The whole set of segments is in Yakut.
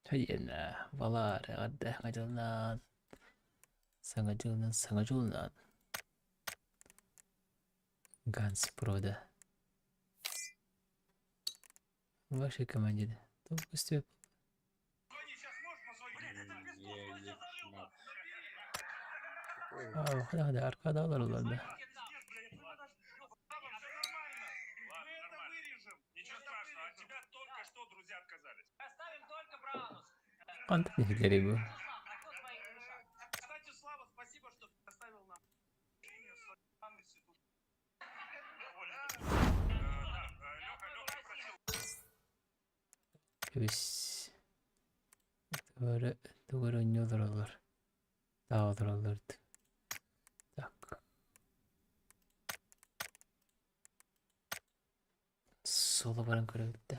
Диэн Валар эҕэрдэ Саҥа дьылынан, Саҥа дьылынан, Саҥа дьылынан Ганс Прода В вашей команде Аркада олороллор да. Хантан иһиллэрий бу? Кэбис тугу эрэ тугу эрэ оонньуу олороллор таах олороллор так Суола баран көрөбүт да.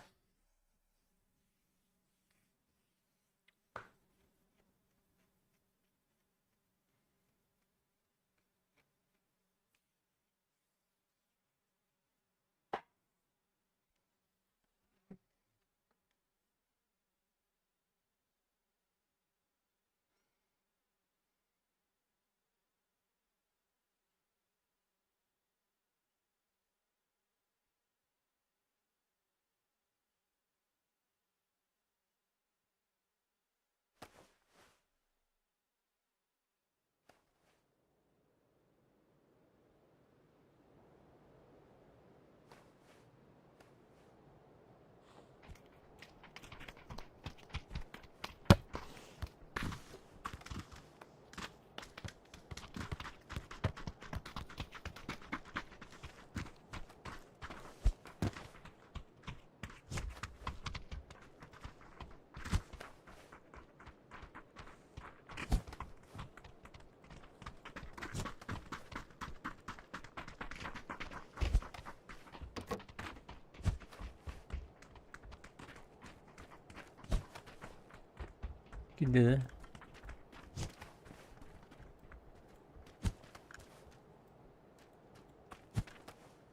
Кирдэ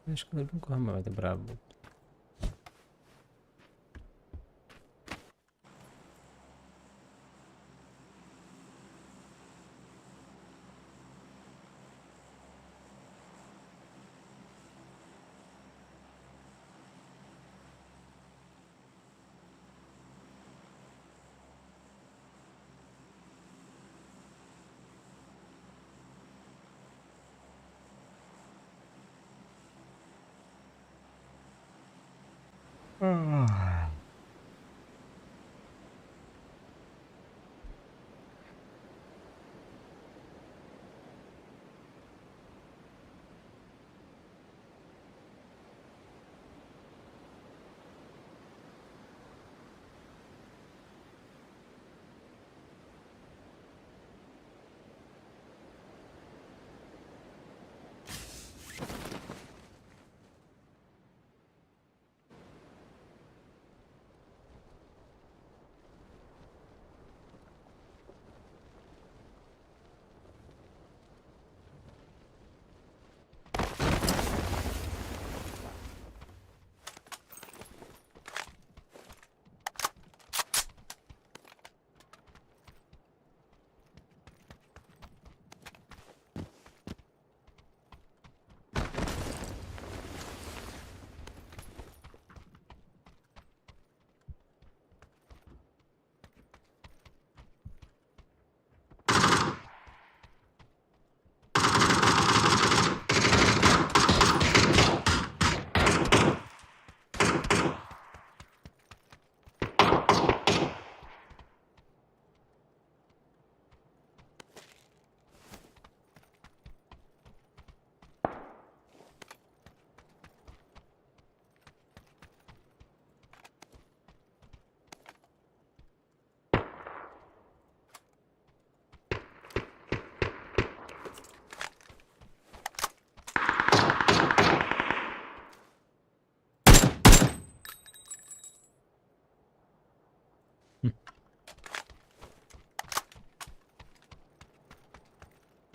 Мешкаларбын куһаҕан быраабым.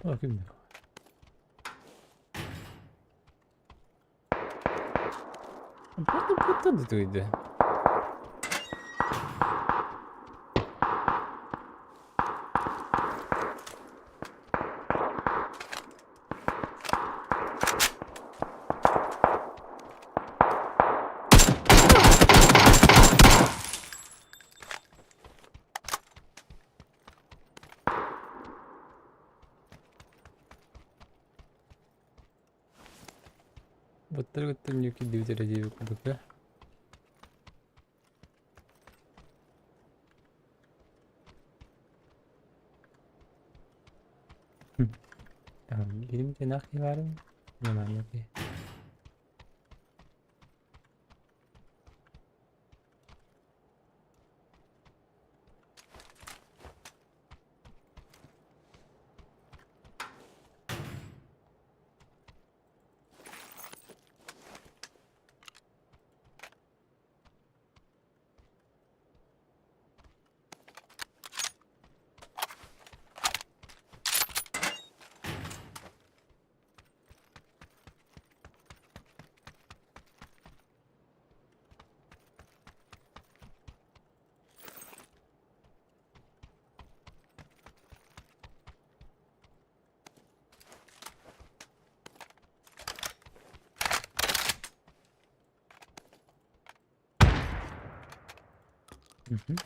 О, ким Бутты Быттар кирдибит эрэ диэбит курдук да. Билим тыынах киһи баарый? Нормально киһи. Мгм.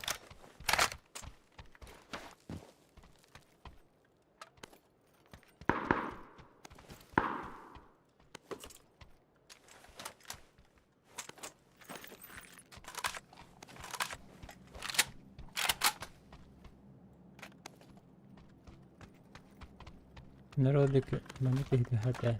Народик маннык киһитэ хата.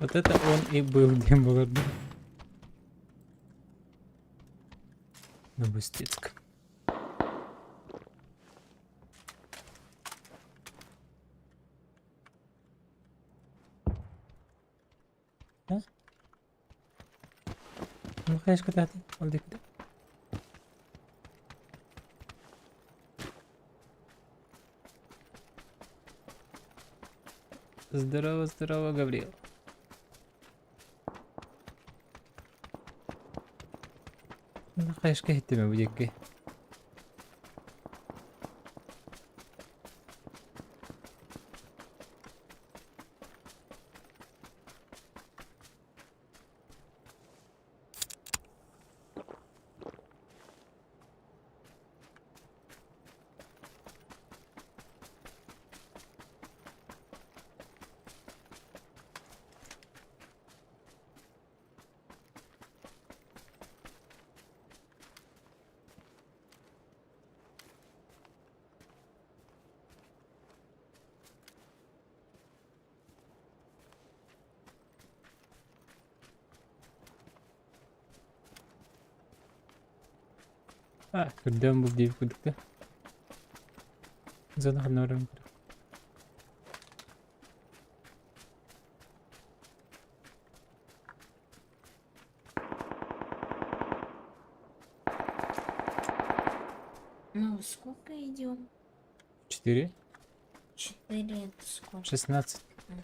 Вот это он и был диэн буолар дуу? Новостецк. А? Ну, конечно, куда ты? Он куда? Здорово, здорово, Гаврил. Ну, конечно, иһиттим бу диэки. А, көрдөөн бул диэбит курдук да. Зона ханна барарын көрө. Ну, сколько идем? 4, 4 это сколько? 16. Мгм.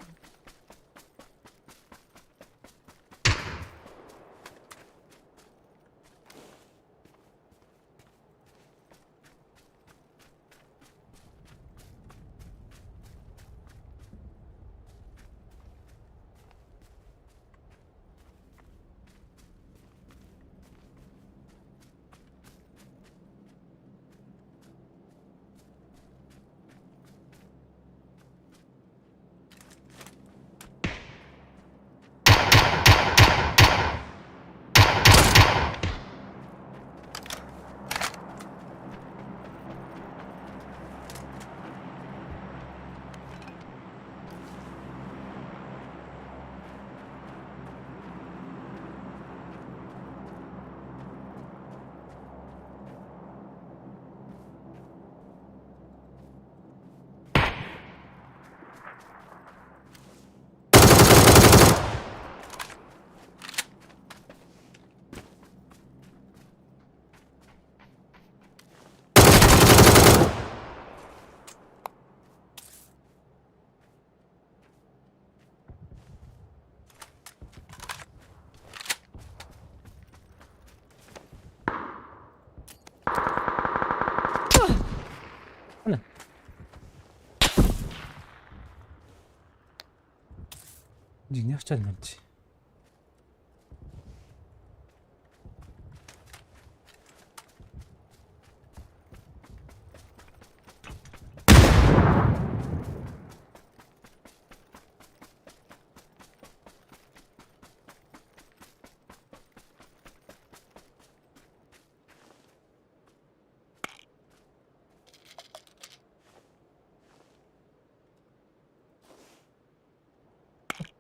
Дьиҥнээх дьоннор дии.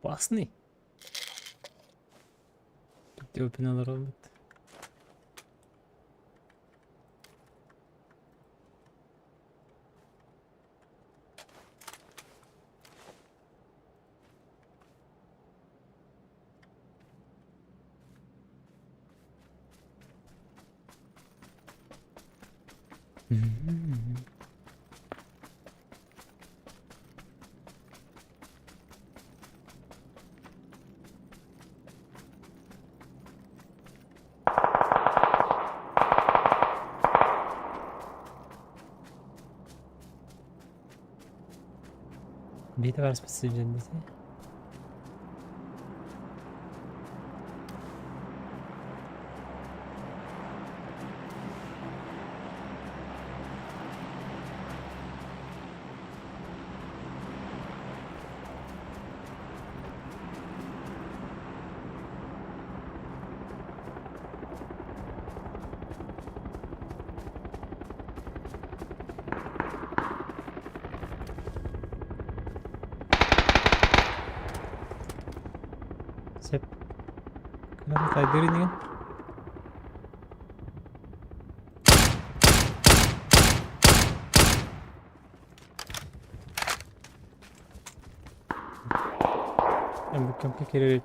Опасный. Тут олоробут. Биитэ барыспыт сылдьан дии. Сөп. Кыра сайдыр инигин. Эм кирер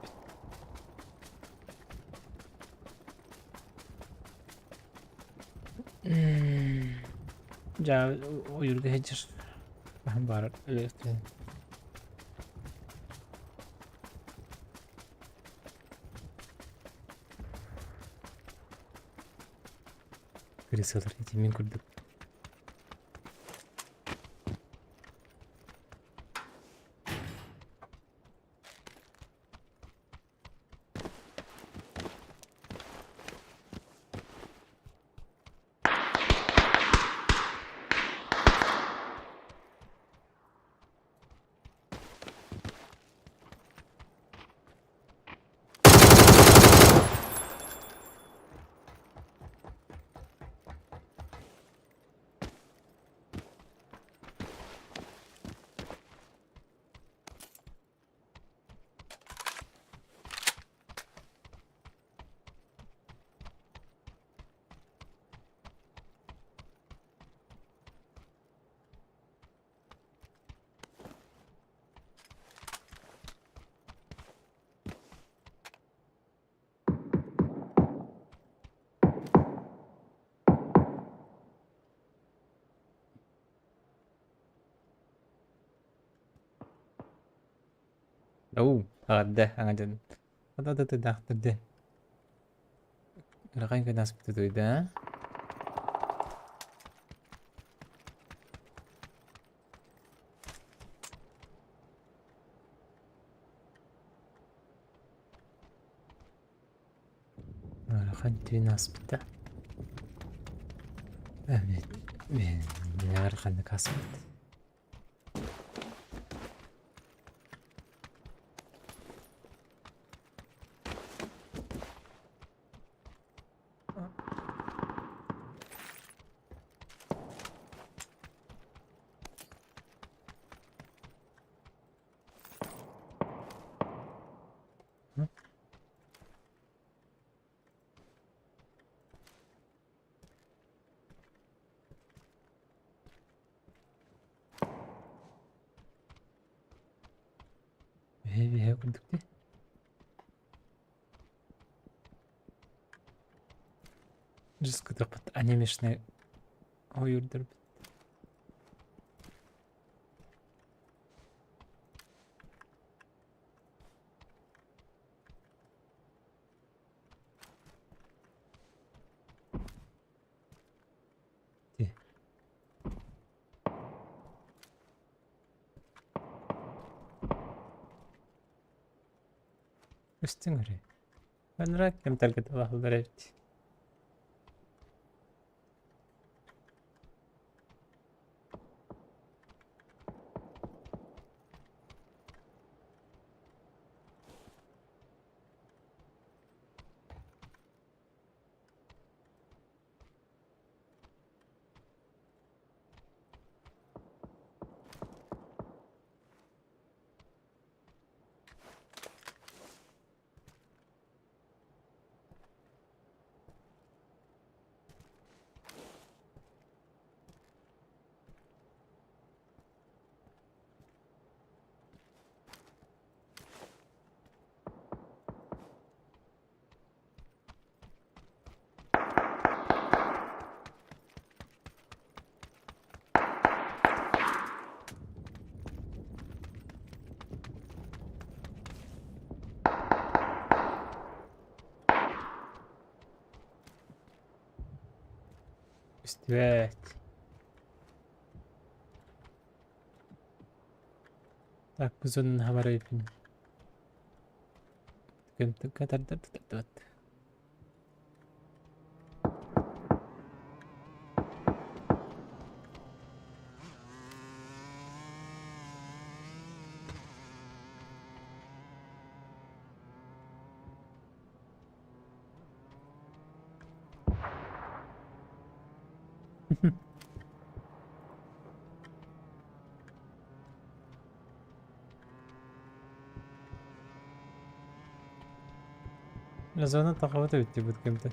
Дьэ ойуурга сылдьар хаһан баҕарар өлүөхтэрин. Крысалар ити мин курдук. Оо, эҕэрдэ аҥа дьон. Ата-ата-даахтырды. Ырахан күн ааспыта да? Ыарахан түүн ааспыта. Мен ыараханнык ааспыт. Үһэ-үһэ курдук дии. Дьыскытыппыт анимешный ойуурдарбыт. Көстүҥ эрэ. Анараа кэмтэргэ талаһаллар эбит. Көстүбэт. Так, бу зонаны хабарайбын. Көмтөккө тардар тардыбат. Зона тахабыт эбит бут кемте.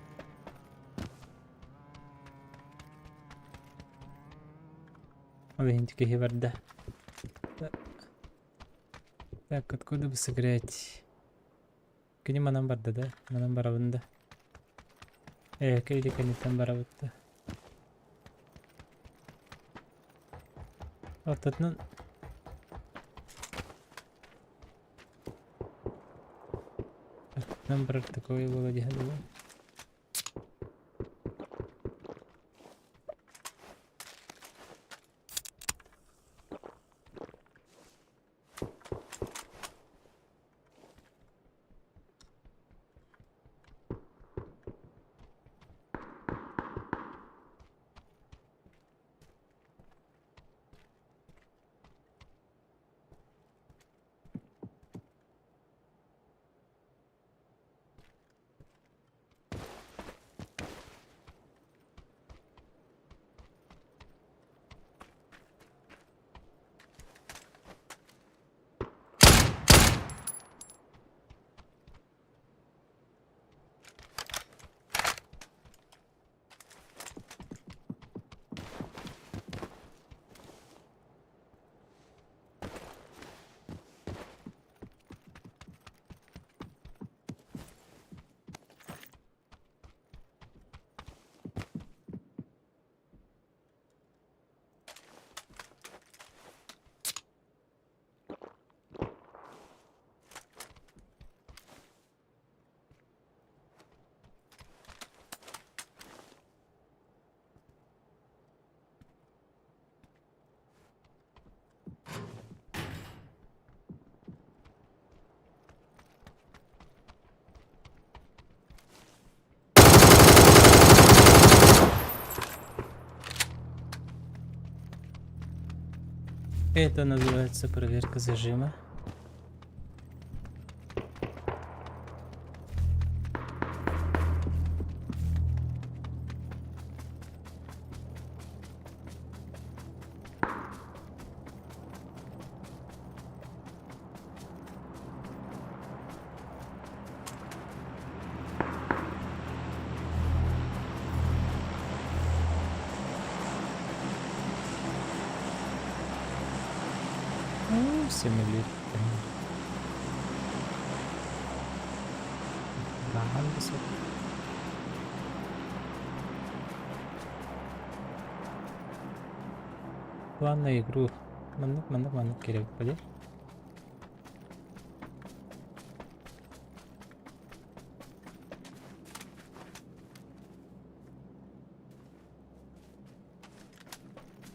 Ол иһин киһи барда. Так, откуда бы сыграть? Кини манан барда да? Манан барабын да? Э, или кэнниттэн барабыт да? Ортотунан Ортотунан барар такое было дии саныыбын. Это называется проверка зажима. Симулирует. Баҕан да сөп. План на игру. Маннык, маннык, маннык керек дии.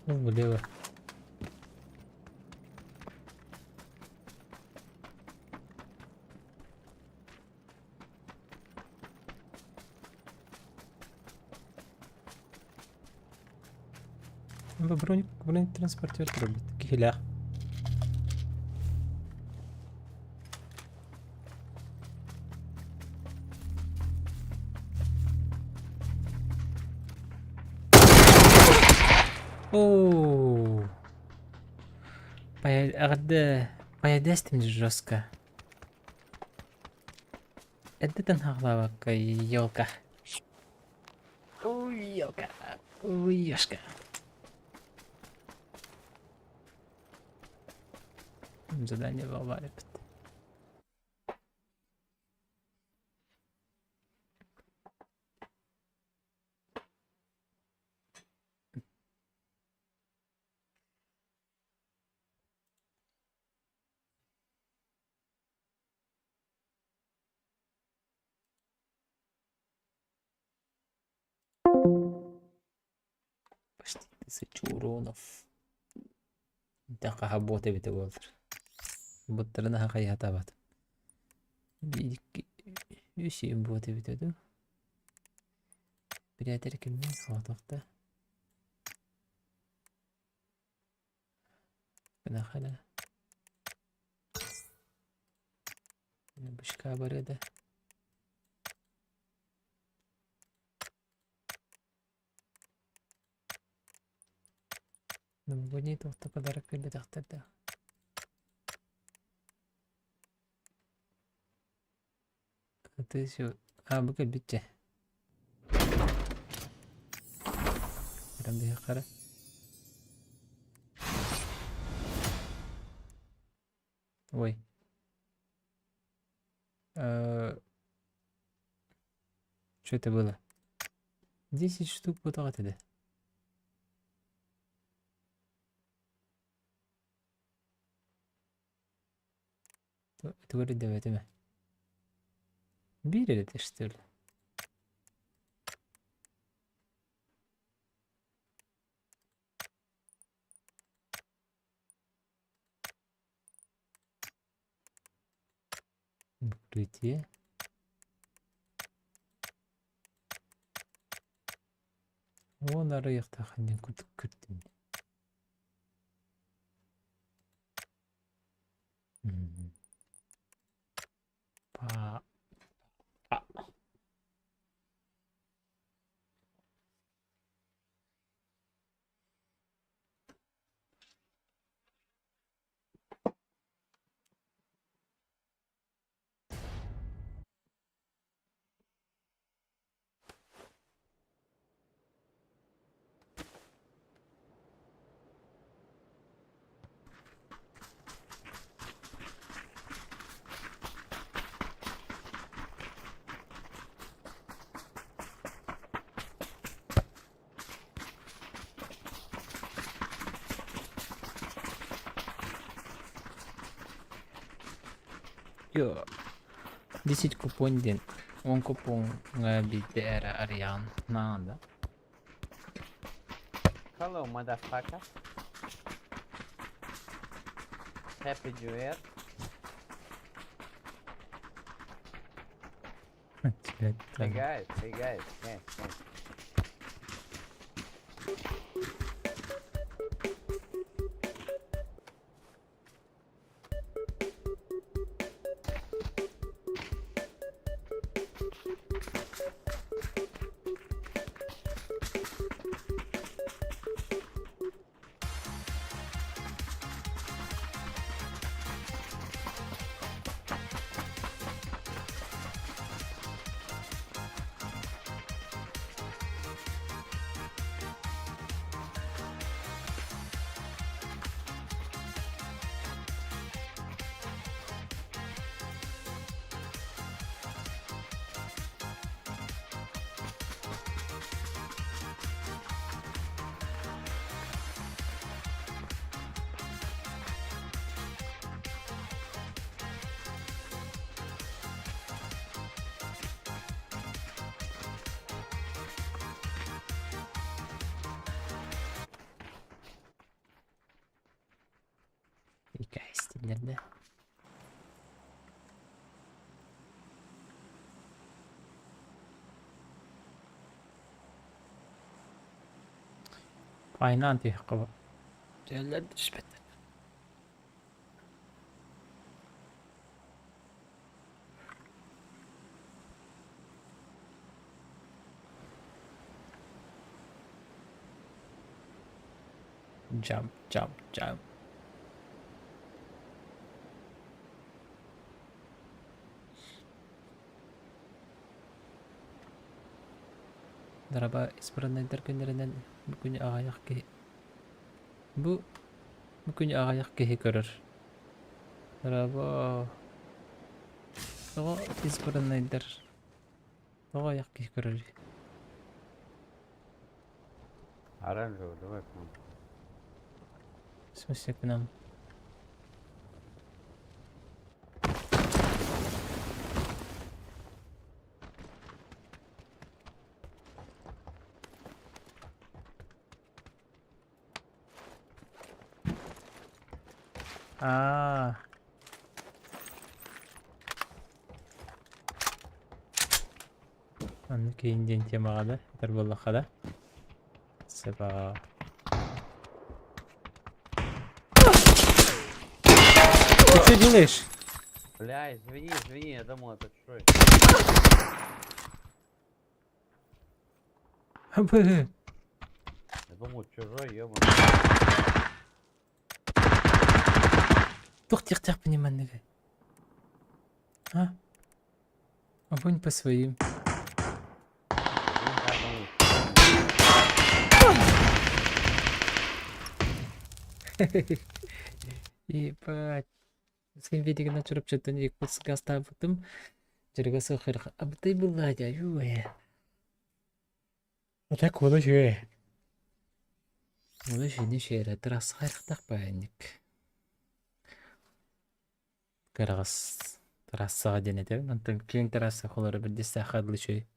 Ну, влево. Броник, бронетранспортер турбут. Киһилээх. Оо. Эҕэрдэ Поедэстим жестко. Эрдэтэн хаалаабакка елка. Ой, елка. Ой, ёшка. Задание волварит. Почти 1000 уронов. Интэн хаһа буот эбитэ буоллар. Буттарын аһа хайыһатаабат. Биир, икки, үс буот эбитэ дуу. Бирээтэр кимнээх соҕотохто. Гынахана. Бышка барыа да. Новогодний туохта подарок биэрбэтэхтэр да. Ты все. А, бу кэлбит дьэ. Баран биһиэхэ Ой. Что это было? 10 штук буолуох этэ да. Тугу эрэ Биир эрэ что ли? Укрытие. Уон арыйыахтаах диэн курдук көрдүм. Па. А. Йо. 10 купон диэн 10 купоҥҥа биирдэ эрэ арыйаҕын наада. Hello, motherfucker. Happy New Year. Hey guys, hey guys, hey, hey. Иккэ да. Айнаан түһүөххэ Түһэллэр да түспэттэр. Jump, jump, jump. Дараба избраннайдар күннэринэн бу күнү аҕыйах киһи бу бу күнү аҕыйах киһи көрөр. Дараба тоҕо избраннайдар тоҕо аҕыйах киһи көрөрүй? Оранжевый, давай к нам. В смысле к нам? Аа. Аны киин диэн темаҕа да, этэр буоллахха да. Сыба. Ты что делаешь? Бля, извини, извини, я думал, это чужой. Б. Я думал, чужой, ебаный. Туох диэхтээхпиний манныгы? А? Огонь по своим. Ебать. Син видигина чурапчыттан Якутскка астаабытым. Дьарыга суох абытай былаа дьэ, ю-э. А так воно үчүгэй. Воно үчүгэйин үчүгэй трассаҕа эрхтах баайынньык. Кыраҕас трассаҕа диэн этэбин. Онтон киэҥ трасса холоро бэрдистээххэ дылы үчүгэй.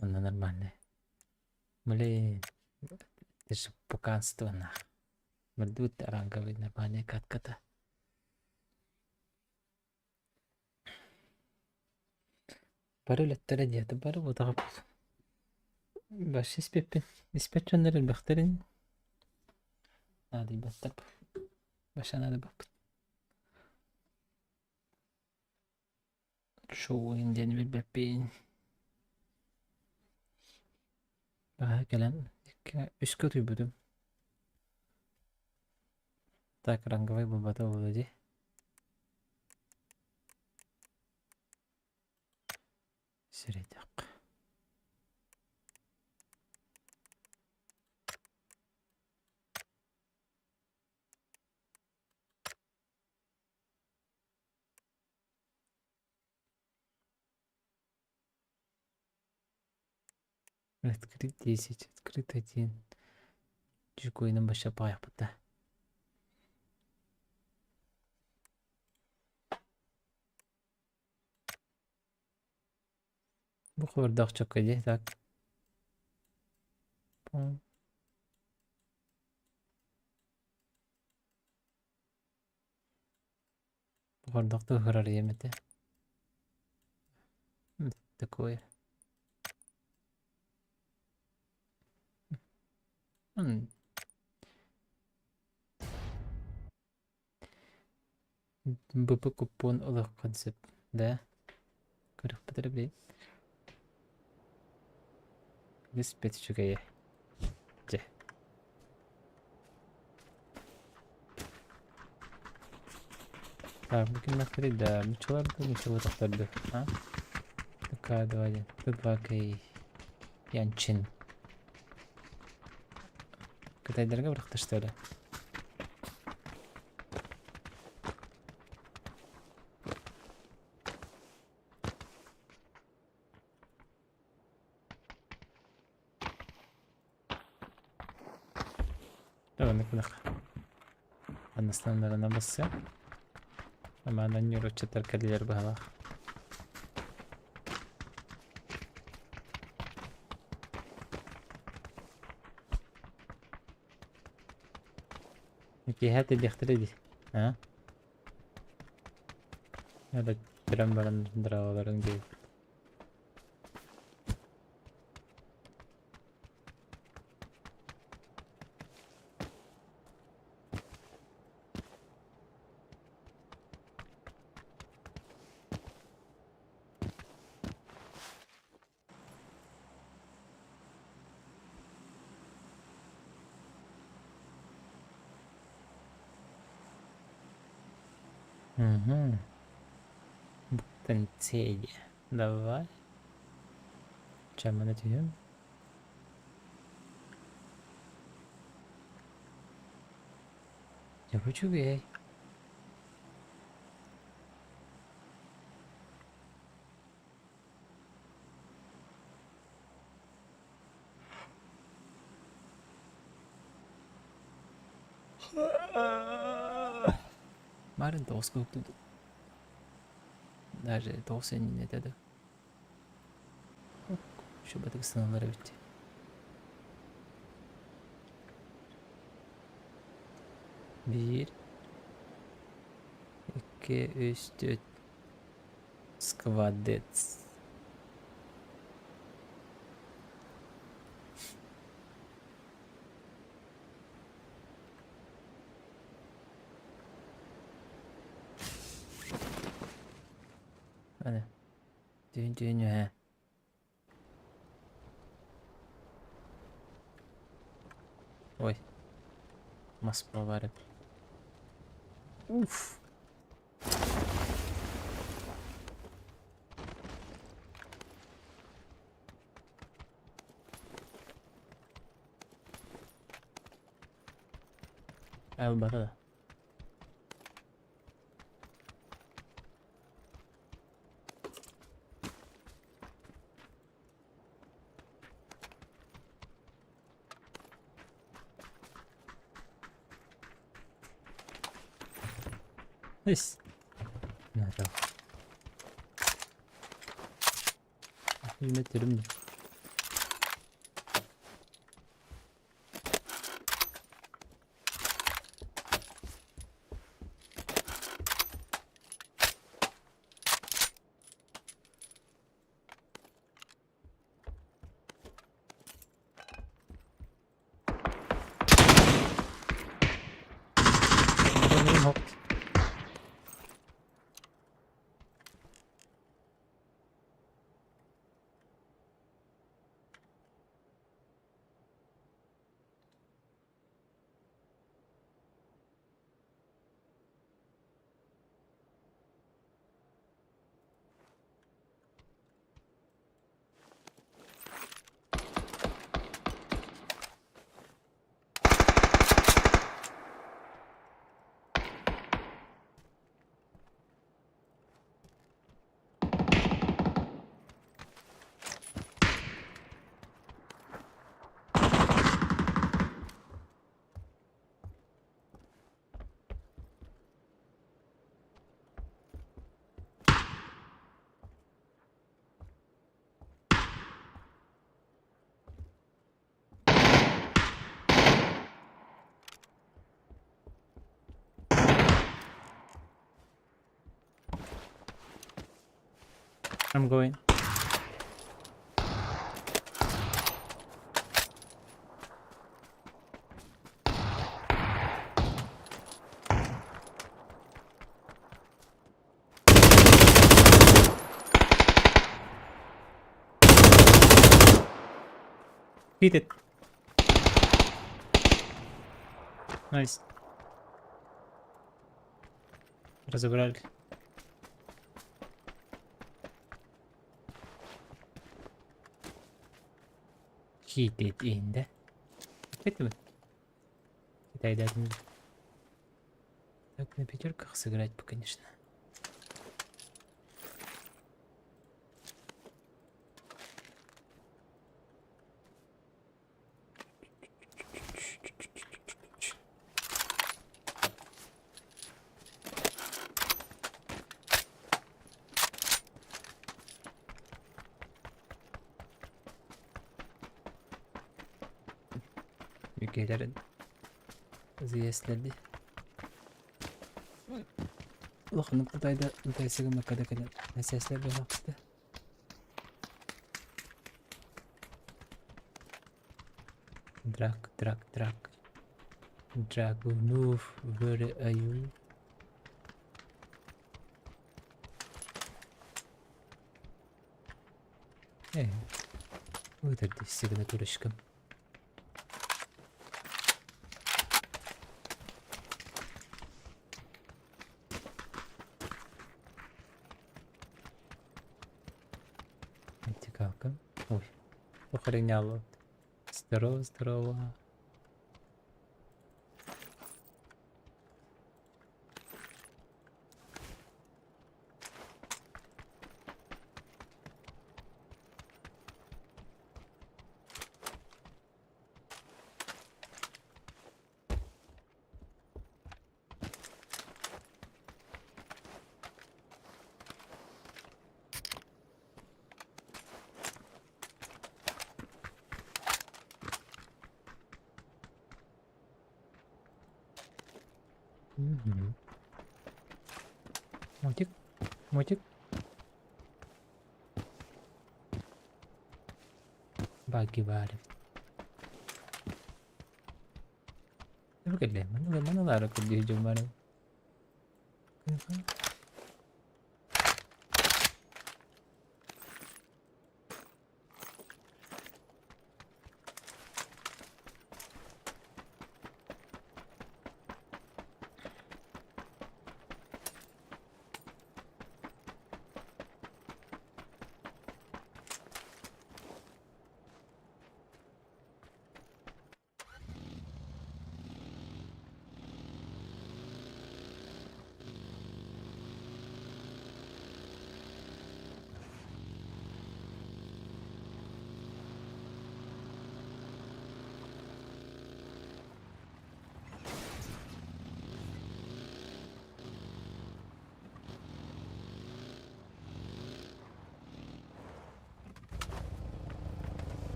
Онно нормальный. Блин, это же пуканство нах. Мордут ранговый нормальная катката. Бары үлэттэрэ диэтэ, бары буотаҕа Вообще испэппин. Испэт дьоннор элбэхтэрин наадыйбаттар. Вообще наадыйбаппыт. Шоу диэн билбэппин. Баһа кэлэн үскэ утуйбутум. Так ранговай буолбата буолуо дии. Сирэйдэххэ. Открыть 10, открыть 1. Чукуйнан баша паайахпыта. Бу хабардаах чокка дии так. Пум. Бу ыһырар ийэм этэ. Такое. БП купон ылыаххын сөп, да? Көрүөхпүт эрэ билигин. Үгүс бэт үчүгэйэ. Дьэ. Так, бу кимнээхтэрий да? Нуччалар да нуччалыытахтар дуу? А? ТК-2 диэн. Т2 Янчин. Кытайдарга бырахта что ли? Давай кудах. Аннасланнарына басса. Амаанан ньуруччатар кэлилэр быһалаах. Киэһэ тиллиэхтэрэ дии. А? Это прям баран драаларын диэбит. Угу. Бутенцеди. Давай. Чэ, маны түһүм. Дьэ, үчүгэй. Марын тоҕуска уктубут. Даже тоҕус иннинэ этэ да. Шубатык сыналар эбит. Биир, икки, үс, түөрт. Сквадец. Аны түүн түүн үһэ. Ой. Мас баар эбит. Уф. Ылбата да. Ис. Нажал. Үмөтөрүм. I'm going. Hit it. Nice. Разобрали. Hit it in the. Опять Китай да. Так, на пятерках сыграть бы, конечно. Ülkelerin зиэслэрди. Улаханнык Кытайда ынтайсыгыммакка да кэлэн эсэслэр буолаахпыта. Драк, драк, драк. Dragunov, where are you? Э, вытерди сигнатурочкам. Охреняло. Здорово, здорово. Мгм. Мотик, мотик. Багги баар. Кэллэ, манна маналаара көрдүү дьон баар.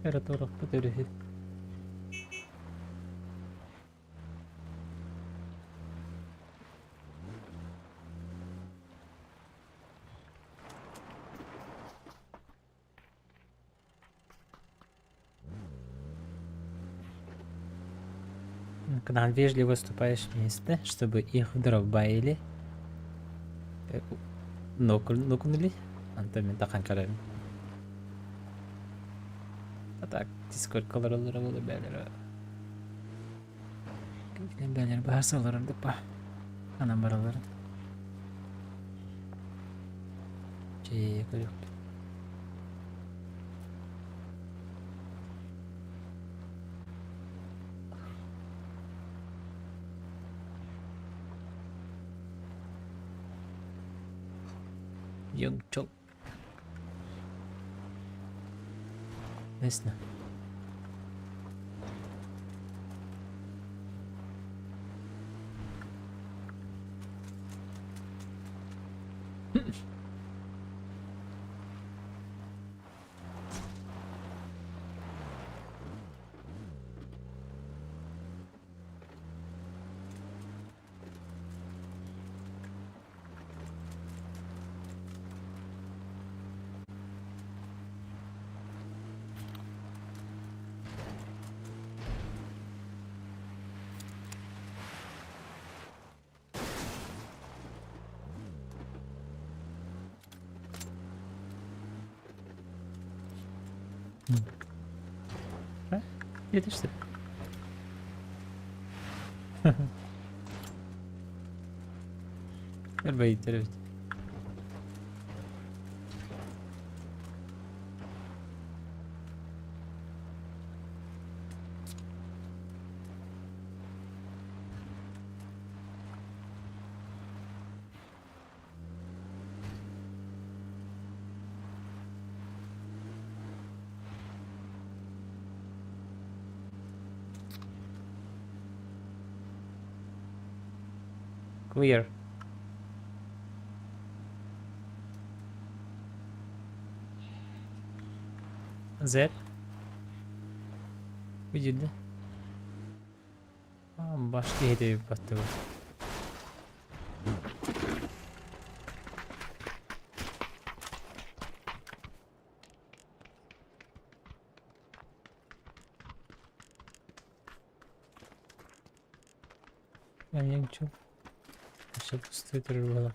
Эрэ туорахпыт өрүһү. К нам вежливо выступаешь вместе, чтобы их дробаили. Нокнули. Антон мен тахан карайм. А так, Discord колороллара буолар бээлere. Ким бээлere баһасаларын депа. Анан бараларын. Чээ, көрүөхпүт. Young Chok. Лестно. Едешь ты? Эрбэйдэр эбит. Clear. Z. Видели? Башки эти баттыбы. Yang чё? Все пустые было.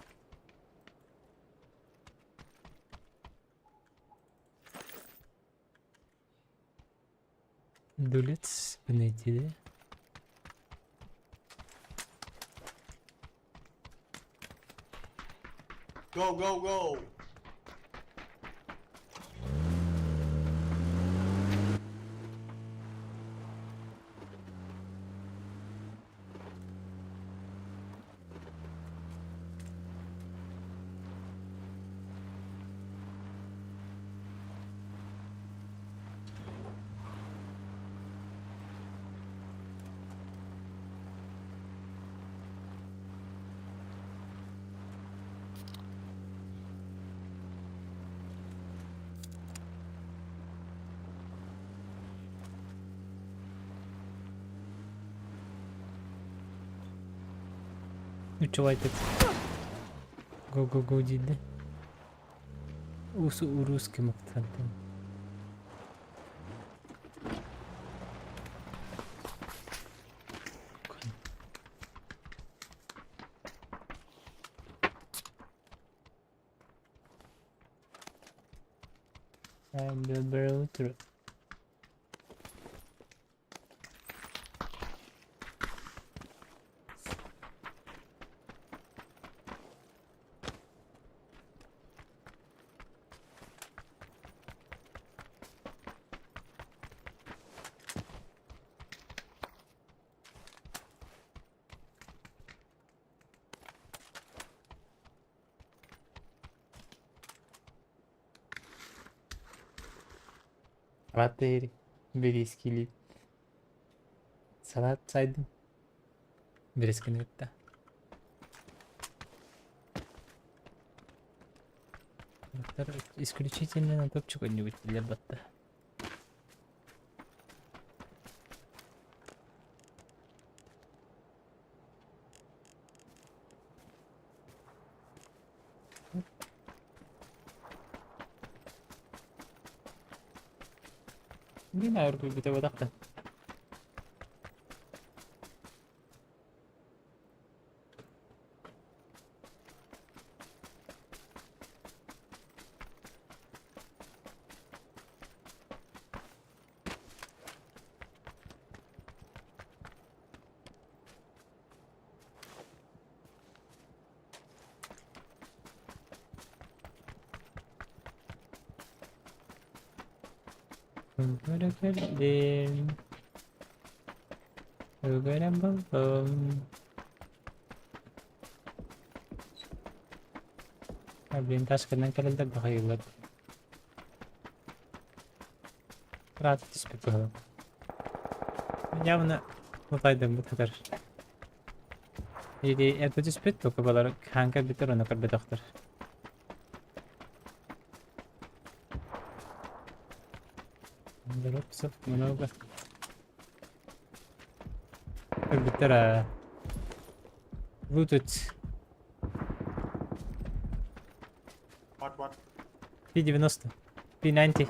Дулец бы найти, да? Go, go, go! Нуччалайтык Go go go дииллэр. Уусу русский муктантан. Доброе утро. Салат бириискилии. Салат сайдым. Бириискини кытта. Исключительно на топчик онньубут дииллэр батта. Мин аргуйбута бодахтан. Кэллим. Өгөрөн буллум. Блиндажканан кэлэллэр да хайыыллар. Ыраата түспүт быһыылаах. Явно утайдаммыт сытар. Или эрдэ түспүт, только балар хаан кэлбиттэр уонна көрбөтөхтөр. Дропсов много. Көрбүттэр аа. Лутуть. What, what? P90. P90.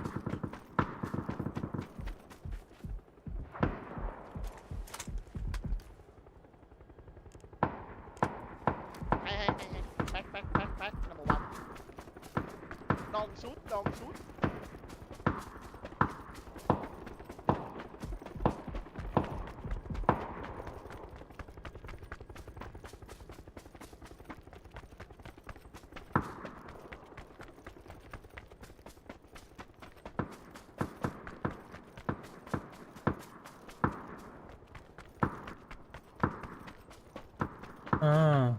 Hey, hey, hey, hey. Back, back, back, back. Number one. Don't shoot, don't shoot. Аа.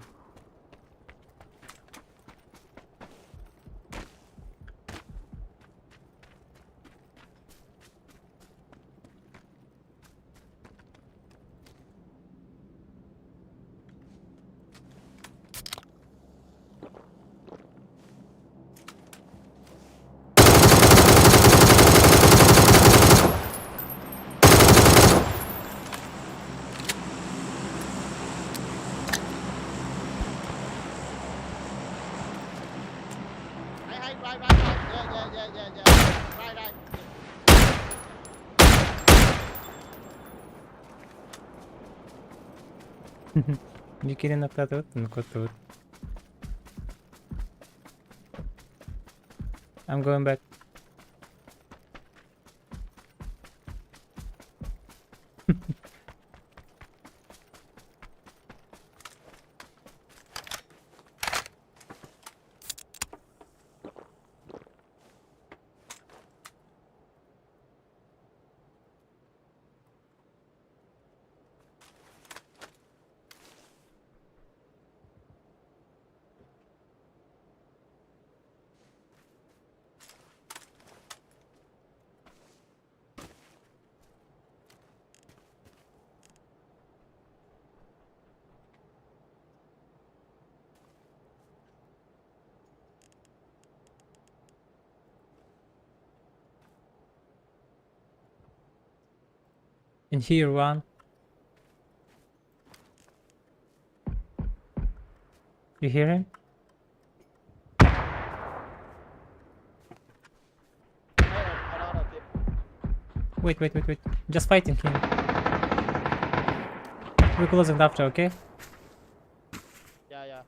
Hey, hey, right, right, right. Yeah, yeah, yeah, yeah, yeah. Right, right. Дикирин аттаатыбыт, куттубут. I'm going back. In here one. You hear him? Another team. Wait, wait, wait, wait. Just fighting him. We're closing after, okay? Yeah.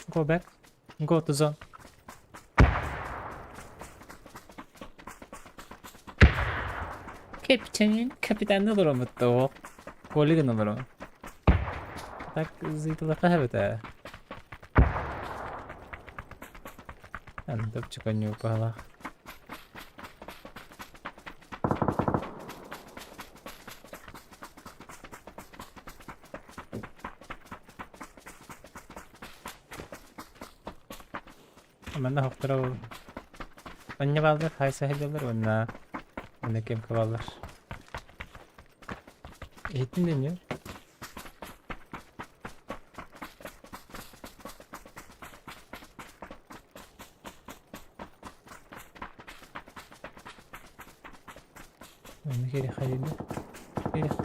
Go back. Go to zone. Captain, капитан олоромут Коллегин олорон. Так зыйтылаха хэбэтэ. Ан топчик онньуу паалаах. Манна хохторо онньо бааллар, хайса сылдьаллар уонна уонна кемка бааллар. Иһиттин дэньэ. Онно киириэххэ диэн Киириэх.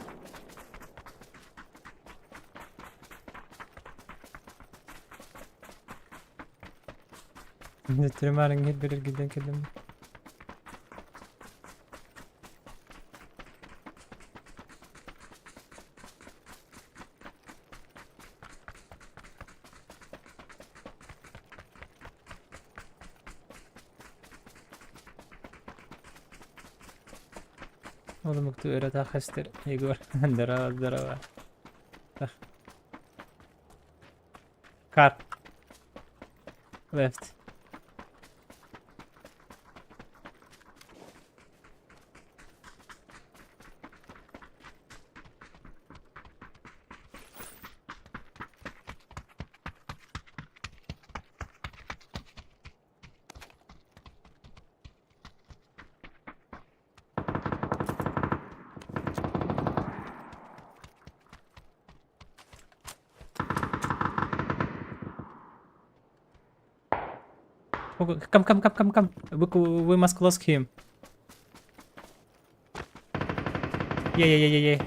Төттөрү иһит бэриргидэн кэллим. Ол мукту өрө тахастыр. Егор, здорово, здорово. Тах. Car. Left. Come, come, come, come, come. We must close him. Yeah.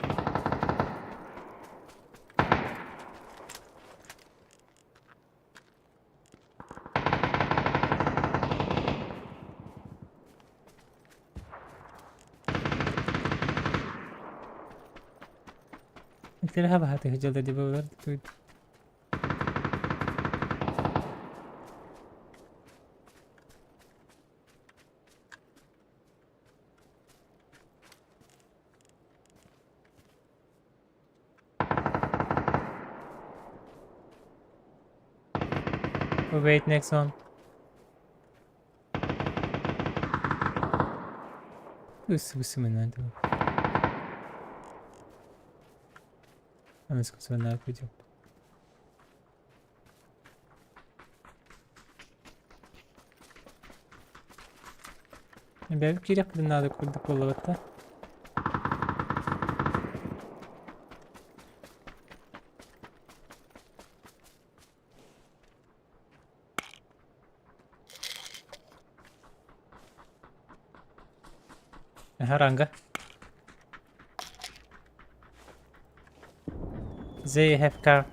Интеллигент хати хажалда дибалар тут. We wait next one. Ус надо. Она пойдет. Бәбіп керек надо курдук болот да. Ага, They have car.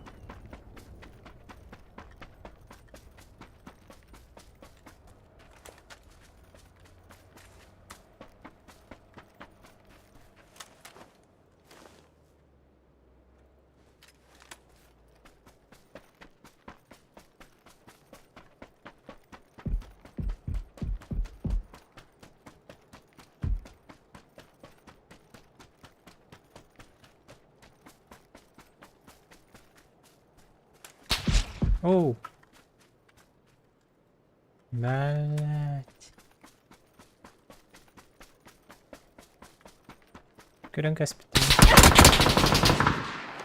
Oh. Блять. Көрөн каспиттим.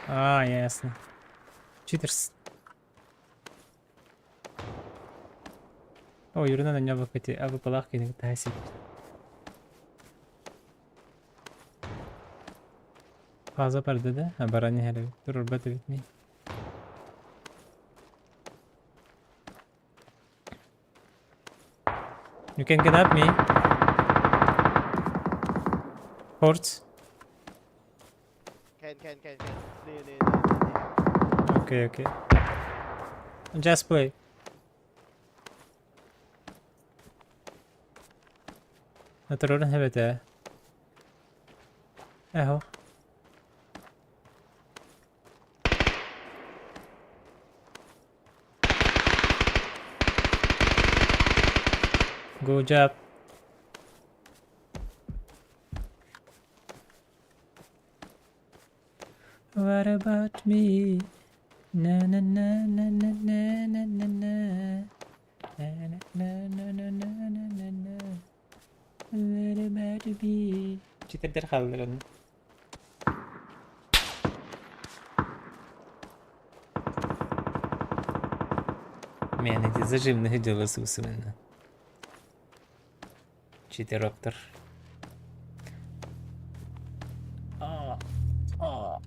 А, ясно. Читерс. О, юрына на небо хоть, а вы палахки не тасит. Фаза пардада, а барани хәрі. Турурбат битми. You can get up me. Horse. Can can can can. นี่นี่นี่นี่ Okay, okay. Just play. Оторон хэбэтэ. Эхо. Good job. What about me? Na na na na na na na na na na na na na na na na na. What about me? Читердер хааллар. Мен эти зажимные дела сусымына. Читероптор. А, а.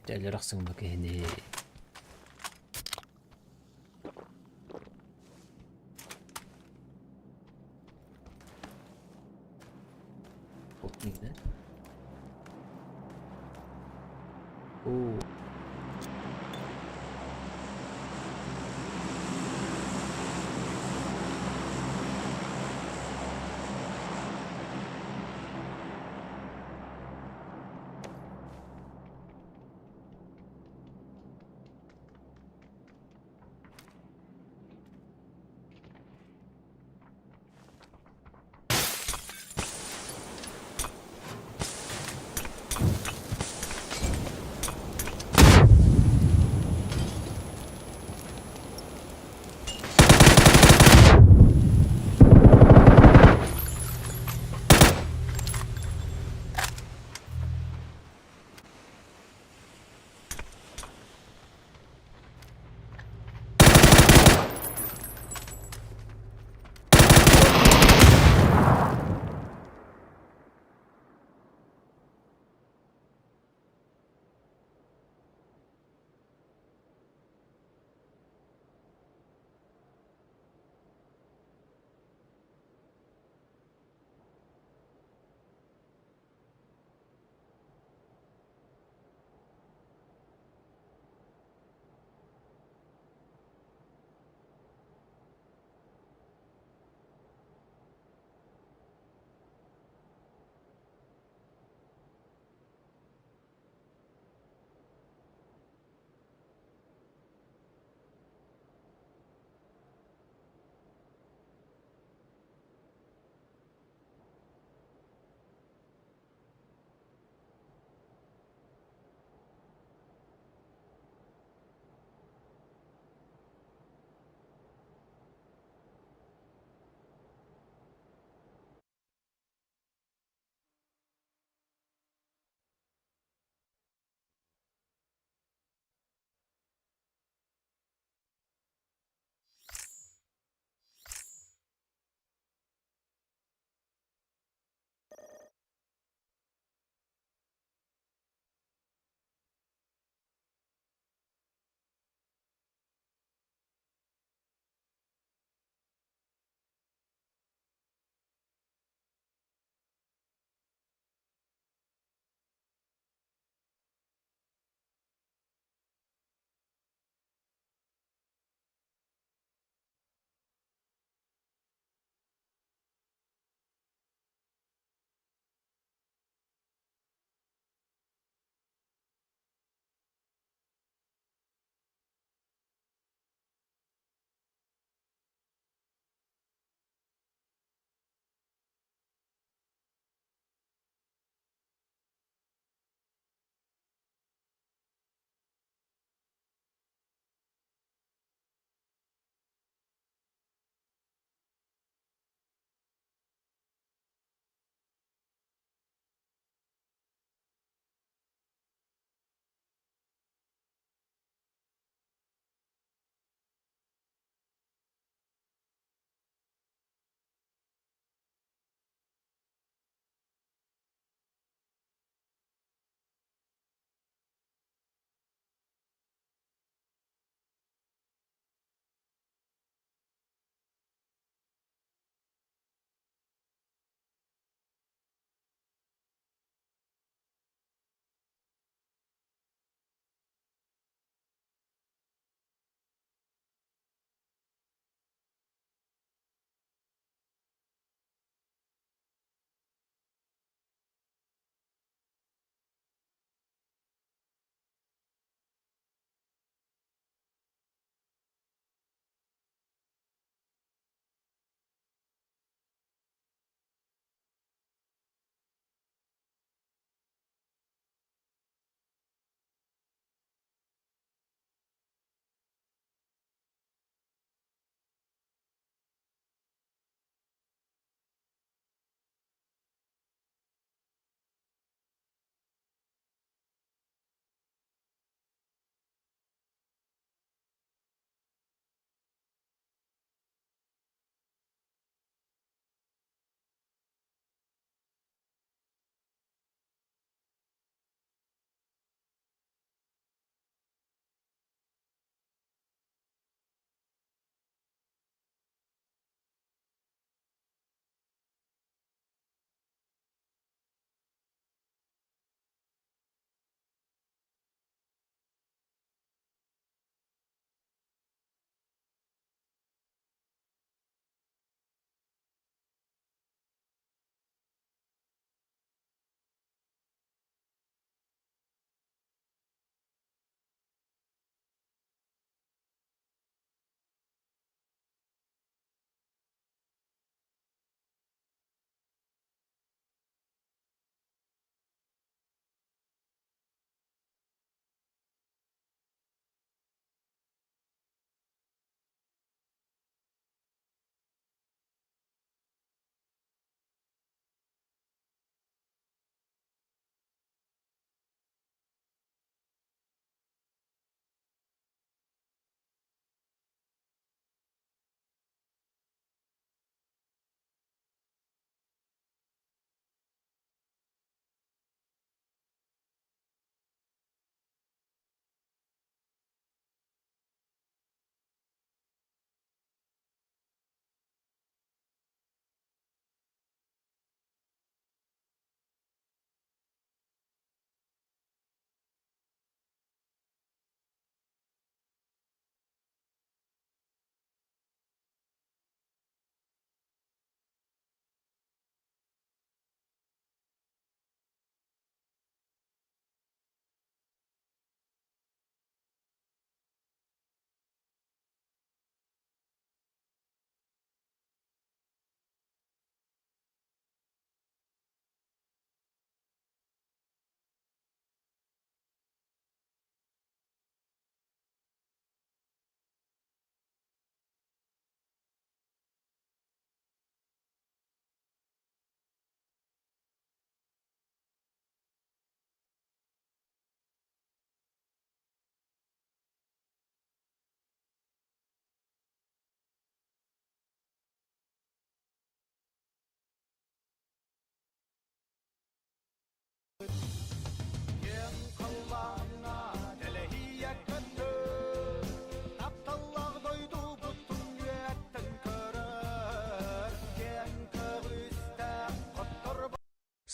Дьэ, бу киһини. Да? О.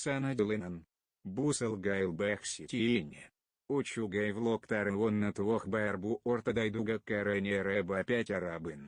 Саҥа дьылынан! Бу сылга элбэх ситиини, үчүгэй влогтары уонна туох баар бу орто дойдуга кэрэни эрэ опять арабын.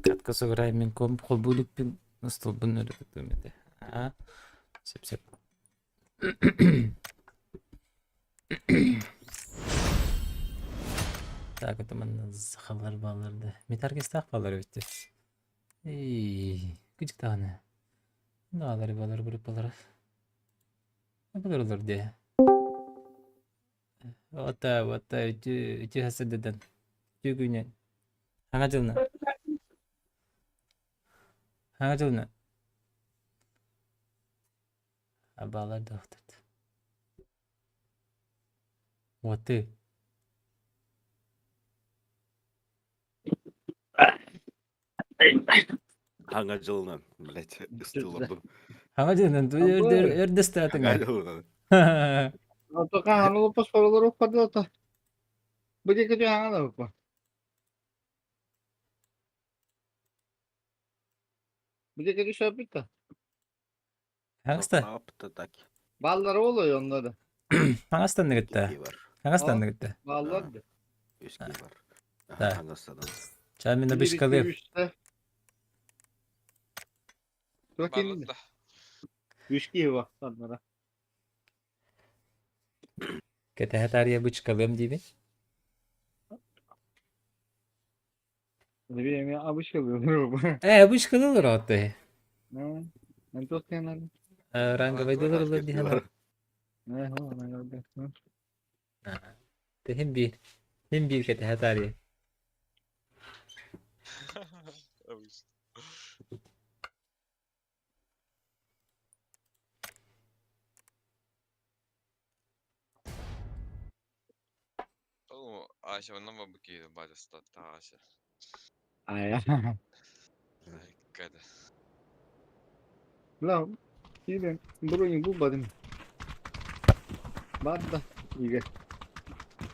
Катка сыгырай мин ком холбуулукпун остуолбун өрө тутуум этэ. Аа, сөп-сөп. Так, это манна сахалар баалар да. Метаргестаах баалар эбит. Эй, күчүк даҕаны. Наалар балар группалара. Балар дии. Ота, ота, үтү, үтү хасыдыдан. Үтү күнүн. Хаҥа дьылына. Хаҥа дьылына. Абалар да охтут. Уоты. Хаҥа дьылынан, блядь, ыстыылардым. Хаҥа дьылынан өрдөстөөтүҥ. Хаҥа дьылынан. Хаҥаста. Апта так. Хаҥастан нигитте. Икки бар. Хаҥастан нигитте. Үс бар. Да. Хаҥастанан. Чамина бышкалыыр. Баллар да. Кэтэһэ таарыйа бычкалыам диибин. Ээ, бычкалыылар ооттой. Ранговайдылар олор диһэн. Тэһин биир. Хин биир кэтэһэ таарыйа. О, Ася, онно бабыки батя стата Ася. Ай, када.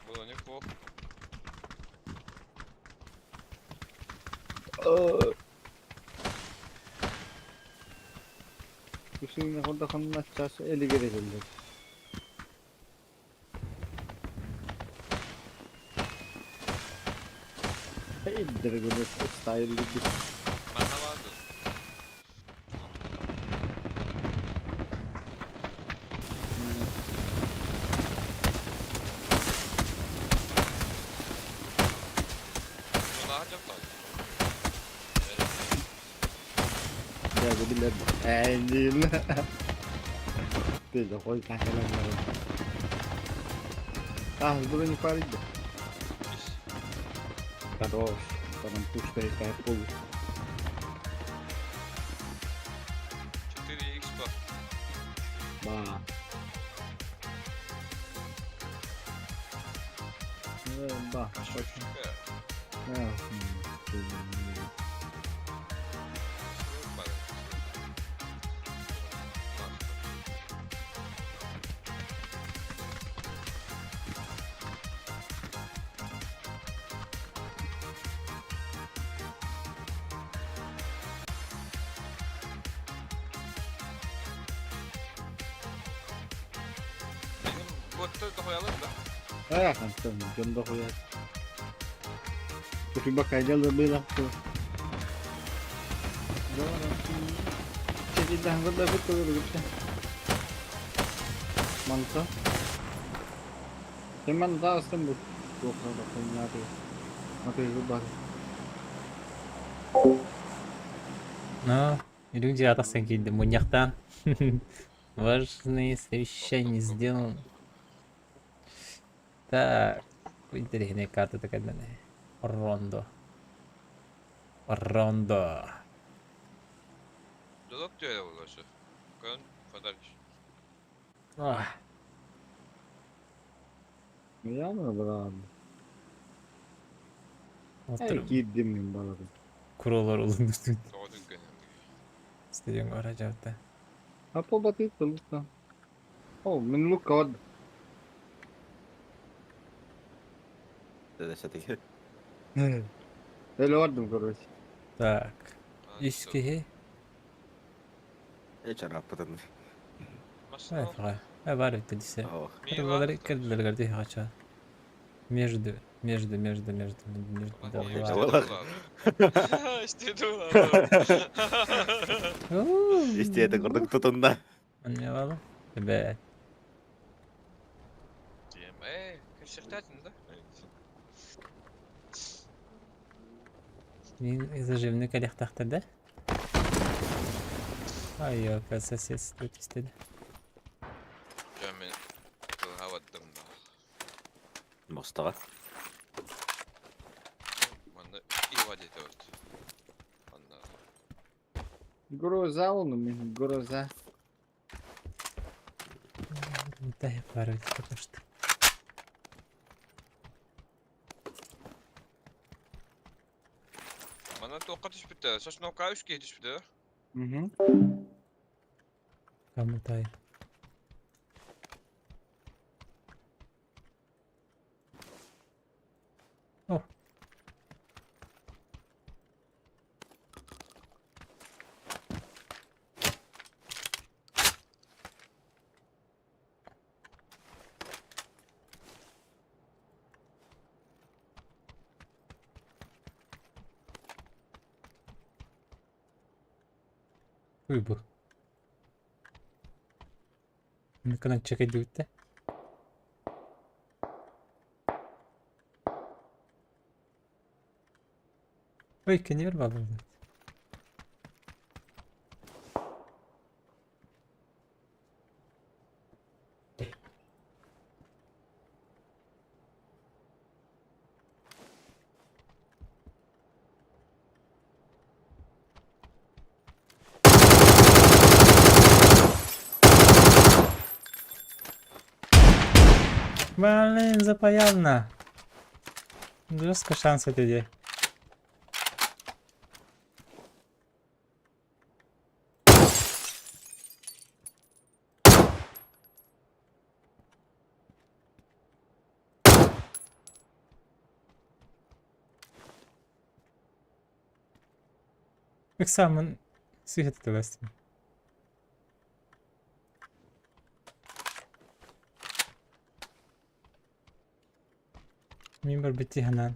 Было неплохо. Манна барды. Ну, на так. Четыре икс по. Боттар дохуялар да? Э, хантан дьон дохуя. Кутуйба кайдал было. Манта. Мен даастым бу. Ну, люди атахсан киирдим мунньахтаан. Важные совещание сделан. Так, интэриэһинэй карта кэллэ. Рондо. Рондо. Дулук түөрэ буолуо Көн Федорович. Ах, Яна брат. Отыр Киирдим мин балабын. куролар улун Тоҕо дүҥкэн. Стадион баражабыта. Апо батыт лукка. О, мин лукка од. Это все-таки. Эле ордум, короче. Так. Үс киһи. Я чараппытын. Машина. Ай, бар бит десе. Ох. Кырдылар кырдылар дии хача. Между, между, между, между, между. Жалалах. Исти Исти это курдук тутунна. Аннявала. Бе. Э, кэпсэхтээтин да? Мин заживны кэлиэхтээхтэр да? Ай, ёка, соседство түстэ. Дьэ мин тылһабаттым да. Мостаға. Манна Ива диэтэ вот. Манна. Гроза он у меня, гроза. Дай бар бит пока что. Манна туохха түспүттэр. Сосновка үс киһи түспүтэ. Угу. Камутай. О. Уй бу. Мыкынан чекедүүттэ. Ой, кенер бар бу. Блин, запаянно. Жестко шанс этой. Экзамен сүйэтэлэстим. Мин бар бити ханан.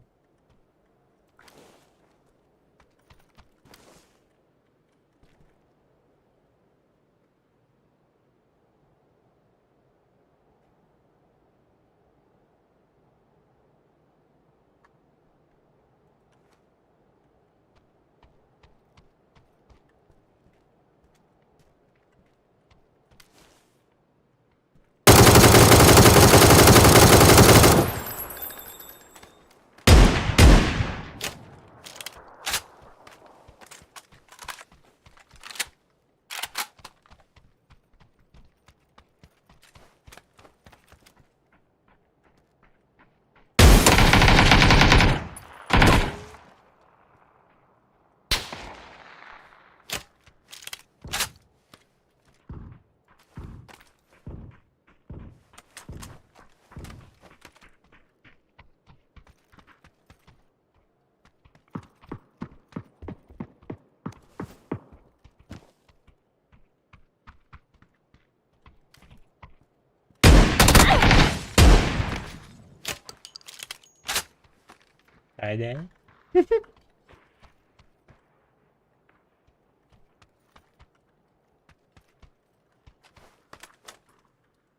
Хайда.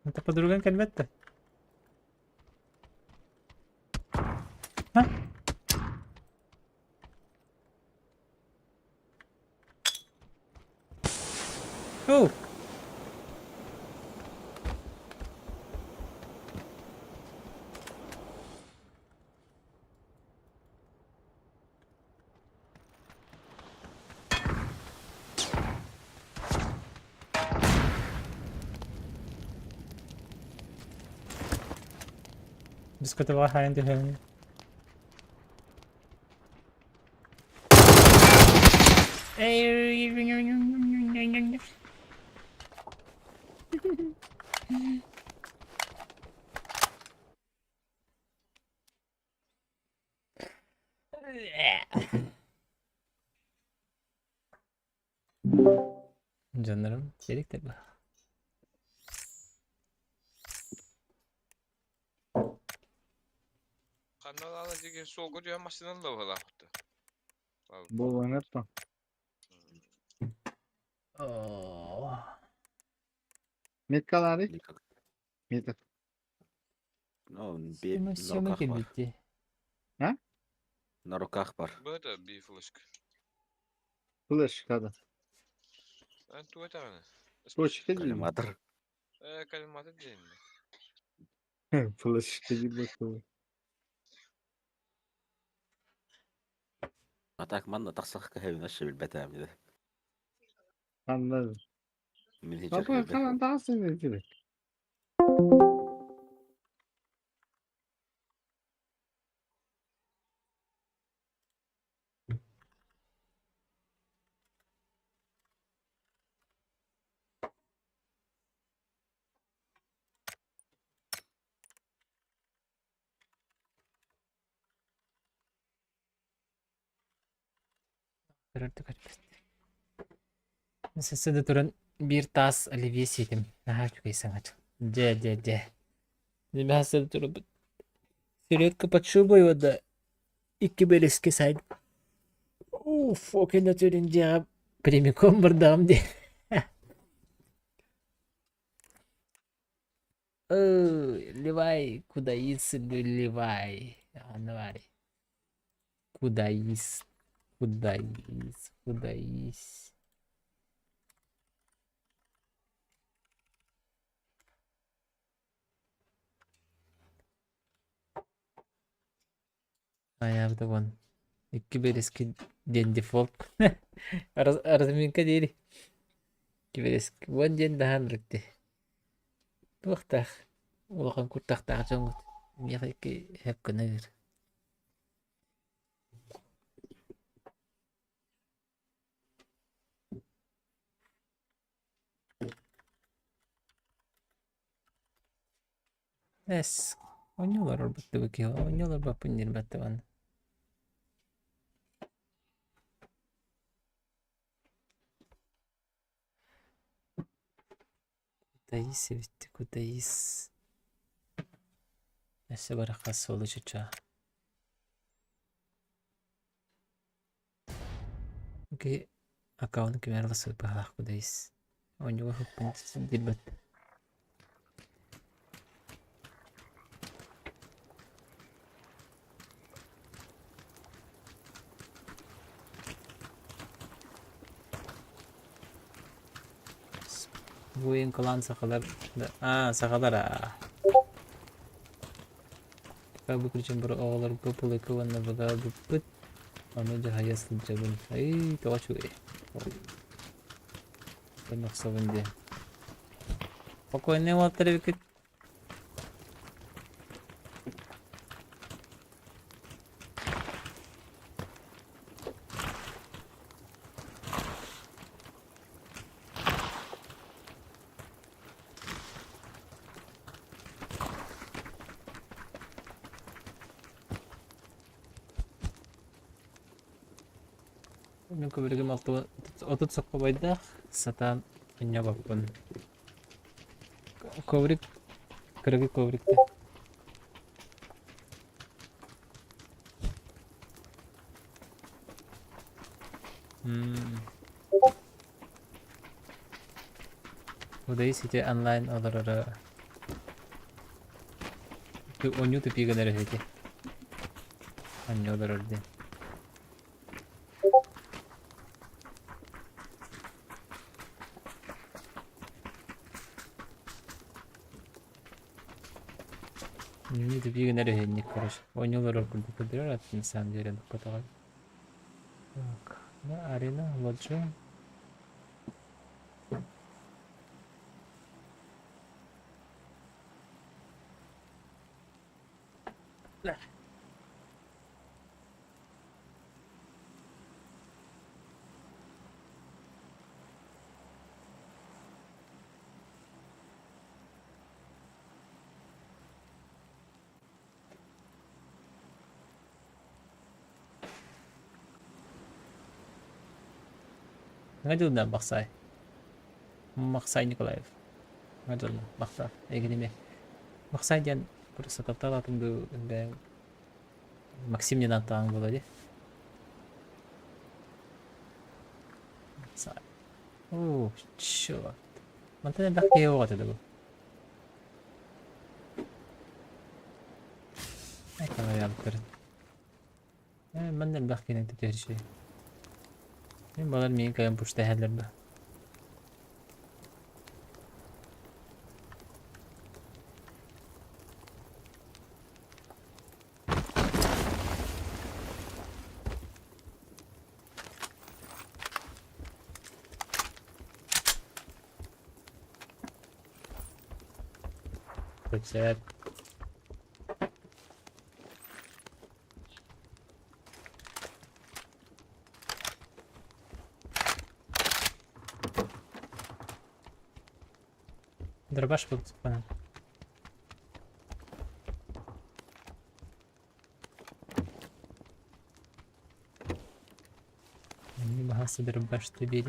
Это подруган кэлбэт да? А? Оу! Дискотека хаайан түһэбин. Дьоннорум сириктэр ба. Ханна лала деген суолга түһэн массыынан лабалаахпыт. Буолан эртэ. Меткалары? Никак. Метр. Ну, бе- Сема на сема руках бар. кэлбитти. А? На руках бар. Быта би флешка. Флеш када. Эн туга таҕаны? Точка değil. Коллиматор. Э, коллиматор диэн. Флеш değil bakalım. А так манна тахсах каһэбин билбэтээм дии. Anladım. Мин хич Baba kalan daha sinirli. Көрөрдүк көрбөт. Сесе да туран биир таас оливье сиэтим. Наһаа үчүгэй саҥа дьыл. Дьэ, дьэ, дьэ. Nimähässä турбут. Селедка под шубой уонна икки бэлэскэ сайын. Уф, окена түрүн дьиэҕэ прямиком бардаҕым дии. Ой, Ливай, кудаис, Ливай. Анвари. Кудаис, кудаис, кудаис. Айаабыта вон. Икки бэрэски диэн дефолт. Разминка диэри. Икки бэрэски. Вон диэн даһан рыкты. Туохтаах. Улахан куртахтаах дьоҥҥут. Миэхэ икки хэп гыныр. Эс, оонньуулар орбуттубут киһи, оонньуулар баппын диэн баттабан. Кутаис эбит, Кутаис. Өссө барахха суолу чучаа. Окей, аккаунт кимэр ылсыбыт быһалаах Кутаис. Оонньууга хыппын диирбэт. Буйун кылаан сахалар аа сахалар аа Пока выключим бары оҕолорго пулыка уонна быгаабыппыт ону дьаһайа сылдьабын ай тоҕо үчүгэй охсобун диэн Спокойный уолаттар эбиккит Мин көбүрүгүм 30 соккобайдаах сатаан ынньабаппын. Коврик, кыргый коврикте. Удай сити онлайн олороро Оонньуу тупик гынар үһү ити. Оонньуу олорор диэн. Не тупик гынар үһү инник короче. Оонньуу олорор курдук көрдөрөр ат на самом деле туппатаҕа. Так, да, арена, лоджия. Саҥа дьылынан Бахсай. Махсай Николаев. Саҥа дьылынан Бахса эйигин эмиэ. Махсай диэн просто таптал аатым дуу бэйэҥ Максим диэн ааттааҕыҥ буолуо дии. Махсай. Оо, чёрт. Мантан элбэх киһи оҕото этэ бу. Айаабыттарын. Ээ, манна элбэх киһини түһэр Мин балар миигин кыайан пушта иһэллэр дуо? Прицеп. Дробаш был типа. Не багато дробаш тобі.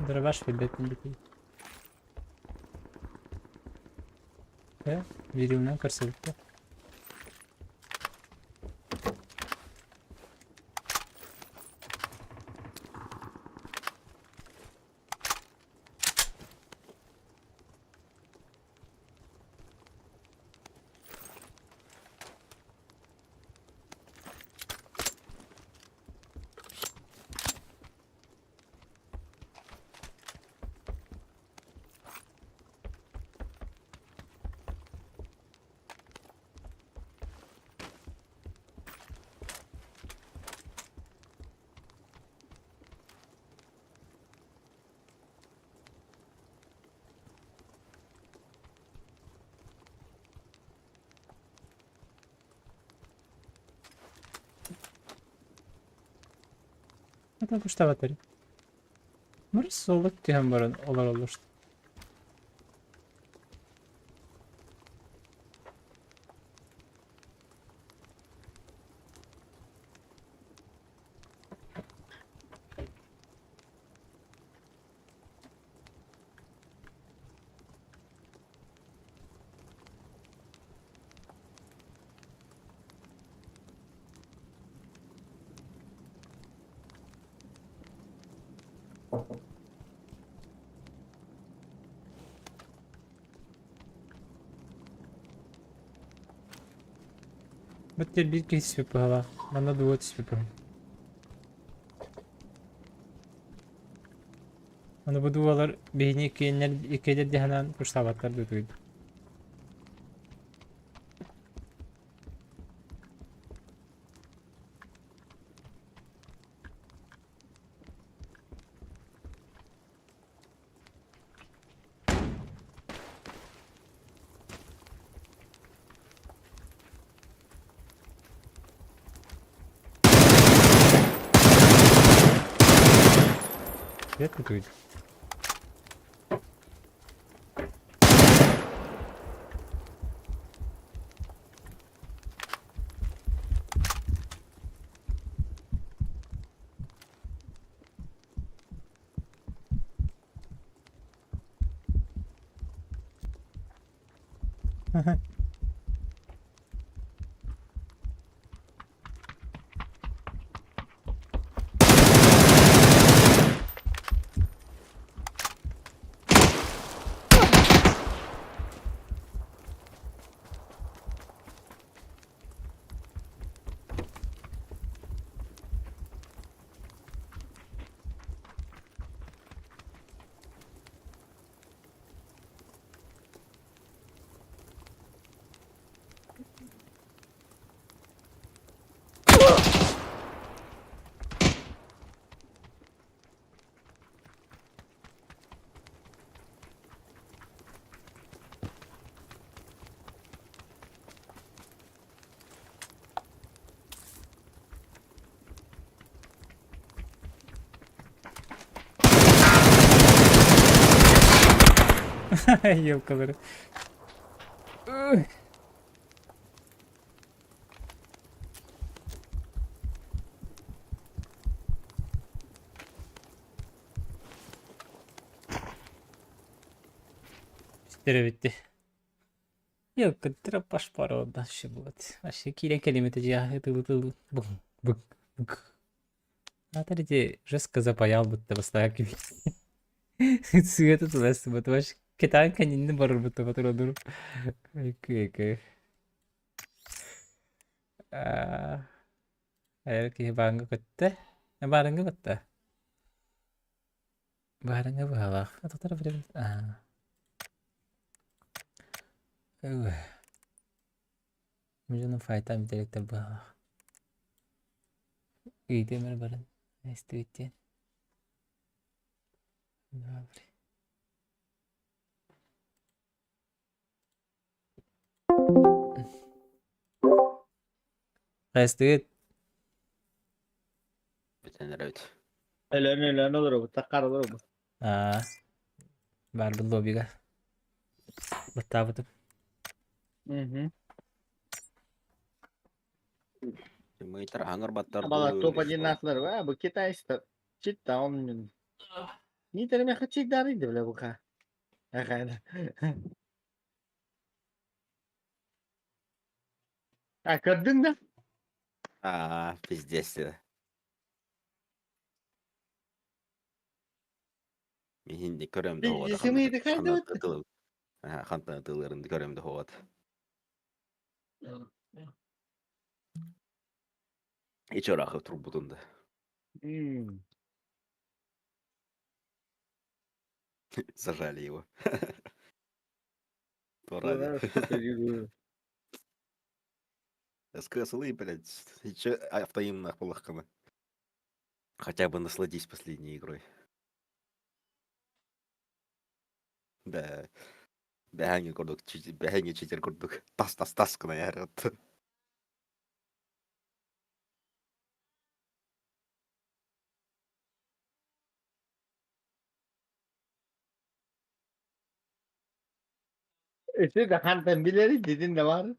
Дробаш билбэппин дии. Э, видеонан көрсөбүттэр. Это пуштаватыр. Мыр солук түһэн баран олороллор. Бэттэр биир киһи түспүт быһалаах. Манна дуо түспүт Аны бу дуолар биһини иккиэннэр иккиэлэр дии санаан курсаабаттар дуу тугуй. Свет тут Елкалары. Ситэри бүтте. Елка тропаш порода вообще вот. Вообще киирэн кэлимэтэ дьиэҕэ ытылы-ытылы бук бук бук. Аата ити жестко запаял будто бастакы Сыата тулас вот кэтаан кэннинэн барарбыт батыродур. Окей. Айар киһи бааҥҥа көттө. Баарыҥҥа көттө. Баарыҥҥа быһалаах. Атахтара били. Аа. Мужунун файтан бүтэликтэр быһалаах. Ыйытыам эрэ баран. Истибит диэн. Добре. Хайастыгыт? Бүтэн эрэбит. Өлөөн өлөөн олоробут, таккар олоробут. Аа, баарбын лоббига. Баттаабытым. Мгм. Мыйтар аҥар баттар Бала дуу, топ или один что? наслар, а, бу китайстар. Читта он. Не терме хачик дары бля бука. Ага. А көрдүң да? Аа, пиздец. Мин көрөм да хоот. Сымыйды хайда өттө? Хантан тылларын көрөм да хоот. Ич орахы турбутун да. Зажали его. Пора. СКСЛы, блядь, еще автоимных полахкана. Хотя бы насладись последней игрой. Да. Бэхэнги курдук, бэхэнги читер курдук. Тас тас тас кына ярат. Эти да хантан билери дедин да бар.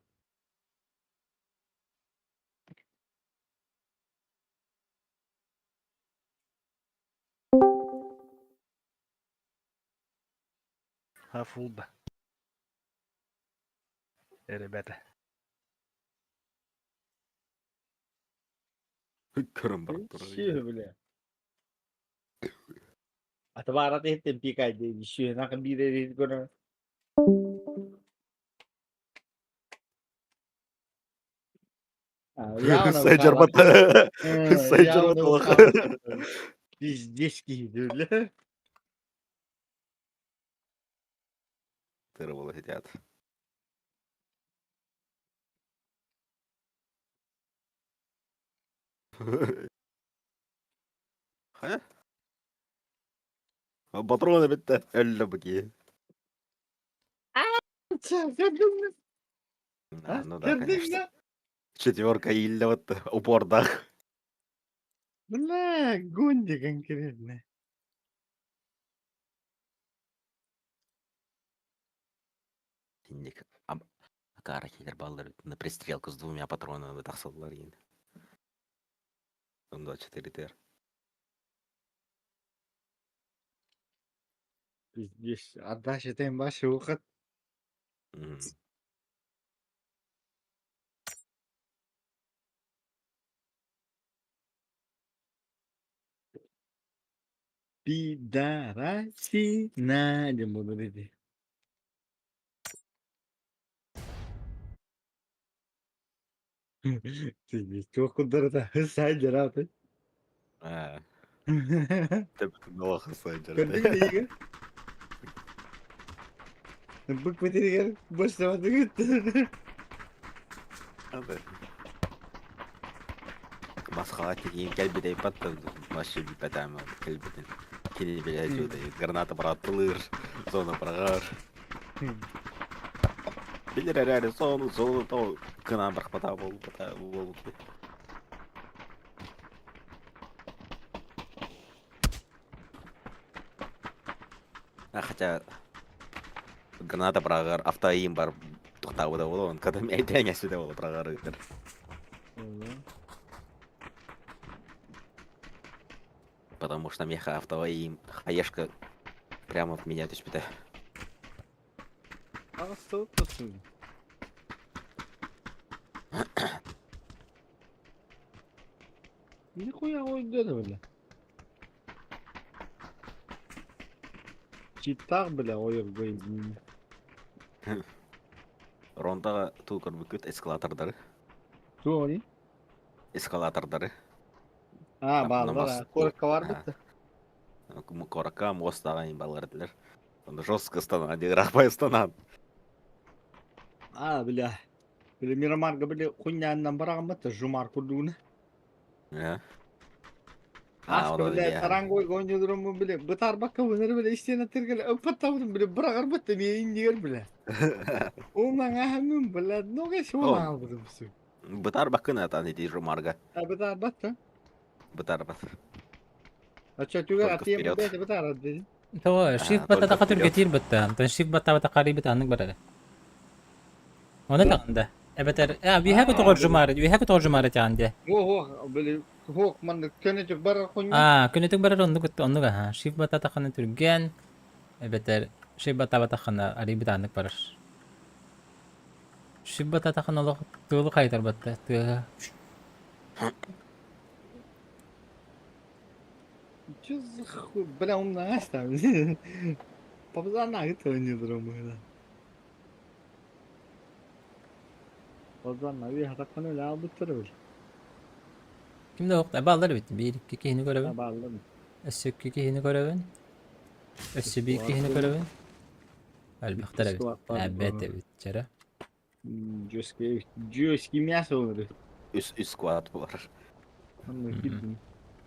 Хафулда. Ребята. Көрөн барып турар. Ши бля. Атыбара тehten пикай дейdi. Ши накын бире көрө. Сайжарбат. Сайжарбат. Пиздец киһи бля. Тыры было хотят. Ха? Патроны битте. Өллө бики. Ну да, конечно. Четверка илле вот упордах. Бля, гонди конкретно. Инник акаары киилэр бааллар на пристрелку с двумя патронами тахсаллар иин. 24 тр. Пиздец, отдача тем башы ухат. Пидорасина диэн буолар ити. Туох курдарыта сайдьарааты. Аа. Төбөтүн сайдьар. Көрдүҥ биһиги? Бык битиригэр бостобатыгыт. Масхаҕа тиийэн кэлбит айбат да вообще бүппэтэм кэлбитин. Кини билэ граната бырааттылыыр, зона быраҕар. Билэр эрээри сону сону то кынаан бырахпатаа буолбута буолбут. А хотя граната быраҕар автоаим бар тохтаабыта буолуо, он когда мэйдээн эсүдэ буолу быраҕар ыытар. Потому что меха автоаим хаешка прямо в меня түспүтэ. Аҕыс Нихуя ойдуо бля. Читтаах бля ойорго Рондаҕа туу көрбүккүт эскалатордары. Туони? Эскалатордары. А, бааллар, куоракка барбыт да. Куоракка муостаҕа балар этилэр. Онно жестко станан, ыраахпай станан. А, бля. Били Мирамарга били хуйняннан бараҕаммыт жумар курдугуна. Аска бile тарангой гоньодуруммун бile бытарбакка бунары бile истиэн атыргale ыппаттабытын бile быраҕарбыт да миэ иннигэр бile. Умаҥаһаммын бile нога суон аалбытым су. Бытарбаккын атан ити жумарга. А бытарбат да. Бытарбат. Оччо түгэр атыйым бэйэтэ бытаарар дедин. Того, шифт баттатаха түргэтиир бытта. Антон шифт баттаабата харыйбыт аннык барара. Оны таҕында. Эбэтэр, а, үөһэ көтөҕөр жумары, үөһэ көтөҕөр жумары тяҕын дии. О, били, хуох, маннык көнөтүк барар хуйня. А, көнөтүк барар оннук оннук аха. Шифт баттатахына түргэн, эбэтэр шифт баттаабатахына арыйбыт аннык барар. Шифт баттатахына олох тыалы хайытар батта, тыаһа. Че за хуй, бля, умная там. Папзана это не дромына. Папзана, ви хатакканы эле албыттар бил. Ким да охта баллар бит. Биир икки киһини көрөбүн. Баллар. Өссө икки киһини көрөбүн. Өссө биир киһини көрөбүн. Элбэхтэр эбит. Эбэт эбит чара. Жесткий, жесткий мясо олору. Үс үс сквад булар.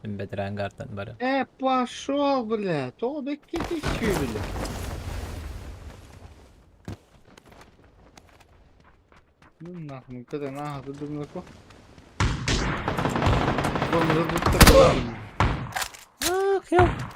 Бэтэрээн гартан бары. Э, пошел, бля, то беккетищи, бля. Ну нахуй, когда нахуй, ты думал, Ах, я.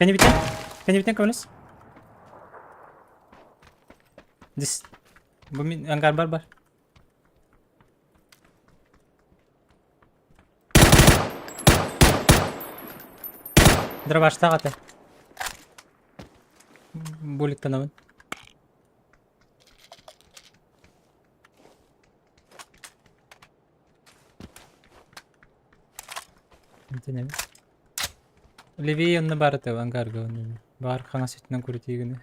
Кэннибитин? Кэннибитин көмөлөс. Дис. Бу мин ангар бар бар. Дробаштаах этэ. Буликтанабын. Итинэбин. Левей онно баар этэ ангарга онно. Баар хаҥас өттүнэн курутиигини.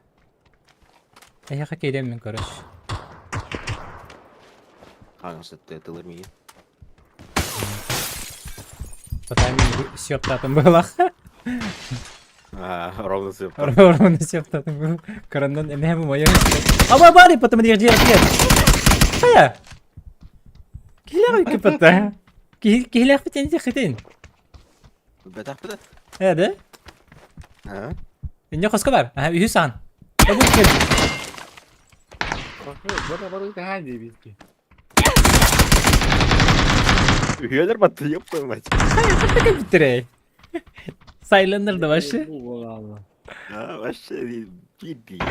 Эһиэхэ киириэм мин короче. Хаҥас өттө тылыр миигин. Потом сёптатым была. А, ровно сёптатым. Ровно сёптатым был. Корондан эмэһэ моя. Аба бары потом держи ответ. Хая. Килер кипата. Килер битен хитин. Бэтэх бэтэх. Э, да? А? Инне хоско бар. Аха, үһүс аан. Эбу кел. Бара бара хаан диэбит. Үһүөлэр батты, ёб твою мать. Хая, кел биттирей. Сайленер да вообще. А, вообще, биир биир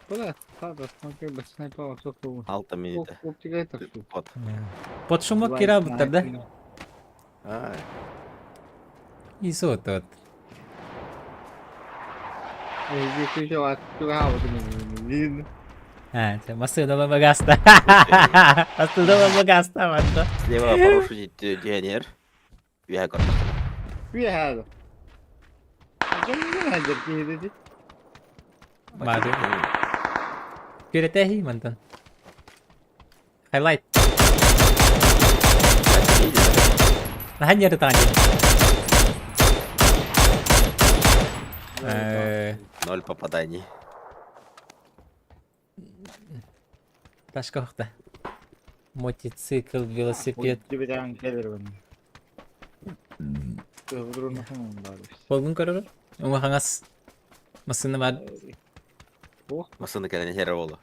Бля, сада, смотри, без снайпа, все Алта минута. Вот. Под шумок кира буттар да? А. И вот. А, массыына багаста. Массыына багаста, манна. Слева парашютит дионер. Үһэ көрдөх. Үһэ. Баады. Күрэтэһи мантан. Хайлайт. Наһаа ньиэрэ таҥа Ноль попаданий. Ташка охта. Мотоцикл, велосипед. Болгун көрөр. Уҥа хаҥас массыына бар. Массыына кэлэн иһэр буолла.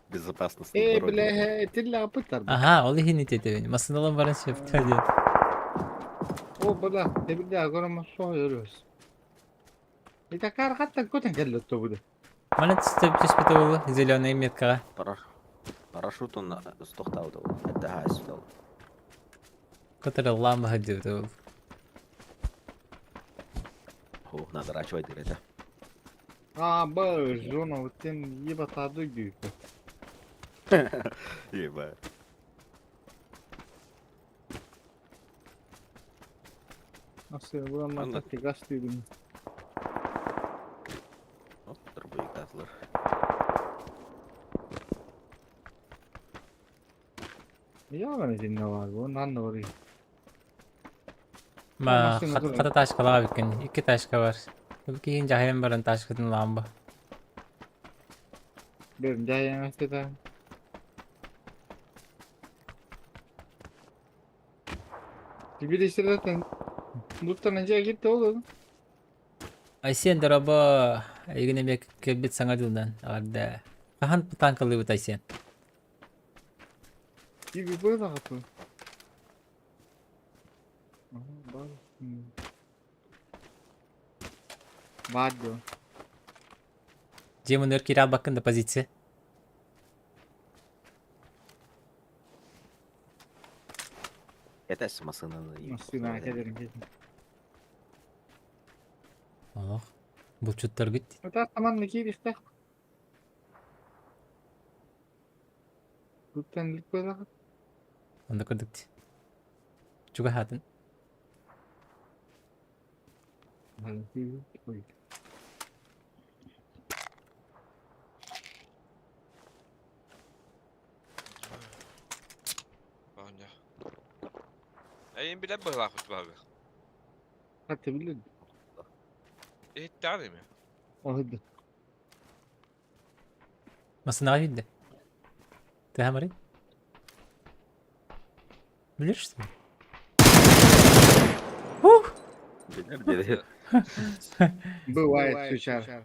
Безопасность. Э, бля, тилля апыттар. Ага, ол иһин итетебин. Массыыналан баран сөптөө диэн. О, бля, тебилде агорама соһуйорус. Итакар хаттан көтен келле тобуду. Маны түстеп түспүтэ буолла зеленый меткаҕа. Парашют он стохтаабыта буолла. Это хаасыта буолла. Котырыллаан баһыдьыбыта буолла. О, надо рачивать это. А, б, жона, вот тен еба таду дүйкө. Еба. Nasıl bulamaz gaz duydum. Оп, дробовик атылар. Я итиннэ баар бу, нанна барый. Ма хата ташкалаға бүккен. Икки ташка бар. Кийин жаһайан баран ташкатын ламба. Берим жайан да. Bir işte zaten Буттан жай кетти ол. Айсен дороба эгин эме кэлбит саҥа дьылынан аҕарда. Хаһан танкалыыбыт Айсен? Gibi böyle kapı. Бар дио. Дьиэ муннугар киирэ албаккын да позиция. Это массыынаны. Массыына кэлэрин кэлин. Олох. Булчуттаргыт. Это таман киирихтэх. Буттан илик böyle Онда көрдүк. Чугаһаатын. Ой. Оонньоо. Эйин билэр быһыылаахпыт баҕа. Хатты билин. Иһиттэҕин ими. Оһыды. Массыынаҕа киирдэ. Тыаһа барый. Билэр что ли? Ух! Билэр диэри. Бывает сучар.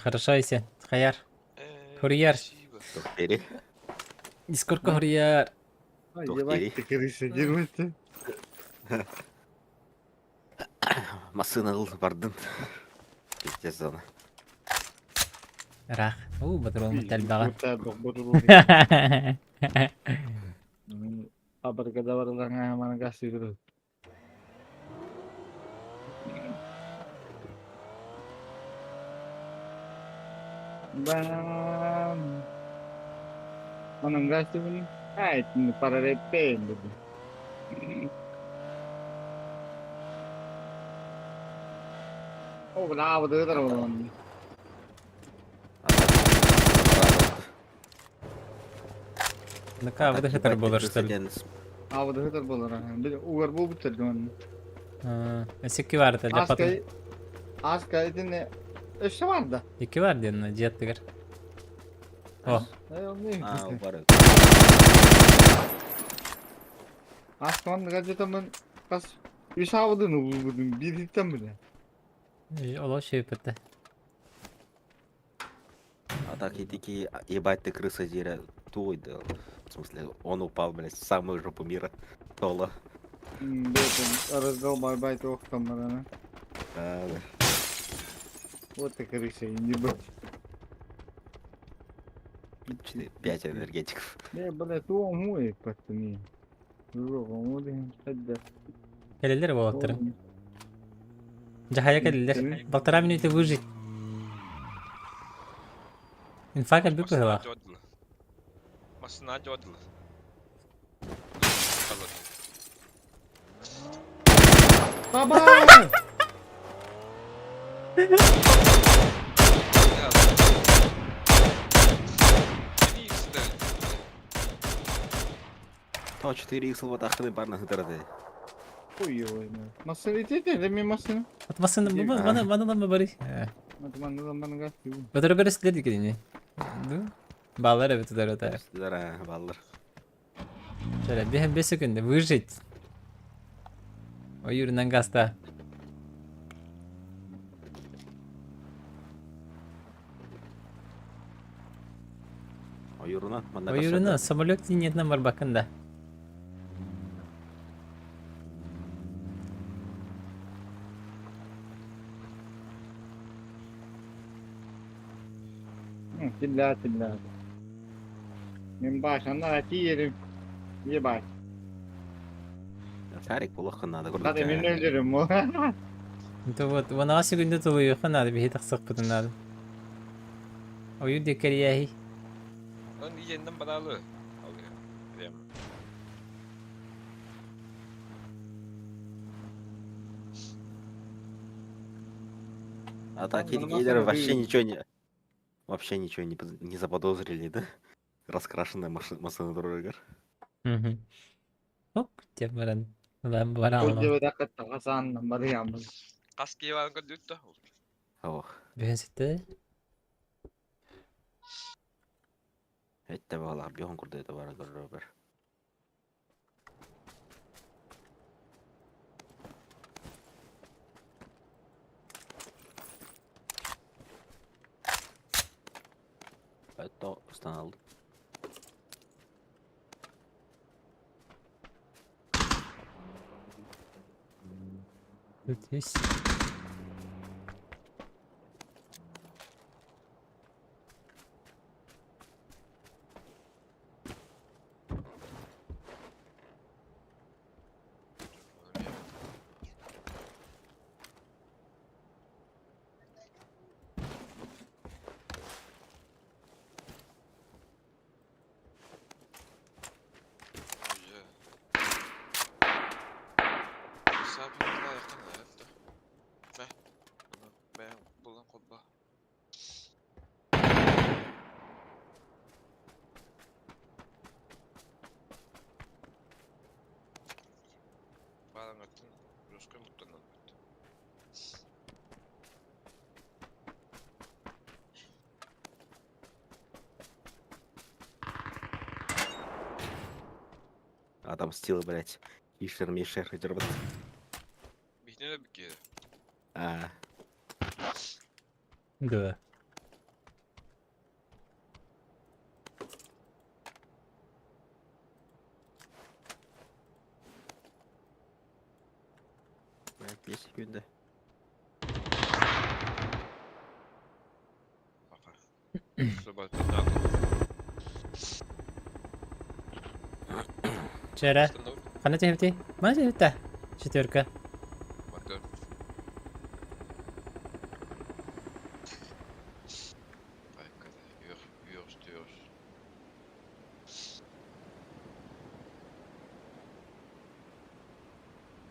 Хорошо, Айсен. Хаяр. Курьер. Тохтери. Дискордка курьер. Ай, ебать ты крыса, дерьмо Массыына ыл бардын. Пиздец зона. Рах. У, батрон тальбаҕа. Абракадабраларга мана газ үйрөт. Бам. Манан газ түбүн. Ай, парарепен. О, браво, да, да, да. Ну-ка, А так, выдох это ебать, ты было, крыса, что ли? ден с- Авды хытар болар. Били угар бу бутер дон. Эсики бар это для потом. Аска Аска итини өссө бар да. Ики бар диэн дьиэттигэр. О, А, бар. Аска манна газетамын кас үс авдын улбудун бириттен биле. олоо шөйпөттө. А так и такие, «А, ебать ты крыса, деря. Туй, да. В смысле, он упал, блядь, в самую жопу мира. Тола. Бетен раздолбай байт охтан барана. А, да. Вот ты крыса не был. Четыре, пять энергетиков. Не, блядь, о мой пацаны. Кэлэллэр буолаттар. Дьаһайа кэллилэр. Полтора минуты выжить. Инфа кэлбит Массына быһыылаах. дьодула. Массына дьодула. Баба! То 4 икс вот ахны барна хытырды. Хуй его знает. Машина идите, это ми машина. От массына мана мана мана бары. Мана Батыры бер силер дикини. Ду. Баллар эбит удар ота. Зара, баллар. Şöyle bir, bir секунды выжить. Ойурунан гаста. Ойуруна, манна Ойуруна самолет нет бар бакында. Тилля тилля. Мен баш, ана ати yerim. Ye baş. Шарик булах надо Hadi мен öldürürüm o. Это вот, вона секунды тулуйуха надо, бихи тахсак путун надо. Ойур декерияхи. Lan iyice badalı. Alıyor. Прямо. А так Ну, гейдеры на вообще самом ничего не... Вообще ничего не, не заподозрили, да? Раскрашенная машина, машина дорога. Мгм. Оп, тем баран. Лам баран. Öldü ve dakika Hasan barıyam. Kask var gördük Ох, Бөхөн ситте. это было, бегом куда это бар дорога. Это устанал. Тут есть. Отомстил, блядь. Ишер, Мишер, дербат. А, Да. блядь, 5 секунды. Вчера. Хана тебе Мана тебе Четверка.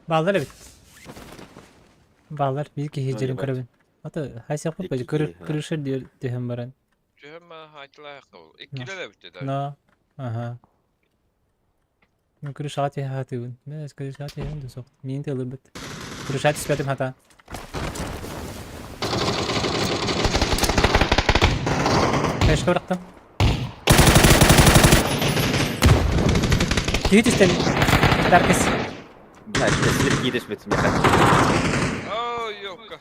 Баллар бит. Баллар bir ki hecerim karabin. Ата хайса Икки купа киһи, ха. крышер диyor диһем баран. Но. Ага. Мен крышаҕа түһэ сатыыбын. Бээс крышаҕа түһэбин да суох. Миин тыалырбыт. Крышаҕа түспэтим хата. Флешка бырахтым. Киһи түстэ. Таркис. Блядь, слеп киириш бит меха. Ой, ёпка.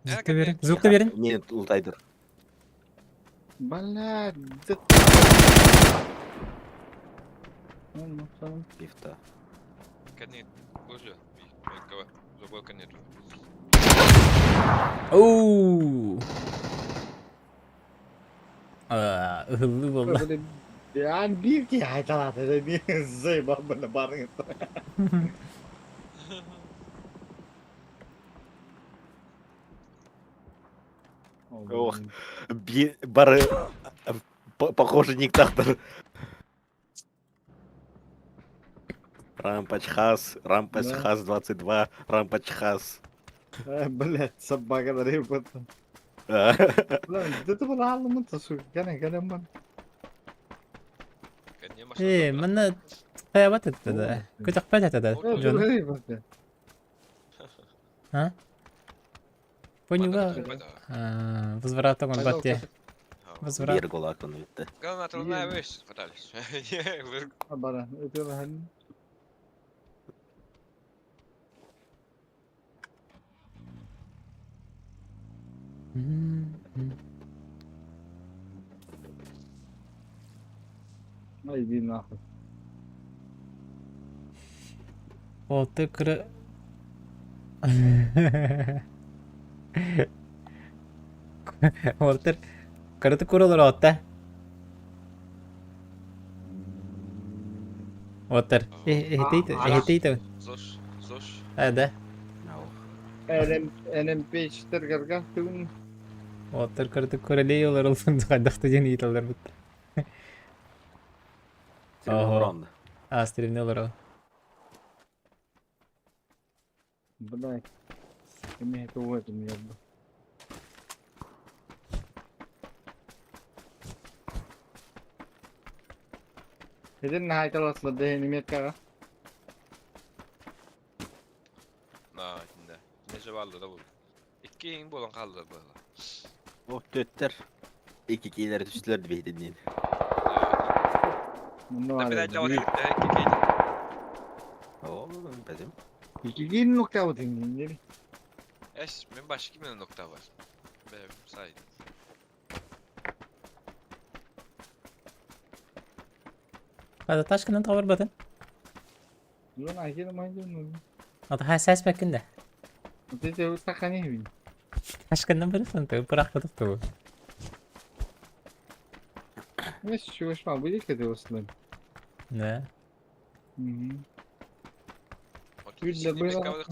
Звукта берин. Звукта берин. Нет, ултайдыр. Блядь, да... Пифта. Кэнни возле. Забыл конец. Оу. Ыһыллыы буолла. Ян биир киһи айталаата да заебал бына барың. Ох, бары похоже никтахтар. Рампачхас, Рампачхас 22, Рампачхас. Блять, собака рыба. Блин, это было алымын сука, кene кene man. Ээ, манна хайабат этэ да. Көтөхпөт этэ да. Дьон. А? Понюга. Возврат он батте. Возврат. Биир голакон бүттэ. Гранату на вещь пытались. Бара, это Ай, иди нахуй. О, ты кыры... Уолтер, кырыты курулар отта. Уолтер, эхитейт, Зош, зош. А, да. НМП 4 гарга түгін. Уолтер кырыты куралей олар олсын хайдахты ден ыйталар бит. Ого. А, стримне олар. Блядь. Мне это в этом я бы. Эден айталаслар дeheni меткага. На, да. Неше балды да бул. Икки ең болан қалды бұл. О, төттер. Iki кейлер түстүлөр бейтиннин. Муну Да, bir айтып икки кейди. О, бәдем. Iki кийин нокта бутин. Эш, мен башки менен нокта бар. Бәм сайт. Хада ташкынан табар батын. Лун айгер майдын. Ата хасас бәкинде. Тете сакани бин. Ташкынан бир сон бирак бутук ту. Эш чугашма будет это услуг. Да. Угу. Үл было.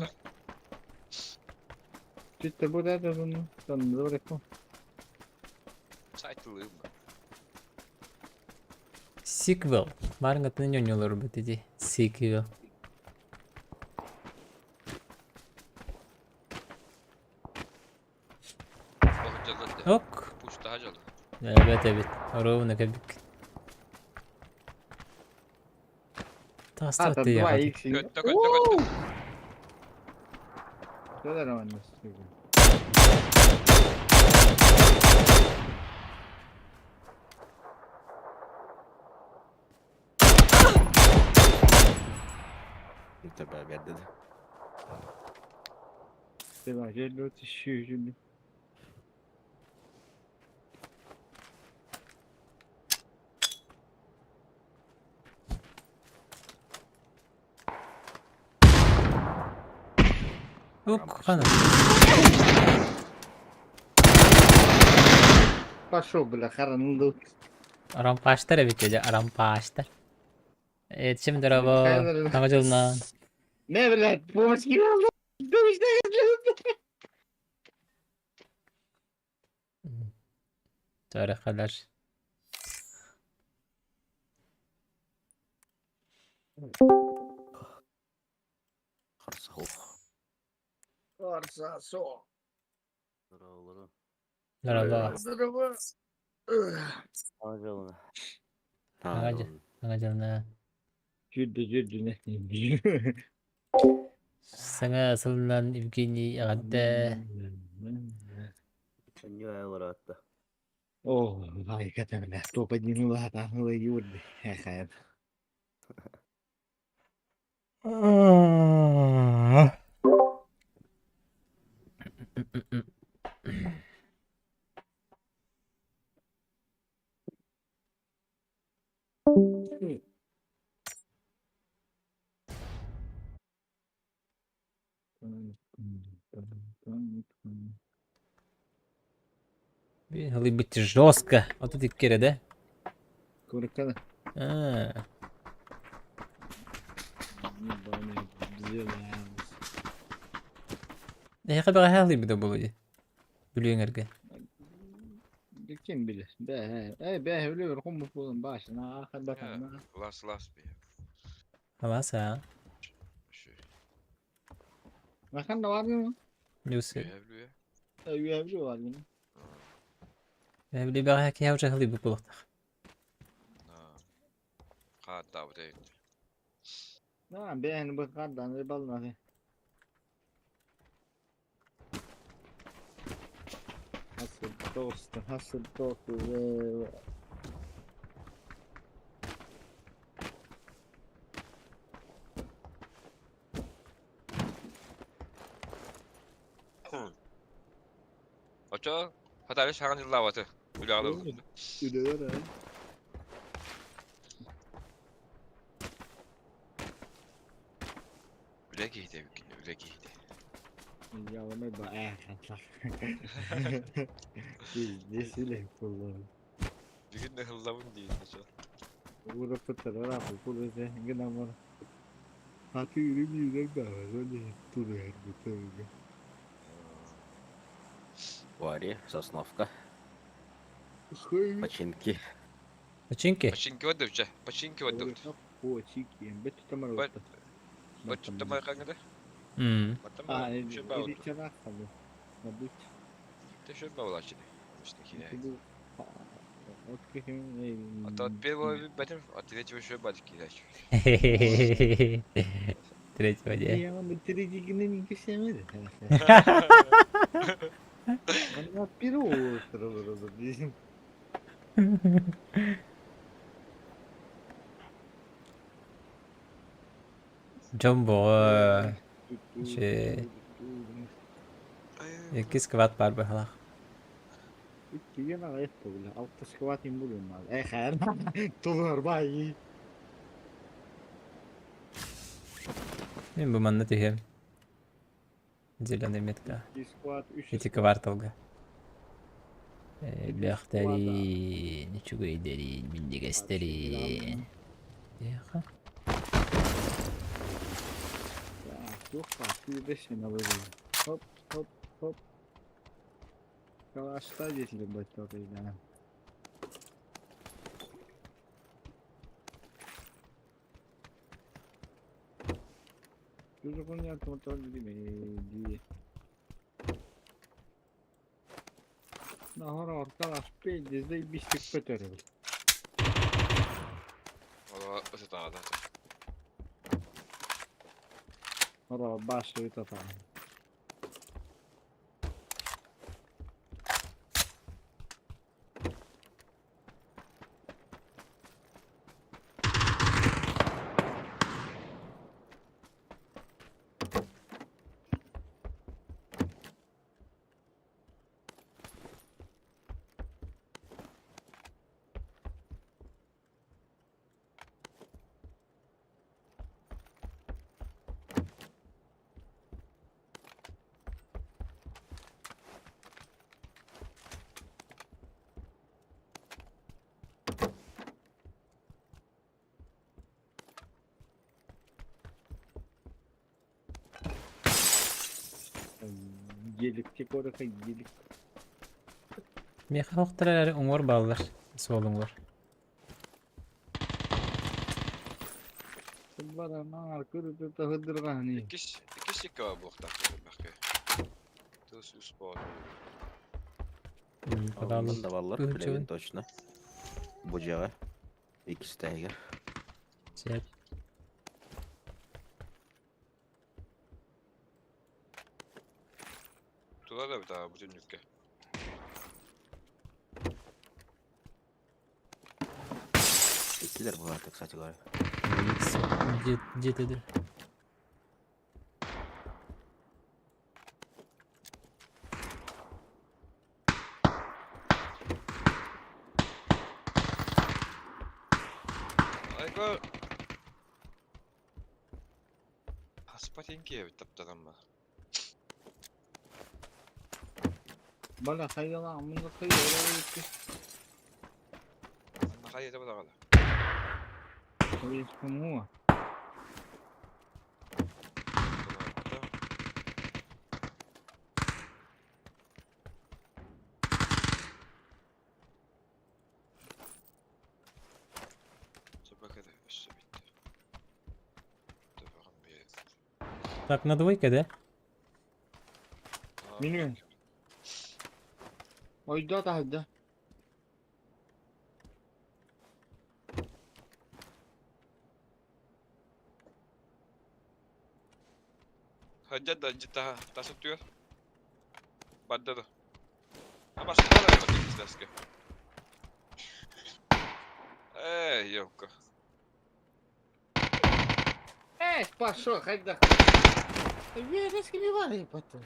Чүттэ бу да да ну. Там добре. Сайтылы. Сиквел. Барыңа тын бит иди. Сиквел. Ок. Пушта хажал. Evet evet. Ровно кабик. А, Таста ты 2 я. икс. Көттө, көттө, көттө. Да нормально. Төбә берди. Тебе geldi şimdi. Ок, хана. Пошел, бля, харанылды. Рампаштар бит же, рампаштар. Этчим дорого. Саҥа дьылынан. Не, блядь, помощь кирилл. Тарихалар. Харсах. Арса, со. Здорово. Здорово. Саҥа дьылынан. Сүүрдэ сүүрдүнэ. Саҥа сылынан Евгений эҕэрдэ. О, вай, бля, топ-1 улаатан юрды. Эхэ. Блин, быть жестко. Вот это кире, да? Курыккана. А, Эһиэхэ бэҕэһээ ылыйбыта буолуо дии. Бүлүүҥэргэ. Ким билэр? Бээ, э, бээ, үлүөр хоммут буолан баашына, аахар батана. Лас лас би. Алаас аа. Махан да бар mı? Люсы. Үһэ бүлүү. Үйәбі бар mı? Били бэҕэһээ киһи уже ылыйбыт буолуохтаах. Хааттаабыт эбит. На, бээн бу кардан бална. Hasıl dostu, hasıl dostu. Очо хатары шаган жыллаабаты. Үлэ Үлелер ha. Үлэ киһитэ бүккүн, үлэ киһитэ. Ялама ба э хатлар. Здесь kullan. Бүгүн да хыллабын дейін очо. Ура пытара пулы гына бар. Хаты yürü bir yürek daha var. Öyle duruyor bu tabii. Вари, Сосновка, Починки. Починки? Починки отдывча, починки отдывт. Бет Баччуттамай каңыда? М. А, Баттамай. Шөбә отду. Ата Шөбә А то от первого бэтим, от третьего шөбә кидачу. Третьего де. Я бы третий не sevmedi. Bana bir olur bizim. Джомбо. Че. Икки скват бар быһалах. Иккиген аҕыйах буолла. Алта скват им булуом. Э, Тулар бай. Мин бу манна түһүөм. Зеленый метка. Скват үч. Эти кварталга. Элбэхтэрин, үчүгэйдэрин, минньигэстэрин. Тихо. Туох Хоп, хоп, хоп. Калашта если быть да. Нахор калаш пейдезде бистик көтөрөбүт. Ола ысытаада. Ора башы тата. Гелик орaka гелик. Меха хоқтар уңор баллар. Суол уңор. Бара нар көрүтө тахыдырганы. Иккис иккис икки буохтаах бахке. Тус ус боо. Пожалуйста. Даваллар, Быһычыбын. билебин точно. Бу жаҕа. Иккис тайгер. Сеп. Тула да бит бу түннүккэ. Иккилэр буолааты, кстати говоря. Где, где ты? Айго. Хаспатинки эбит таптаҕым. Бала хайала амында хайала. Хайа да баҕала. Кому? Так, на двойке, да? Мине. Ойда таһырда. Хадьа да жита тасы түөр. Бадда да. А баста да бат таске. Эй, ёлка. Эй, пошел, хайда. Верес не потом.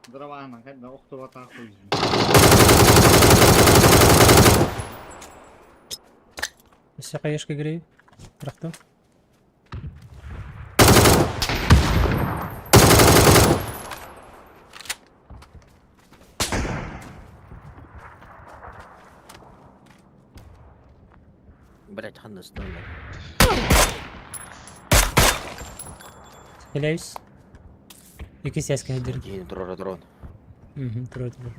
Дрова хайда охтуба хуй. Өссө хаешка грей. Рахтым. Блять, ханна стонна. Стреляюсь. Екі сәске хәдір. Кейін дрон дрон. Угу, тура тура.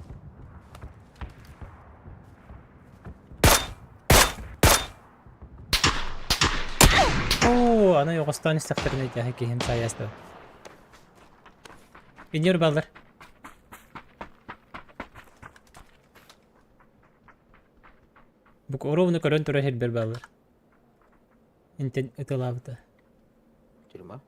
О, ана yoғыстан истәхтерін әйтә киһим саясты. Инер балдар. Бук ровно көрөн тура хербер балдар. Интен ытылабыта. Тюрьма.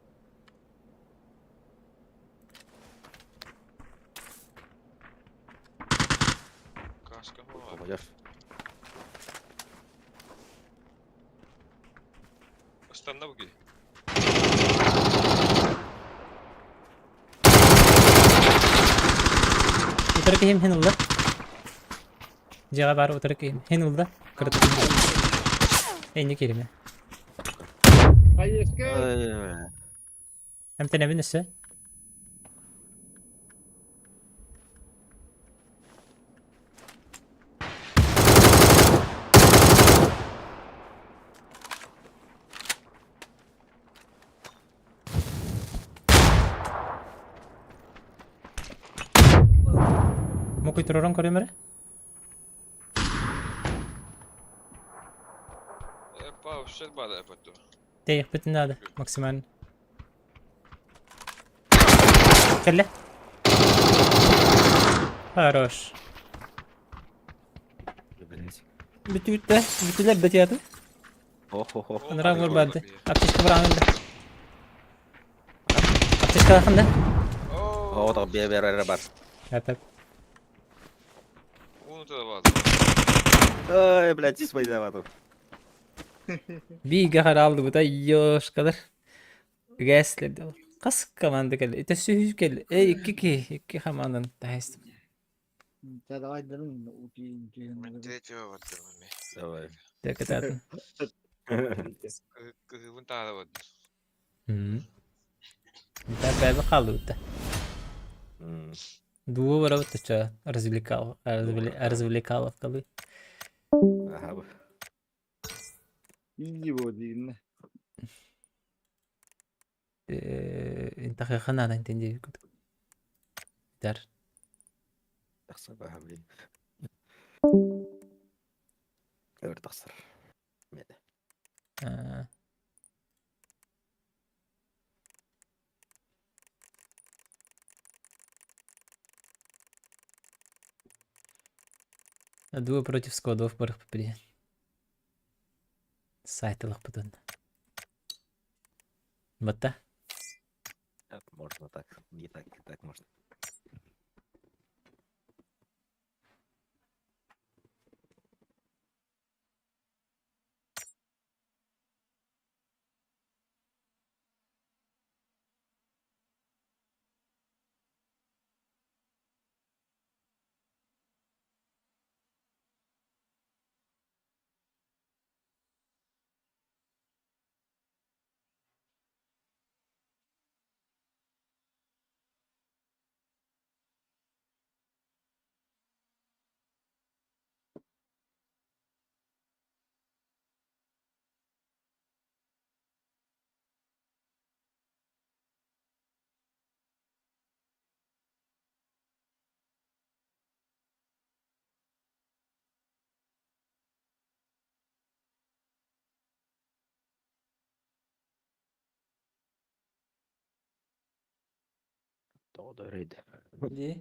Каска мова. Попадешь. Останна буги. Утары киһим хин улда. Жага бар утары киһим хин улда. Кырты. Энни кереме. Хаешка. Әмтенәбин өссө. Мокуй туророн көрөмөрө? Э, па, шел бада патту. Тейх битин надо максимально. Келле. Хорош. Блять. Бүтүттэ, бүтүлер битияты. Хо-хо-хо. Анрангыр барды. Аптечка бараңында. Аптечка ханда. О, так бе бе бар. Әп әп. Уну да бады. Ой, блять, свой Биге харалды бута ёшкалар. Гэслер. Кас команда кел. Это сүйүс кел. Эй, икки ки, икки командан тахайст. Да давай дырын утин Мен третьего барды. Давай. Так это. Кыгын таа бады. Да бәбі қалды бітті. Дуо бара бітті ча развлекал, развлекаловкалы. Ага. Иди вот дейін. Инта ханада интенди. Дар. Тахсар баха, блин. Өр тахсар. Меде. Дуо против сквадов барых попри. Сайт ылыахпытын. Батта? Можно так, не так, и так можно. Тоҕо рейд. Дии.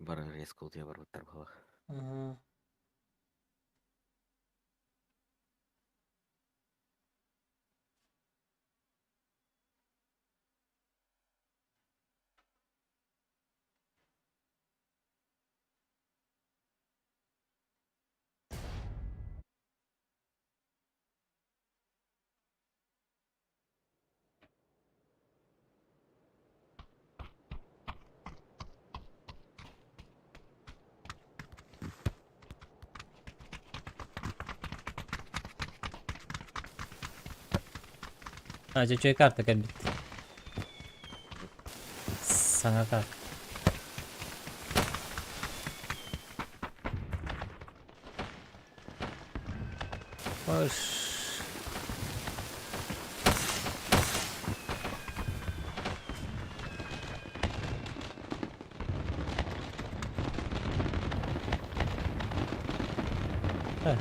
Бары резко утуйа барбыттар быһыылаах. Ага. А, дьэ үчүгэй карта кэлбит. Саҥа карта. Хош. А.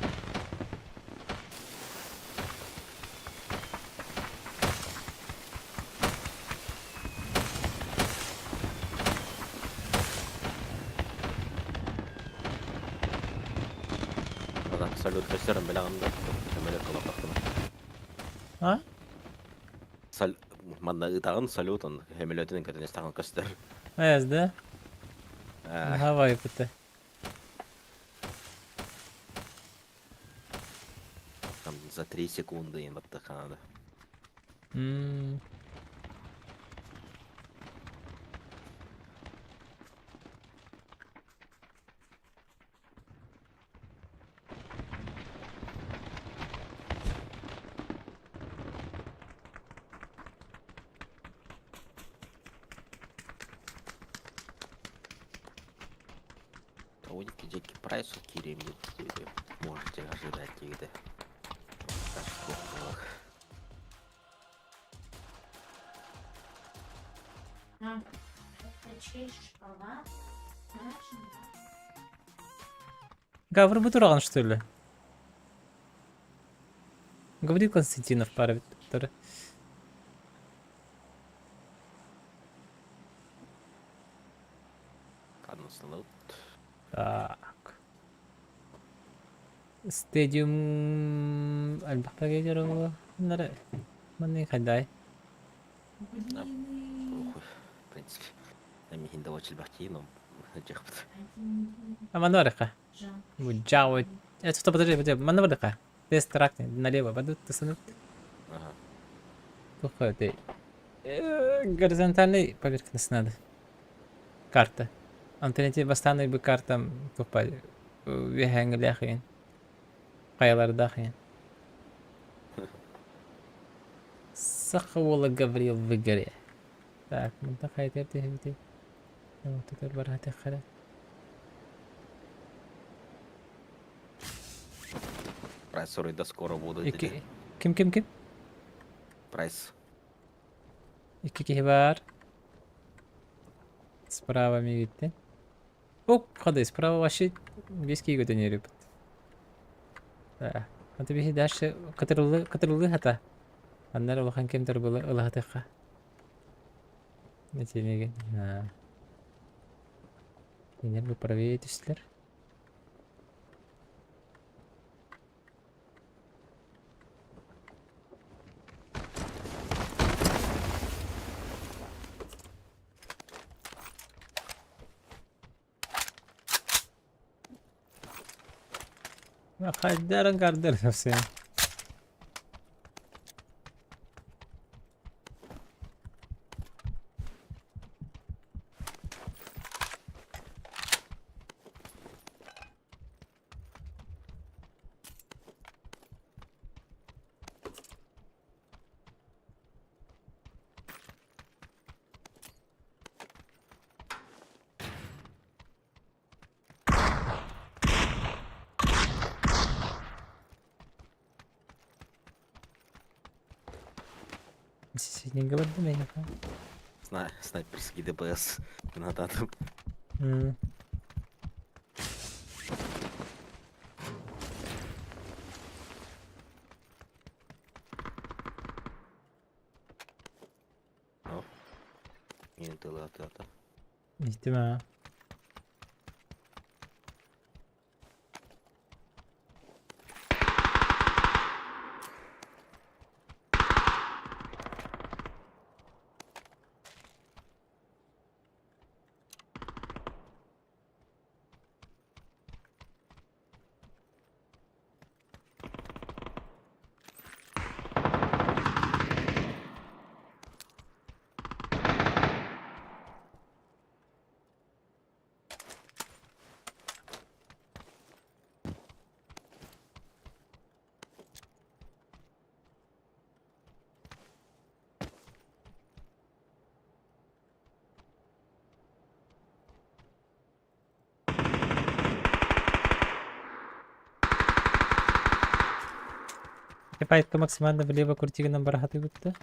Салют көстөрүн билэҕин да? Көмөлөк ылаппаккына. А? Сал... Манна ыытаҕын салют он көмөлөтүн көтөн истэҕин көстөр. Эс, да? Аа, Давай, пыта. Там за 3 секунды им баттахана. М. Довольно-таки Джеки Прайсу киирим диэбит можете ожидать диэбитэ. Так что А, это чей шоколад? Наш, да? Гавр Бутураган, что ли? Гаврил Константинов пара который. Так. Стадиум элбэхтэ Маннык хайдай. Блины. В принципе, миһин да очилбахтии, но дьахпыт. А манна барыха. Джао. Это что, подожди, подожди, манна барыха. Тест тракт налево, баду тысынып. Ага. Тухай ты. Горизонтальный поверхность надо. Карта. Антонити бастааны бы картам тухпай үөһээҥҥилээхин. Хайалардаахин. Саха уола Гаврил в игре. Так, мантан хайатыгар түһэбитий? Ортотугар бараатыахха эрэ. Прайс суруйда скоро буду Икки... диде. Ким ким ким? Прайс. Икки киһи баар. Справа мигиттен. Оп, ходы, справа вообще весь киһи көтөн иһэр Это биһи дальше кытырылы кытырылы хата. Аннар улахан кем торбылы ылаһатыхха. Этинеген. Кинилэр бу правее түстүлэр. Хайдарын кардыр совсем. Синенько бардым эйиэхэ. Снайперский ДПС. Гранататым. Мин тылы атыата. Иһиттим аа. Пайка максимально влево крутигынан барахаты бутта.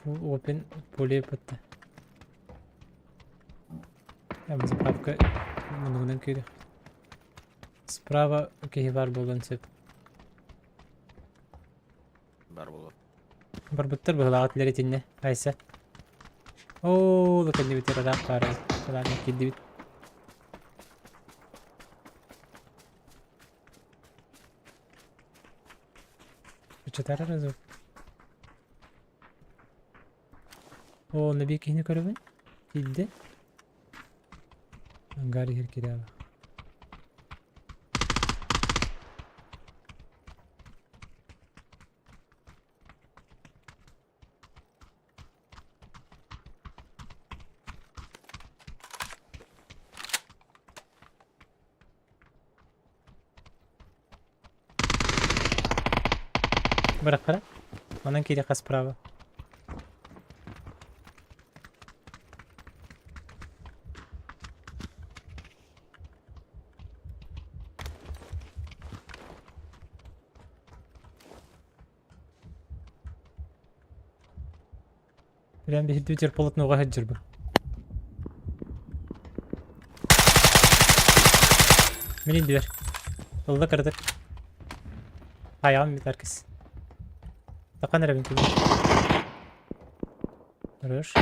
Full open поле бутта. Там заправка муннугунан киирэх. Справа киһи баар буолуон сөп. Бар буолуо. Барбыттар быһылаах этилэр итиннэ. Айса. Оо, кэннибитигэр ыраах баар эбит. Ладно, киирдибит. Кыччатар разок. Оо, онно биир киһини көрөбүн. Киирдэ. Ангар иһэр кирээҕэ. Быраххара. Онон киириэххэ справа. Прям биһирдүү терполотнуга сылдьырбын. Мин иннибэр. Ылла кыратык. Айаҕым битаркис. Тахан эрэбин күлүм. Хорош.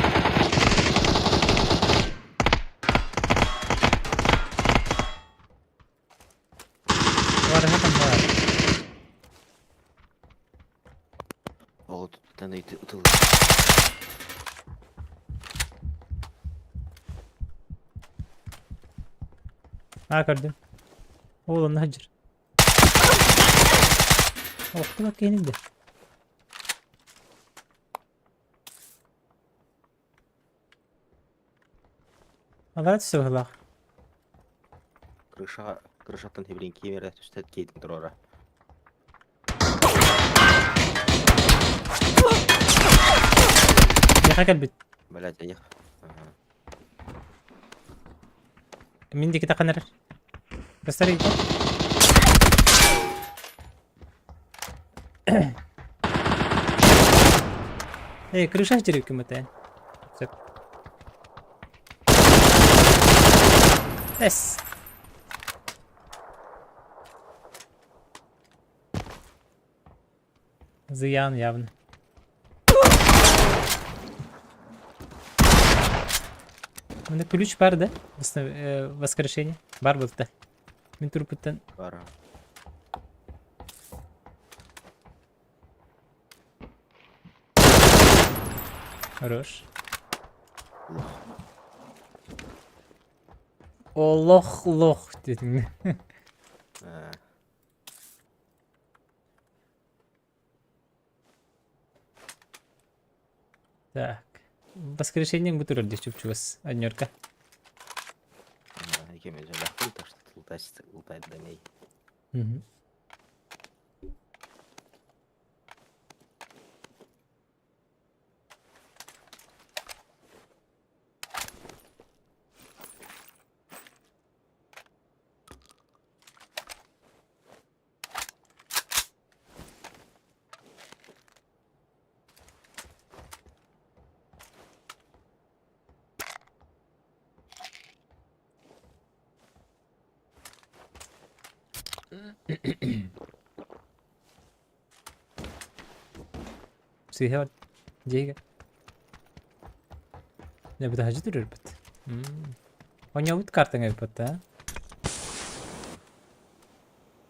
Барыһа баар. Ол туттан ытыл. Аа көрдүм. Ол онно сылдьар. Охтубат киһинин да. Алара түсө быһылаах. Крышаҕа крышаттан хибилин киим эрэ түстэ киитин туруора. Миэхэ кэлбит. Блять, эйэх. Ага. Мин диэки тахан эрэр. Көстөр ыйда. Эй, крыша дьириккин бытайын. Сөп. Эс. Зыян явно. Мында ключ бар да? Воскрешение. Бар буолта. Мин турпуттан Бара. Хорош. Олох лох дедиң. Так. Воскрешениең бу турар дии чуп-чугас, Аннерка. Кем өзүлэхпин, так что лутать лутать да ней. Мгм. Сыыһа дьиэгэ. Не бытаһадьы түрөрбүт. Оонньообут картаҥа эбиппит аа?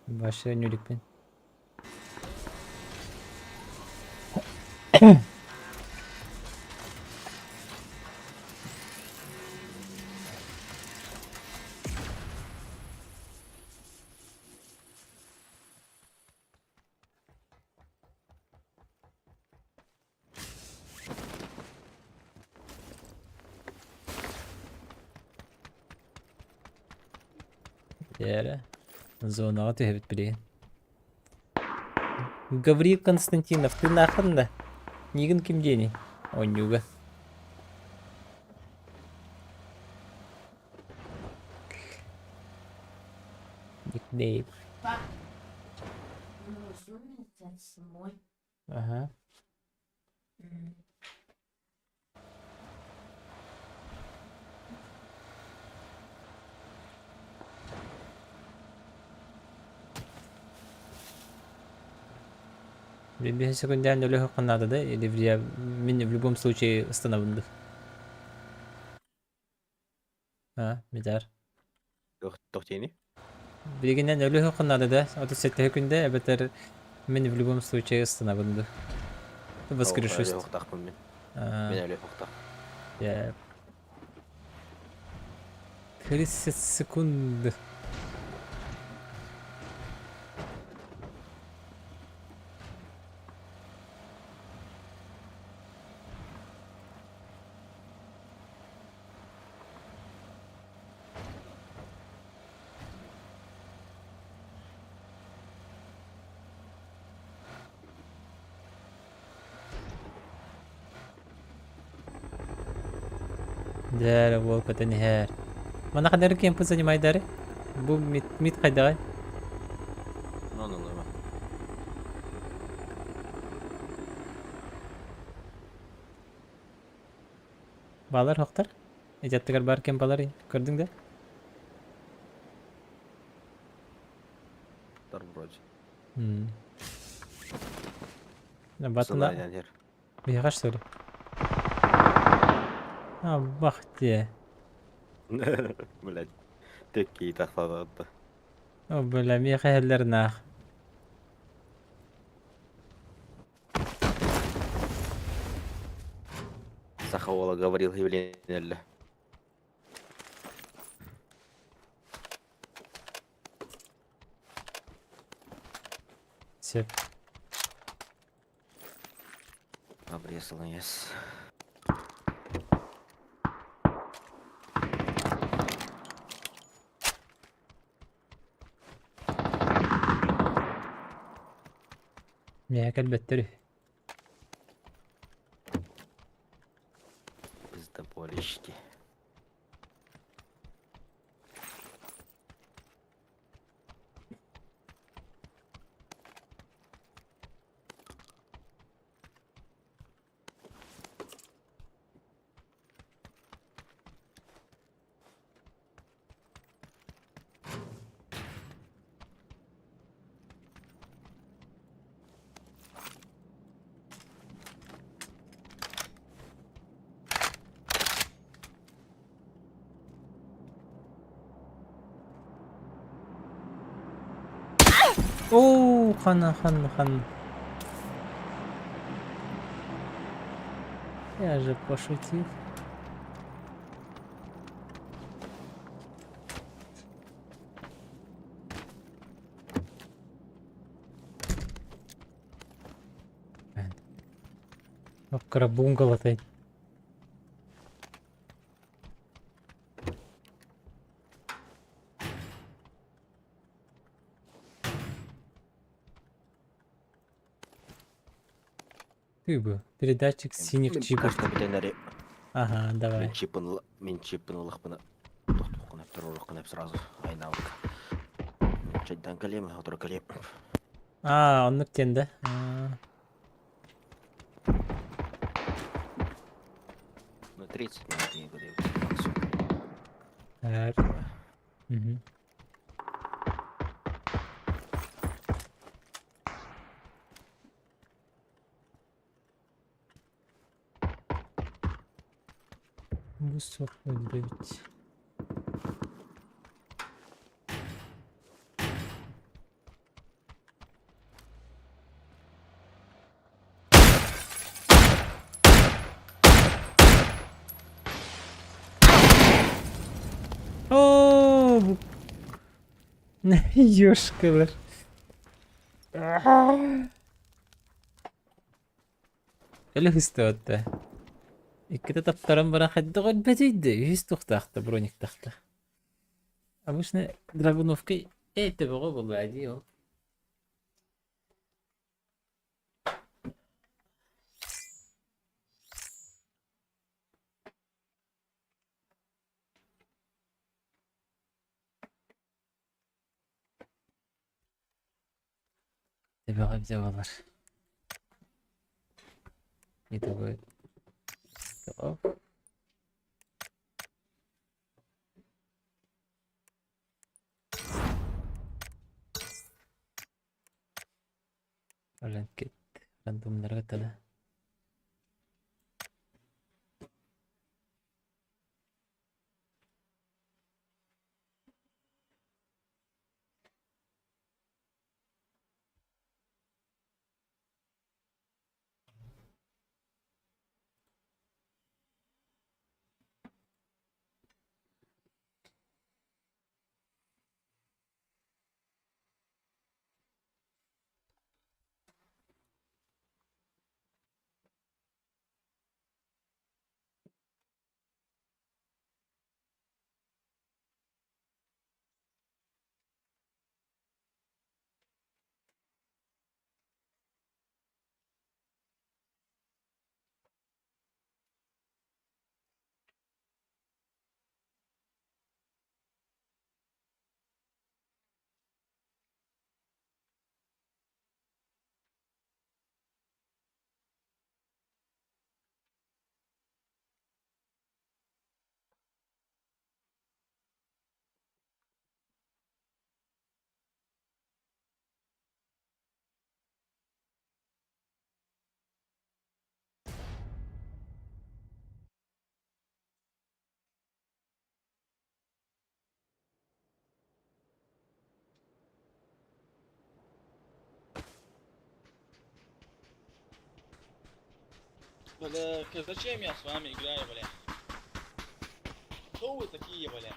Вообще ньүлүкпүн. Дьэ зонаҕа түһэбит билигин. Гаврил Константинов, ты нахрен да? Миигин ким диэний? Оонньууга. Никнейм. Ну, разумеется, мой. Ага. Биир секундээн өлүөххэ наада да или я мин в любом случае ыстанабын да? А, Митар. Туох диэний? Билигинэн өлүөххэ наада да, 37 күндэ эбэтэр мин в любом случае ыстанабын да. Воскрешусь. Өлүөхтаахпын мин. Мин өлүөхтаах. Я 30 секунд. Дьэ, уол көтөн иһэр. Манна ханна кемпы занимайдары? Бу мит, мит хайдаҕай? Ну, ну, ну. Баалар хохтар? Ити аттыгар баар кемпалар көрдүҥ да? Тар вроде. Батына биһиэхэ что ли? А, бах те. Блядь. Текки тахсаатта. О, бля, миэхэ иһэллэр наах. Саха уола Гаврил Евленелле. Сөп. Обрезал yes. Миэхэ кэлбэттэр үһү. Пиздоболищки. Оо, хана, хана, хана. Я же пошутил. Кыра бунгалатай. Ты бы. Передатчик синих чипов. Ага, давай. Мин чипын мин чипын ылахпына тохтуоххун эптэр оруоххун эп сразу айнаабыт. Чайдан кэлиэм, сотору кэлиэм. Аа, оннук диэн да. Ну 30 минут не говорил. Максимум. Эр. Мгм. Бу суох өлбөбүт. Оо, бу Ёшкалар. Өлө хыстыбатта. Иккитэ таптаран баран хайдах өлбөтүй да үһүс туохтаахта брониктахта. Обычно драгуновка это бөҕө буолла дии ол. Төбөҕө эбитэ буолар. Итого Өлөн кит рандомнарга тада. Бля, зачем я с вами играю, бля? Кто вы такие, бля?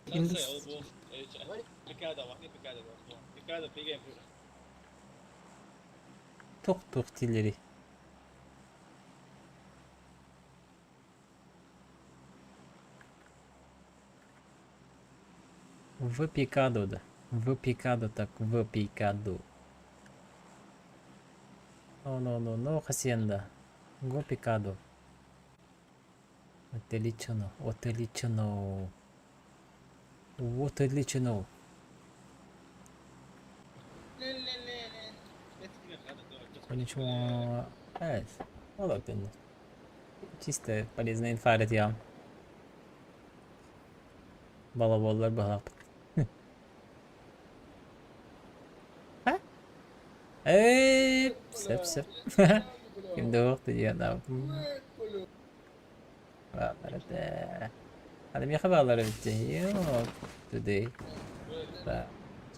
Индус. Туох-туох дииллэрий? В пикаду да. В пикаду так в пикаду. No, no, no, no, hacienda. Go picado. Отлично, отлично. Вот отлично. Коничуа. Э, вот Чисто полезная инфа я. Балаболлар баһааппыт. Ээ, сөп сөп. Ким да уох диэн Бааллар этэ. Аны миэхэ бааллар эбит дии. Ёп, today. Да.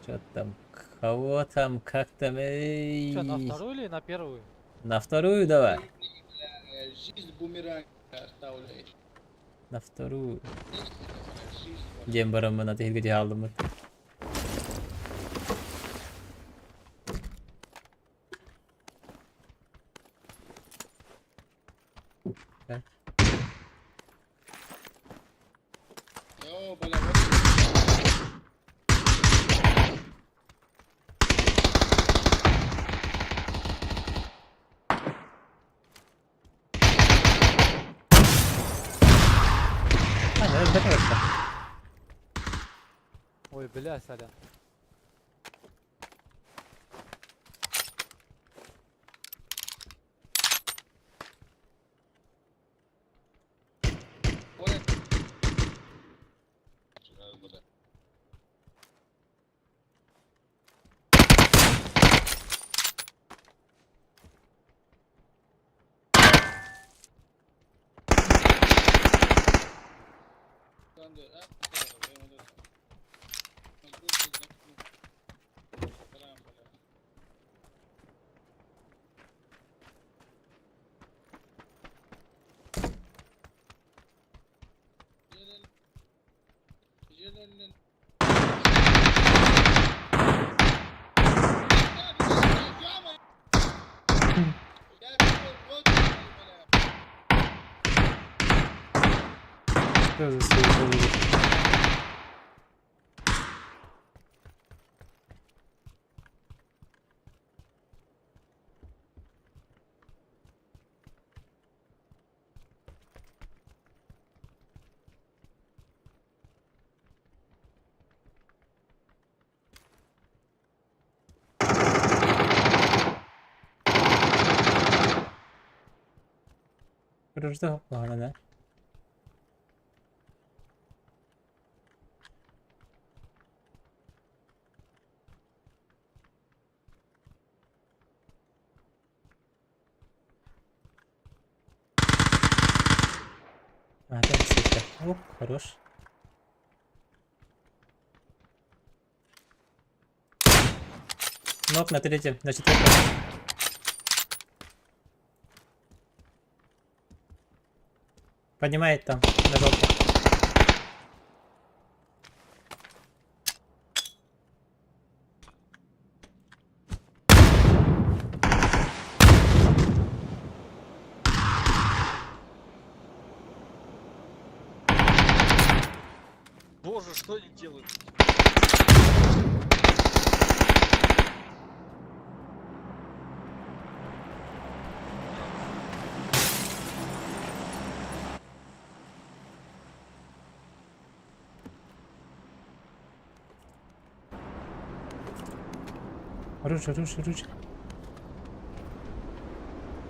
Что там? Кого там? Как там? Эй. Что, на вторую или на первую? На вторую давай. Жизнь бумеранг оставляет. На вторую. Диэн бараммын атыһырга дьаһаллыммыт. Йо, бля, вот. Ой, бля, сорян. Что за суета? Что да? А, там сетка. Оп, хорош. Нок на третьем, на четвертом. Поднимает там, на желтом. Боже, что они делают? Оружие, оружие, оружие.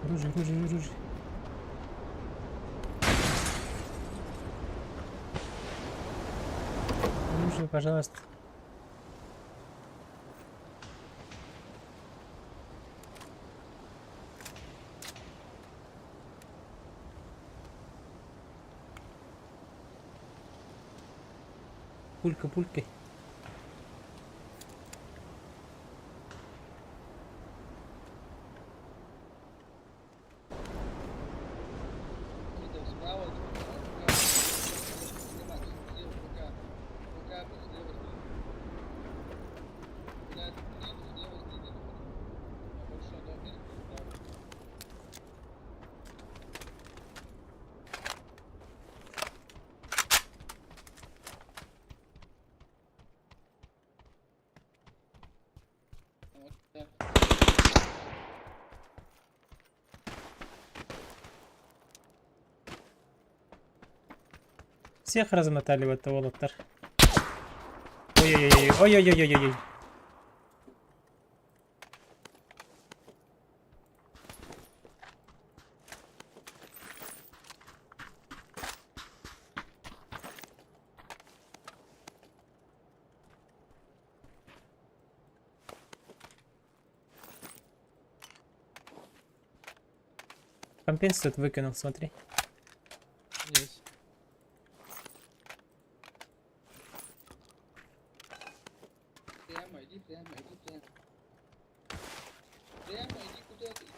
Оружие, оружие, оружие. Оружие, пожалуйста. Пулька пулькой. Всех размотали в это уолаттар. Ой-ой-ой, ой-ой-ой-ой-ой. Компенс тут выкинул, смотри. Есть. Прямо, иди прямо, иди прямо. Прямо иди куда ты идешь?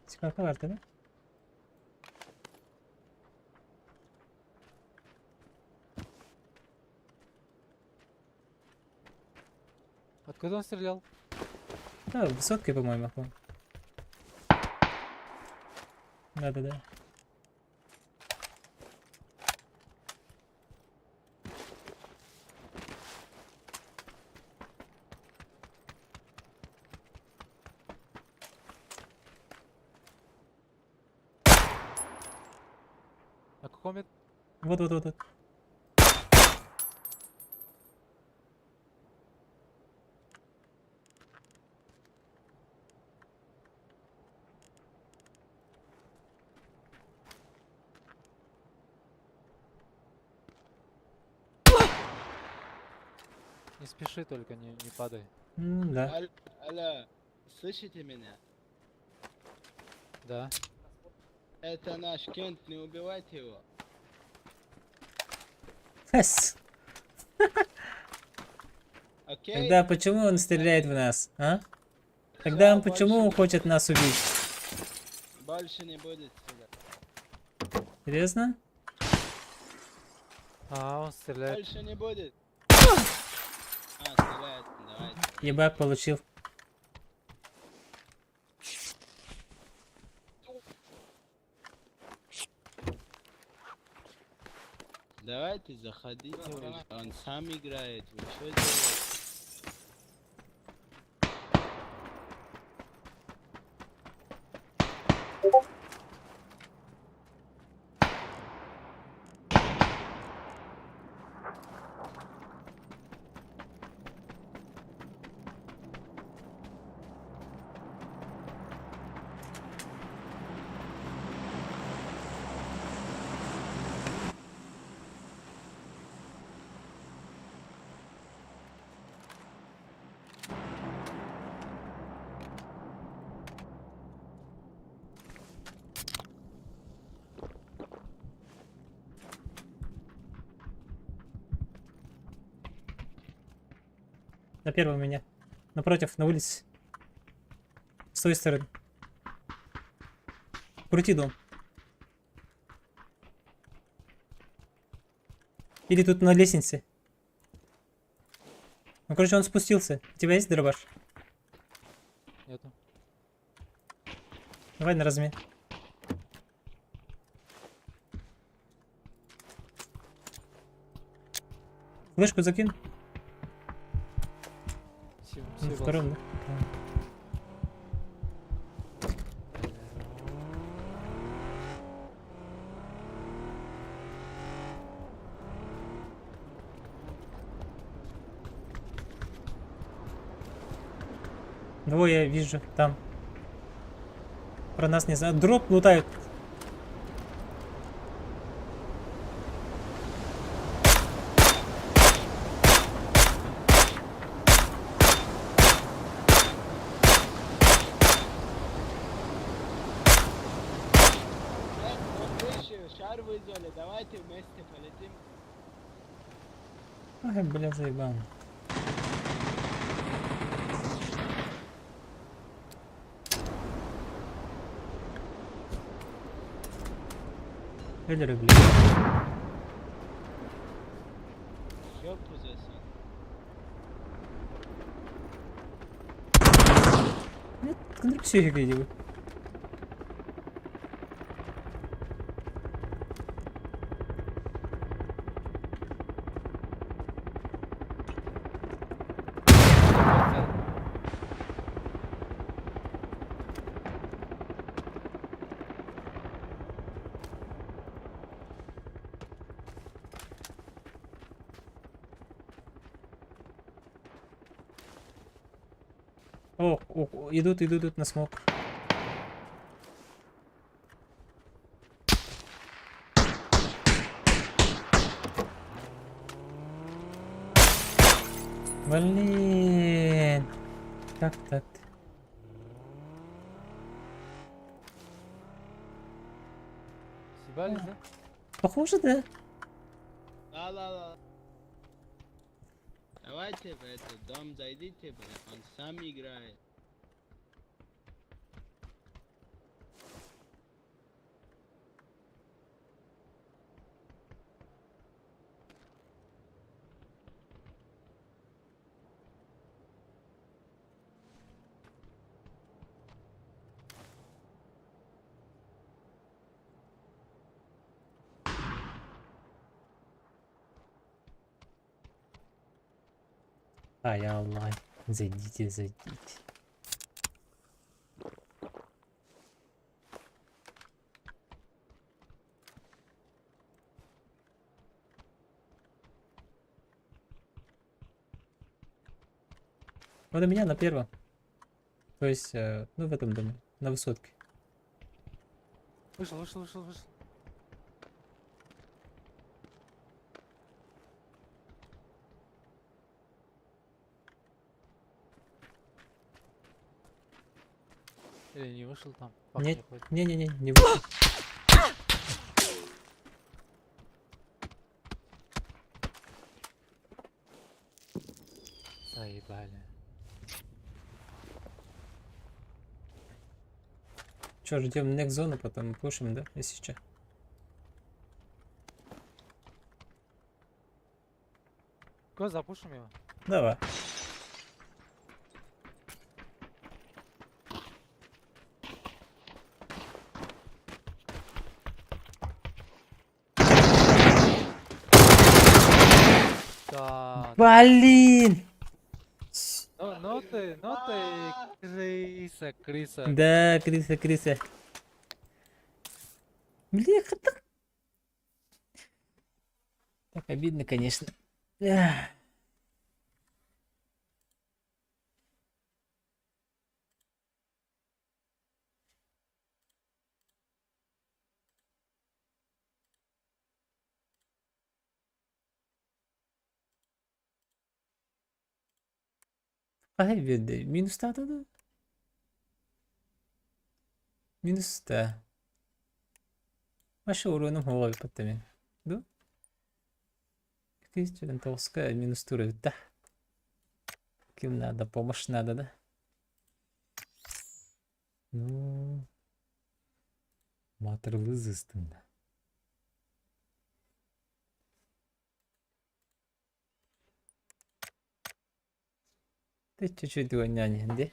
Сколько var да? Откуда он стрелял? Да, высоткой, по-моему, по Да-да-да. На каком это? Вот-вот-вот. Не спеши только, не, не падай. М, да. Алло, алло, слышите меня? Да. Это наш Кент, не убивайте его. Эс. Окей? Тогда почему он стреляет в нас, а? Тогда он Всё, почему больше, хочет нас убить? больше не будет стрелять. Интересно? А, он стреляет. Больше не будет. А, стреляет, давайте. Ебак получил. Давайте, заходите уже. Он сам играет, вы что делаете? На первом меня. Напротив, на улице. С той стороны. Крути дом. Или тут на лестнице. Ну, короче, он спустился. У тебя есть дробаш? Нету. Давай на размен. Флешку закинь. Сим, На втором, да? Да. Двое вижу там. Про нас не знаю. Дроп лутают. Пожар вызвали, давайте вместе полетим. Ай, бля, заебал. Өлөрө бля. Ёпу засын. Нет, кындырып сүйеге диби. О, о, идут, идут, идут на смок. Блин. Как так? Съебались, да? Похоже, да? Да, да, да. Давайте в этот дом зайдите, бля, он сам играет. Ай, Аллах. Зайдите, зайдите. Вот у меня на первом. То есть, ну в этом доме, на высотке. Вышел, вышел, вышел, вышел. Или не вышел там? Пах Нет, не ходит. не-не-не, не вышел. Заебали. Чё, ждем next зону, потом пушим, да? Если чё. Го, запушим его. Давай. Да. Блин! Ну ты, крыса, крыса. Да, крыса, крыса. Бляха, так. Так обидно, конечно. Эх. Ай, бедный. Минус та да? Минус та. Маша уроном головы потом. Да? Толская минус тура. Да. Кем надо, помощь надо, да? Ну. Матрлызыстын. Ты чуть-чуть няни, где?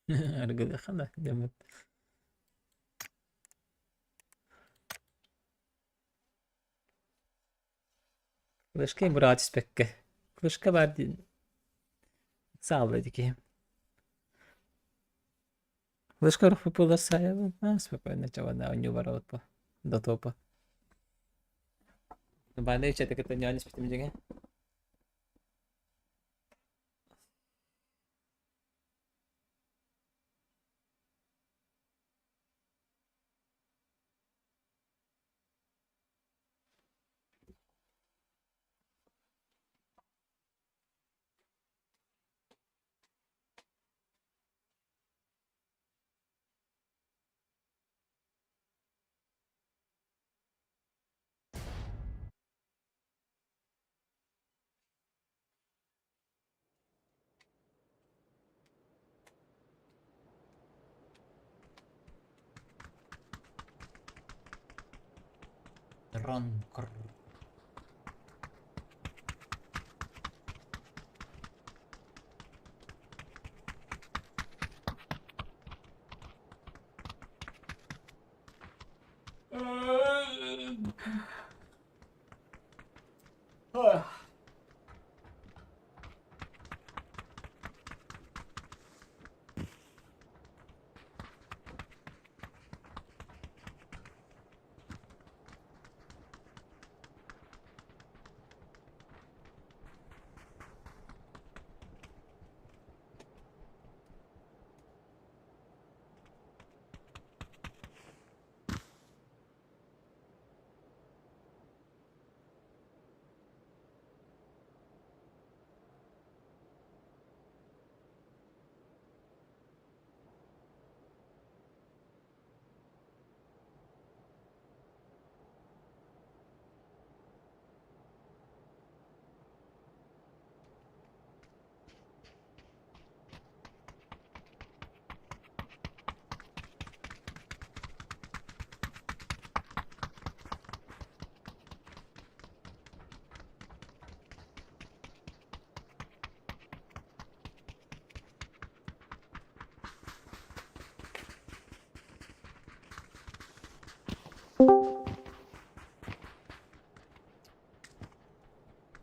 Аргадахана, демот. Флешка брать спекке. Флешка бар Саалла дики. Флешка руфу сая, а спокойно чего на у ворот по до топа. Баны чатык это не спитим диге. Дрон кр.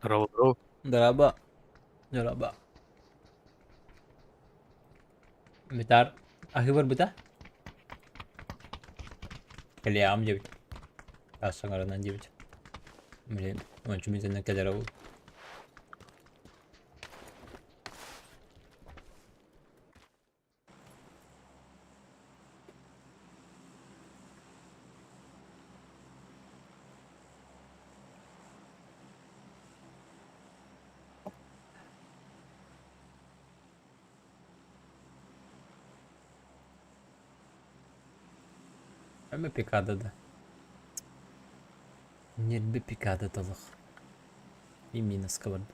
Здорово, здорово. Дороба. Дороба. Метар аһыы барбыта? Кэлиэҕим диэбит. Таас саҥаранан диэбит. Блин, ончу мин кэлэрэ ол. Эмэ пикада да. Ньирби пикада толох. И минуска барда.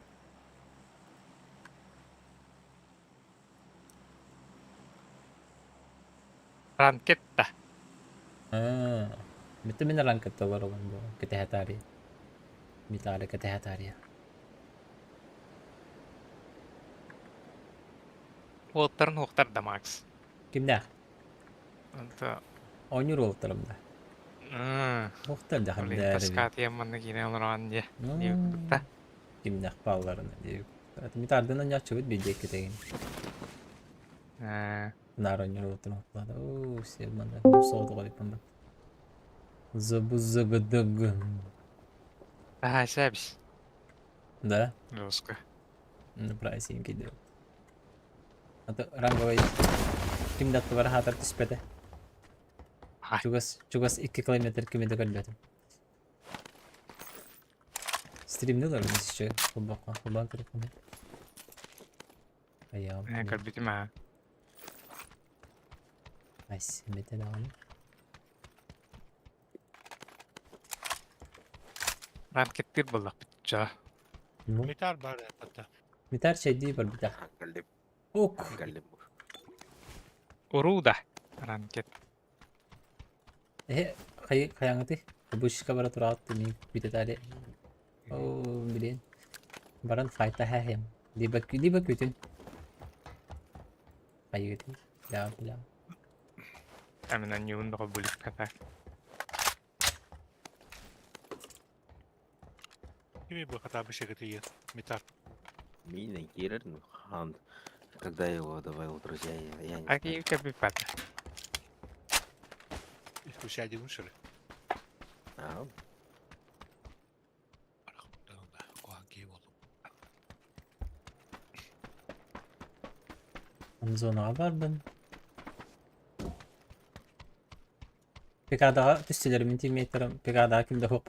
Ранкетта. Аа, Mitte мин ранкетта олоролон бу кэтэһэ таарыйа. Митаары кэтэһэ таарыйа. Уолаттарын уохтар да Макс. Кимнээх? Это Оонньуур уолаттарым да. Уохтар да Блин, ханна таскаатыйан манна киирэн олорон дьэ. Диэбит Кимнээх баалларына диэбит. Митаардын оонньооччубут биирдэ иккитэ Наар оонньуур уолаттарым уохтаата. Оо, все манна соҕотох эбиппин бат. Забы-загадагы. Ага, сәбис. Да? Жестко. Ну, правильно, киирдэ. Аты ранговай ким да аттыбар хаатар түспэтэ. Чугас, чугас 2 километр кими да көрбөтүм. Стримни олорбун исче холбоққа холбоон көрөккүн. Айаам. Э, көрбүтүм аа. Айс, эмете даҕаны. Ранкеттир буоллахпыт чаа. Метар бар это. Метар чэйдии барбыта. Кэллим. Ук. Кэллим. Уруу да. Ранкет. Эһэ хай хайаҥытый? Бушка бара тураҕыт мин бүтэтари. Оо, блин. Баран файта хэхэм. Либо либо күтүн. Хайыгытый? Бля, бля. Амина ньуун доҕо булик хата. Кими бу хата бышыгытыйы? Метар. Мина Кирер, ну, хан. Когда я его добавил в друзья, я не А знаю. киев кэпипата. Исключая шыры. А, Зонаҕа барбын. Пикадаҕа түстүлэр мин тиммейттерим Пикадаҕа ким да суох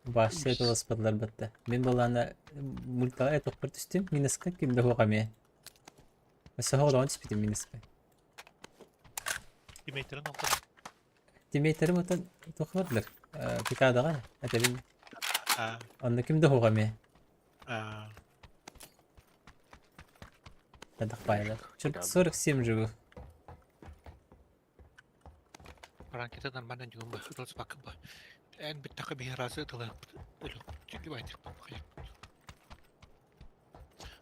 Вообще туласпатылар батта. Мин былаана мультаҕа этохпор түстүм, минуска ким да суох эмиэ. Өссө оҕолоон түспүтүм минуска. Тиммейттерин онтон. Тиммейттерим отон туох бардылар? Пикадаҕа этэбин. Онно ким да суох эмиэ. Хайдах баайалар. 47 живых. Ранкета нормально дьугун ба, ролс бакын ба. Эн бүттэххэ биһи разы ытылыахпыт, өлүөхпүт, убайдыахпыт, хайыахпыт.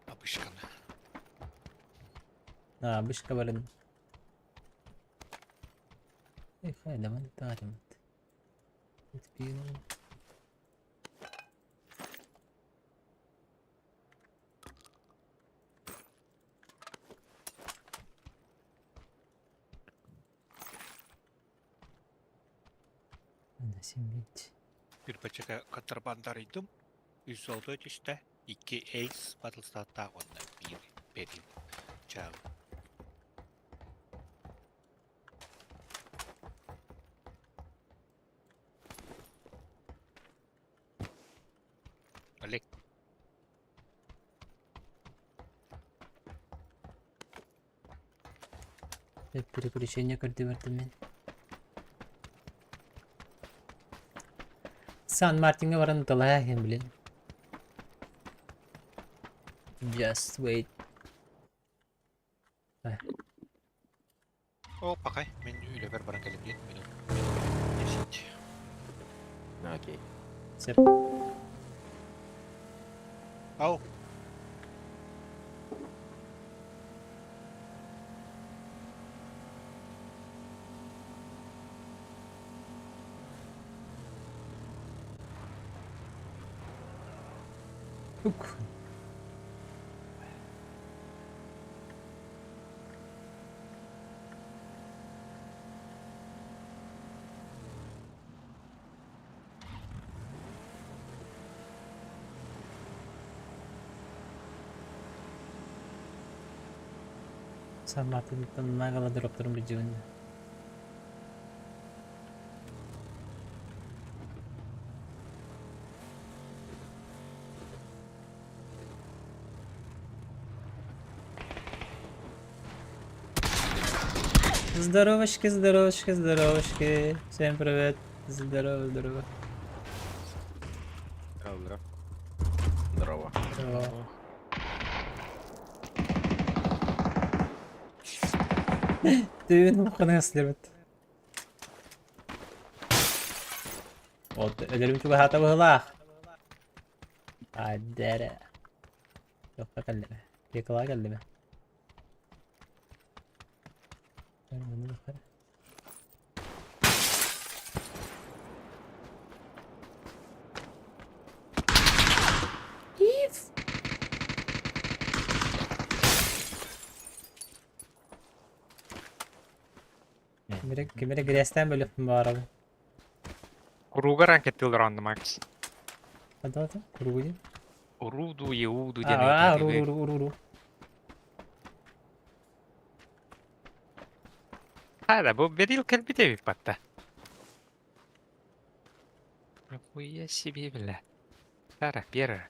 Бабушканы. А, бышка баран. Эх, давай тарим. Кирпэчэкэ контрабандарыйдым, үс золотой түстэ, икки эйс батылстааттаах уонна биир берил чаал. Олег. Переключение көрдүбэртим мин. Сан Мартиҥҥа баран талаһа блин. Just wait. О, пакай, мин үлэбэр баран кэлим диэн минут. Десять. Окей. Сеп. Ау. Ук. Сан Мартинтан нагала дропторун билдьибин. Здоровочки, здоровочки, здоровочки. Всем привет. Здорово, здорово. Здорово. Здорово. Здорово. Түүн ханас сылдьыбыт. Вот, өлөрүм чугаһаата быһыылаах. Аддэрэ. Туохха кэллимэ? Пекла кэллимэ? Кимире кимире грязьтан бөлөхпүн баҕарабын. Курууга ранкеттыылар онно Макс. Ханна Куругу диэн? Урууду, еууду диэн Аа, уру уру уру уру. Хара, бу берил кэлбит эбит батта. Нихуя себе, бля. Хара, первый.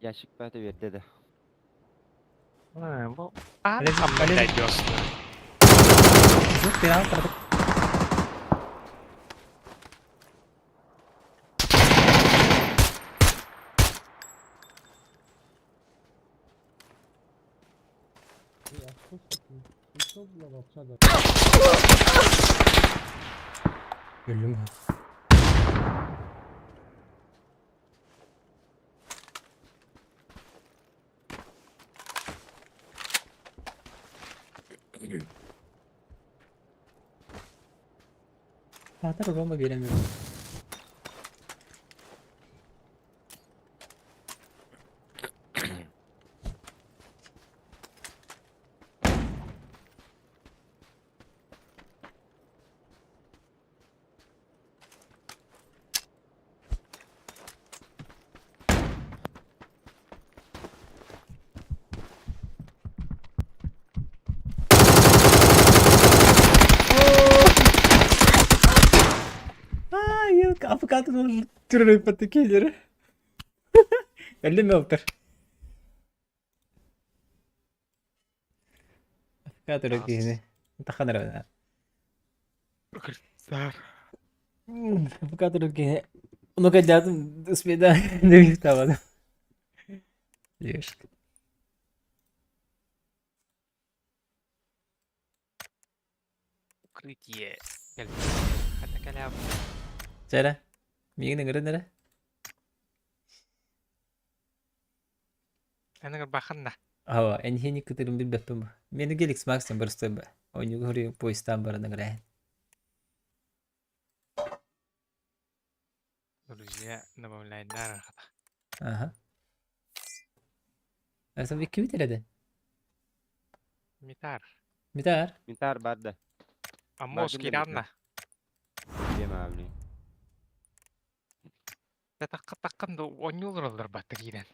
Ящик пятый берде да. А, бу Олег, Аам Олег. дойдёс. Звук пирал продукт. Өллүм. Саатар Рома биэрэммин. Авокадоны түррөйпөттө келери. Өллүм өлтөр. Авокадо киһини. Таханар. Сар. Авокадо киһини. Ну кадятым успеда не табады. Девушка. Укрытие. Хата кэлээбит. Чэ эрэ, миигин ыҥырын эрэ. Эн ыҥырбаххын да. Ава, энһиэни кытырын билбэппин бу. Мени Геликс Максим барыстой ба. Ойнугу хоруйун поезтаан баран ыҥырааһын. Друзья, добавляйдар хата. Ага. Эсэ икки бит Митар. Митар. Митар барда. Аммос Бардым да киранна. Дема блин. Такка таккан да оонньуулар батта киирэн.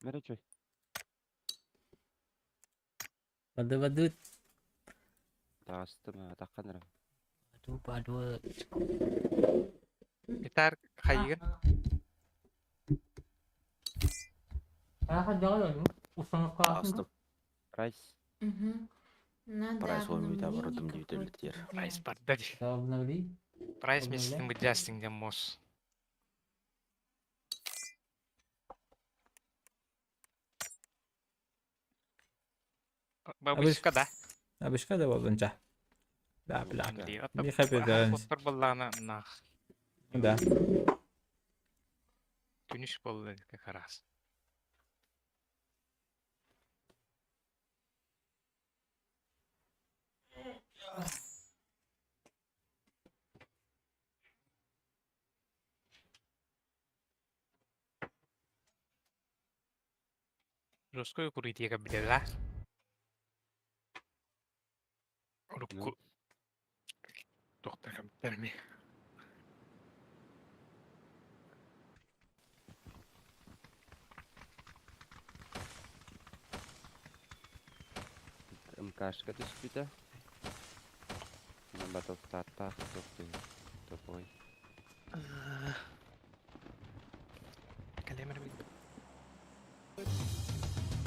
Мере чой. Бады бады. Таастым атаккан эрэ. Баду баду. Митар хайыгын. Аха дьаҕай Астым. Прайс. Угу. Надо Прайс оймуйта барытым обновление диэбитэллитиэр. какое-то Прайс делать. барда ди. Обновли. Прайс Обновляй. месяцин быдястың дем мос. Бабушка да. Абышка да болдунча. Да, бля. Бля. Би хэппи да. Боттор боллаана нах. Да. Күнүш болду как раз. Жесткую курить билела. Урукку Доктор компьютерми. МКшка түспүтэ. Батл старта топтуй. Топой.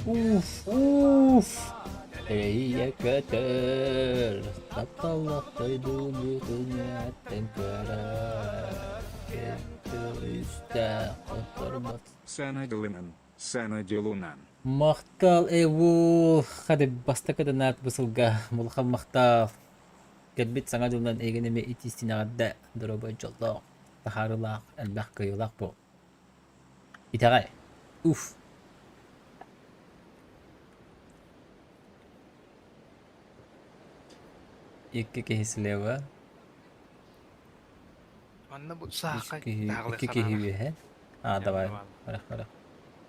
Уф, уф. Эйе көтөр, тапталлах дойдубутун көрөр. Үстэ которбот. Сана Дылынан, Сана Дилунан. Махтал эвул, хады бастакы да наат бысылга, мулхан махтал. Кэлбит саҥа дьылынан эйигин эмиэ итиистин эҕэрдэ, доруобай дьоллоох, таһаарыылаах, элбэх кыайыылаах буол. Итэҕэй. Уф. Икки киһи слева, Манна бу үс саахха киһи, таалай икки киһи санаана. үөһэ. А, давай, барах, барах.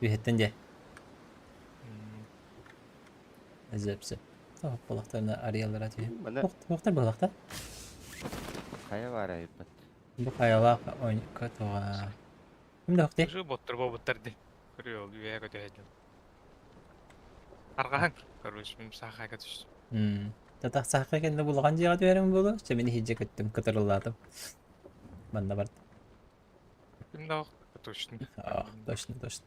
Үөһэттэн дьэ. Зөп-сөп. Балахтарына арыйаллара түһэ. Мана Туохтар балахтар? хайа баар айбат. Бу хайалаах ойка туға. Ким да хохти? Уже боттор боботтар ди. Көрүө үөһэ көтөһөдүм. Аргаан. Короче, мин саахха түстүм. Татах сахха кэннэ булахан дьиэҕэ түһэрим буолуо. Чэ мин иһирдьэ көттүм, кытарыллаатым. Манна бардым. Ким да точно. Ах, точно, точно.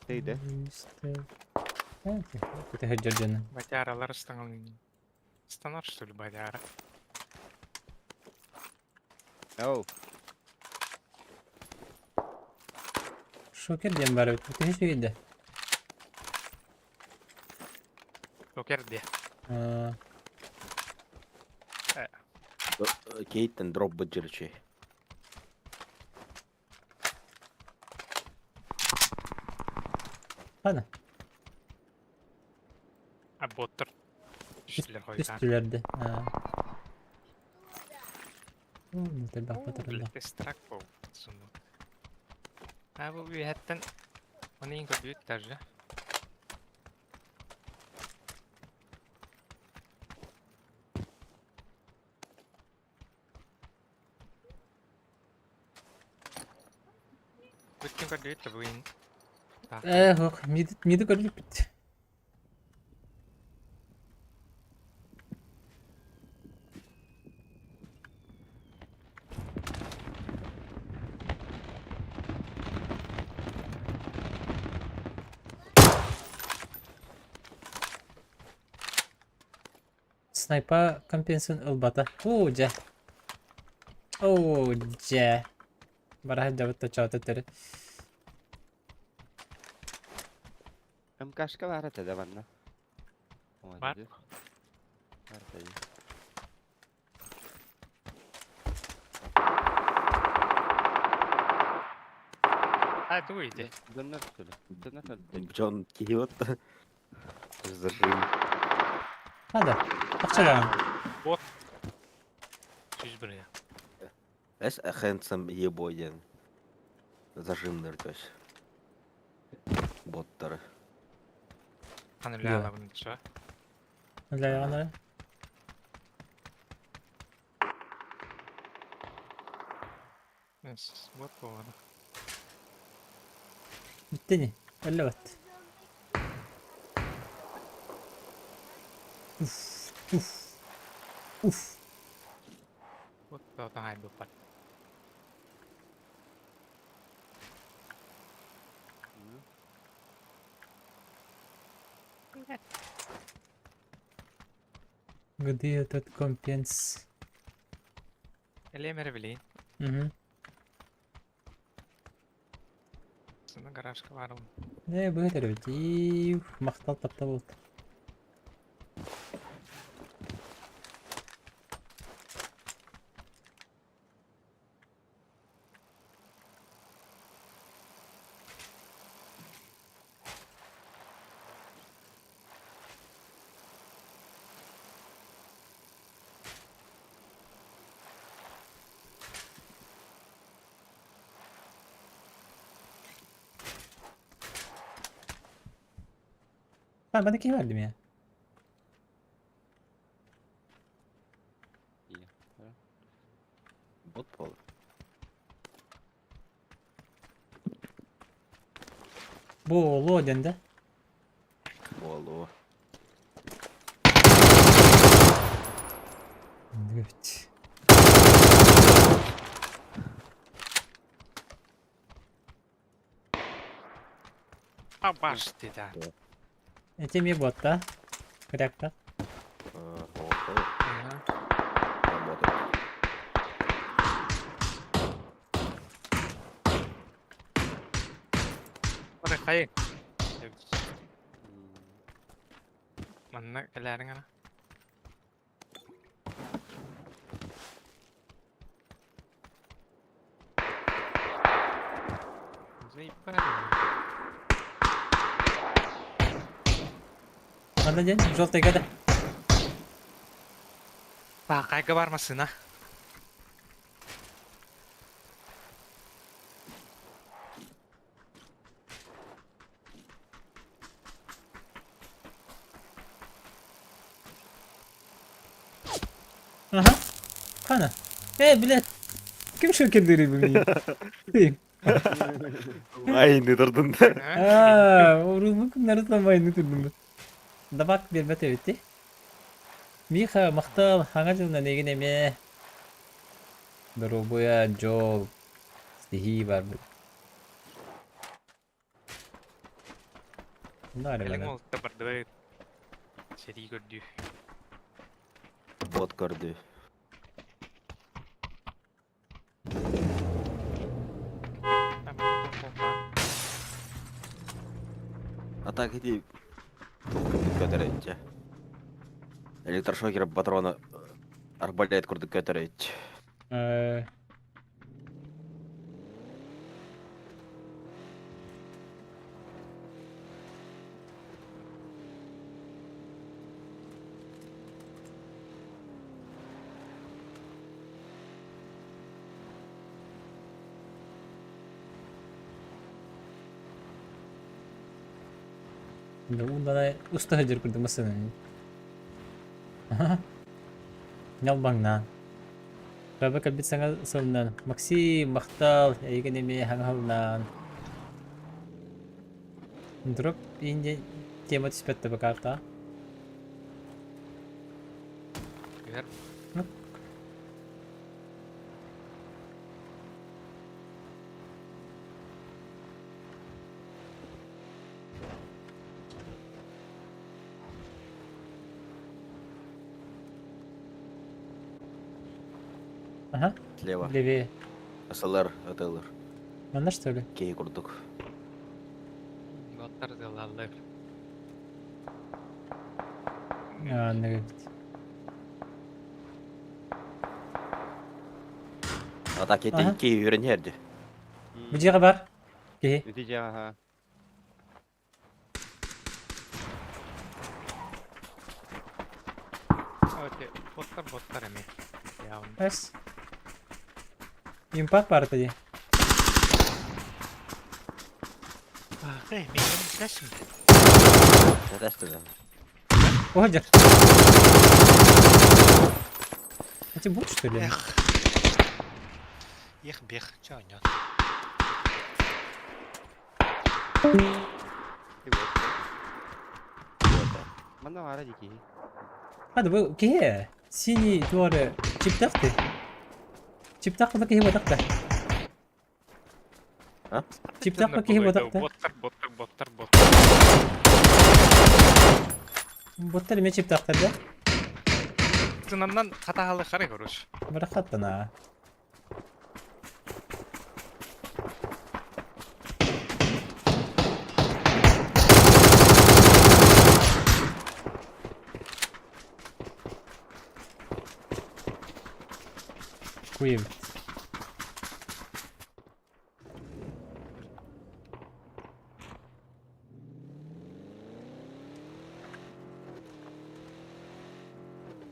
Тейде. Көтө дьону. Батяралар станал. Станар что ли батяра? Оу. Шокер диэн баар эбит. Төһө үчүгэй Шокер де. да? Кейттен дроп быджырчы. Хана. А боттор. Түстүлэр хойутаан. Түстүлэрде. Элбэх батырылла. Страк бол. Суну. А бу үөһэттэн оны иң көрдүбүт даже. Бүткүн көрдүбүт да бүгүн. Э, хох, миди миди көрдүк бит. Снайпа компенсин ылбата. Оо, дьэ. Оо, дьэ. Бара сылдьабыт точоото төрүт. МКшка баар этэ да манна. Бар. Бар этэ дии. А, это выйди. Донор что ли? Донор Джон Киот. Зажим. Hadi. Акчаларын. Вот. 101 я. Знаешь, handsome ебой диэн. Зажимныр то есть. Боттары. Ануля бұны что? Для аны. Вот поводу. Бүттени. Өллө бат. Уф, уф. Уф. Вот таһай буппат. Где этот компенс? Элемер билин. Угу. Сына гаражка барым. Не, быһыт эрэ Махтал тапта болт. Ha, ben de keyif verdim ya. Бот пол. Бу олуо диэн да. Болу. Evet. А баш да. Эти ми ботта. Крякта. Работает. Ora хайы. Манна кэлээриң ана. Заебали. Анда ден, желтый гада. Баакайга бармасына. Ага. Хана. Э, блядь. Ким шокер bu Ты. Айны турдун да. Аа, урулмун күннәре майны турдум. Давак бербет эбити. Миха махтал хаңа жылына неген эме. Дорубуя жол. Стихи бар бу. Наре Элең бана. ол табарды. Сери көрдү. Бот көрдү. А так иди. Көтөрөйчү. Электрошокер патрона арбалет курдук көтөрөйчү. Ундан уста хажыр курдук масына. Ага. Нялбаңнан. Раба калбит саңа сылынан. Максим махтал эйген эме хаңалнан. Дроп инде тема түспәтті бу карта. Гер. Ну. Ага. Слева. Левее. СЛР, ТЛР. Манна что ли? Киһи курдук. Боттар дылаллар. А, эбит. А так это киһи үрэн иһэрди. Бу дьиэҕэ бар. Киһи. Ити дьиэҕэ аха. Окей, боттар боттар эми. Явно. Эс. Импакт бар дии. Эй, мин тэсим. Тэтэстэ. О, дьэ. Эти бот, что ли? Эх. Ех бех, чё нет. Манна баара дии киһи. Hadi bu киһи. Синий туары чиптахты. Чиптах киһи бодахта. А? Чиптах киһи бодахта. Боттар, боттар, боттар, боттар. Боттар эме чиптахтар да? Тынаннан хатаалы хары короче. Барахаттана. Куев.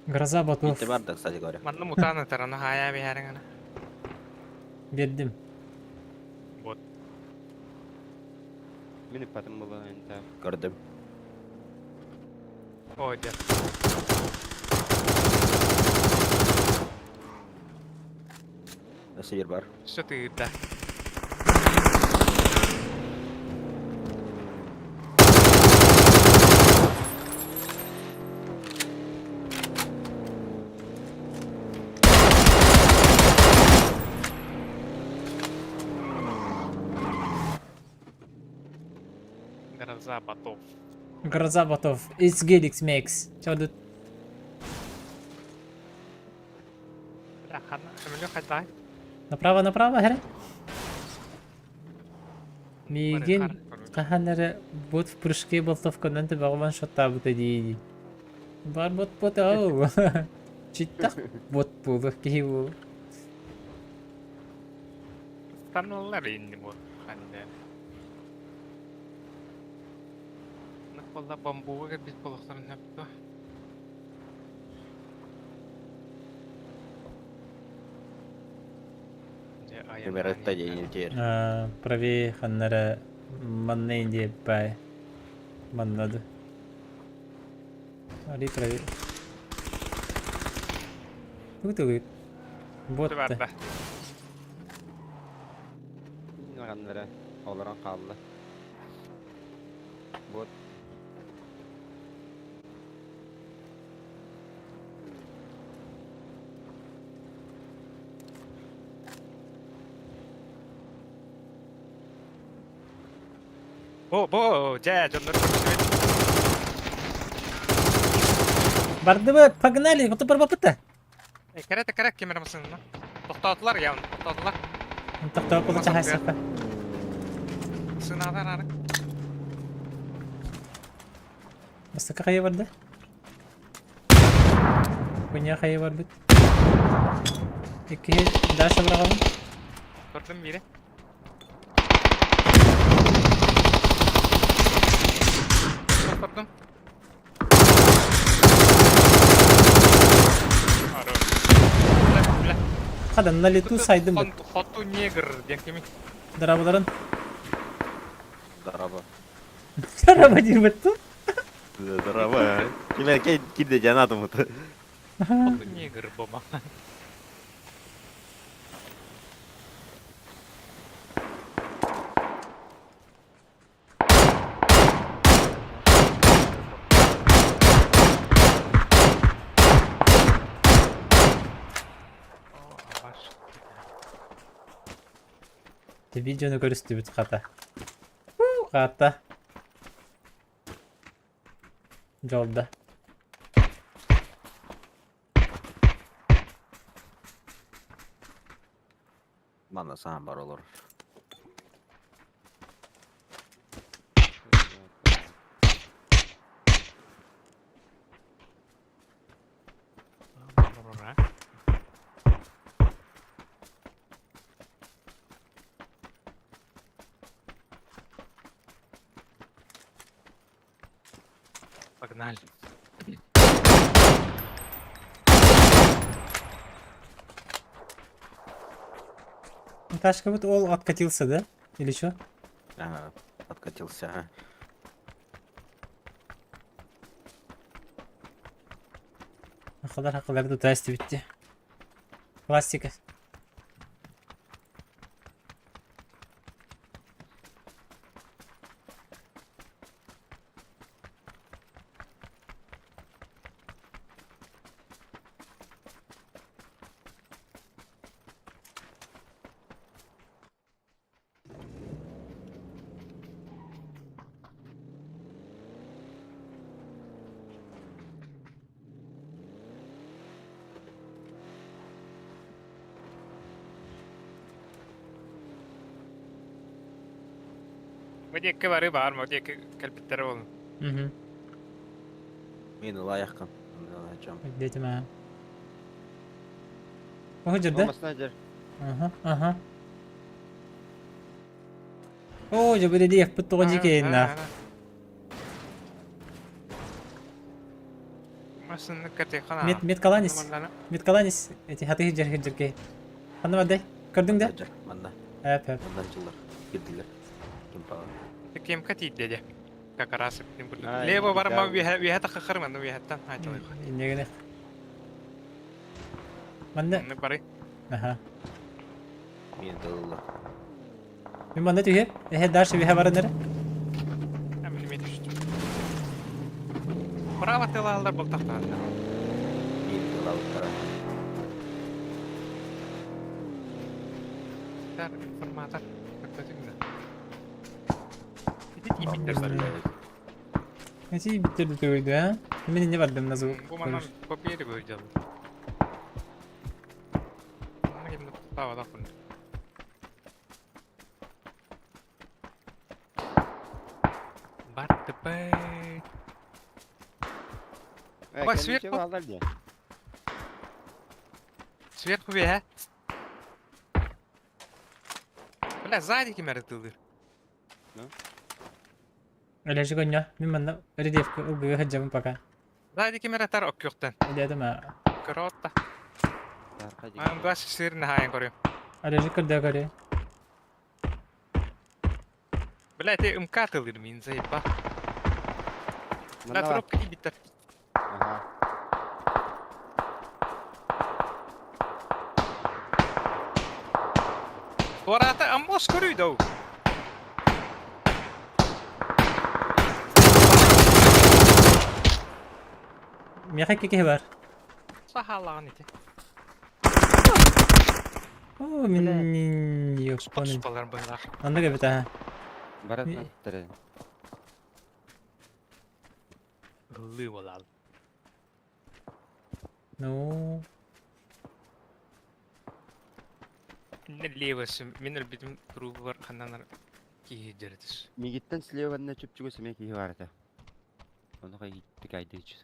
Гроза ботов. Ити бар да, кстати говоря. Манна мутааны тарана хая биһэриҥ Бердим. Бот. Мин ыппатым буолан энтэ. Көрдүм. Ой, дьэ. Өссө биир бар. Все тыырда. Гроза ботов. Гроза ботов. It's Gelix Max. Чодут. Бля, ханна, эмилю хайдай. Направо, направо, хәрэ. Миигин хаһан эрэ бот в прыжке болтовканан төбөҕө шоттаабыта дии Бар бот бот ау. Читтах бот буолуох киһи буолу. Станулар инни бу ханна. Болла бамбуга кэлбит болохторун хөптө. Номер день теперь. Правее ханнара манна инди бай. Маннады. Али правее. Тугу Вот. Барда. Ханнара олорон хаалла. Бот. Бо, бо, дьэ, дьоннор көрсүбүт. Бардыбыт, погнали, вот барбапыта. Кэрэ кэрэ кемер масынна. Тохтоотулар явно, тохтоотулар. Тохтоо получа хайсака. Сынадар ары. Бастакы хайа барда? Хуйня хайа барбыт. Икки Даша быраҕабын. Көрдүм бири. Көрдүм. Ары. Бля, бля. Хада на лету сайдым быт. Хоту негр диэн кими. Дарабаларын. Здорово. Дараба диир быттым. Здорово. Кимер кирде жанатым. Хоту негр бома. О, ваш. Те видеону көрүстүбүт хата. Хата. Жолда. Манна саһан бар олор. Погнали. Ну, Ташка вот ол откатился, да? Или что? Ага, откатился, ага. Хакалар хакалар да тасти битти. Классика. Бу диэки бары баар, бу диэки кэлбиттэрэ буолун. Угу. Мин ылайаххын. Ылайчам. Детим а. О, да? Снайдер. Ага, ага. О, дьэ бу рельефпит тоҕо дьикэйиннээх. Мет меткаланис. Меткаланис. Эти хаты хиджер хиджеркей. Ханна бардай? Көрдүҥ да? Манна. Эп эп. Манна дьыллар. Кирдилер. Ким пала. Кемка тиийдэ дьэ. Как раз Лево барма үөһэ таххар манна үөһэттэн айтылык. Иннегene. Манна. Манна бары. Аха. Мин тылла. Мин манна түһэ. Эһэ дальше үөһэ баран эрэ. Мин мен түстүм. Право тылалар болтахтааннар. Мин тылалыктара. Тар информатор. Көрдөтүҥ да. Ити тиийбиттэр бары. Эти биттер төгөйдү, а? Мин инне бардым на звук. Бу манан копиери бөйдөл. Манна ким таава тахпын. Бар тепей. Ой, сверху. Сверху бе, Бля, сзади ким эрэ Олежик онньо. Мин манна рельефка ылгыга сылдьабын пока. Сзади ким эрэ тар оккүөхтэн. Идиэтим а. Көрөтта. Ман бас сирин хаайан көрүм. Олежик көрдөө көрү. Бля, ты МК тылыр мин заеба. Бля, трубка тиийбиттэр. Ага. Туораата аммос көрүй дау. Миэхэ икки киһи бар. Сахалаан ити. О, мин ёппон. Балар быһылаах. Оннук эбит аха. Барат Ыллыы буолаал. Ну, Левасы мин өлбүтүм туругар ханнанар киһи дьэрэтис. Мигиттен слева на чүпчүгө семей киһи бар этэ. Ону кай тикайдыч.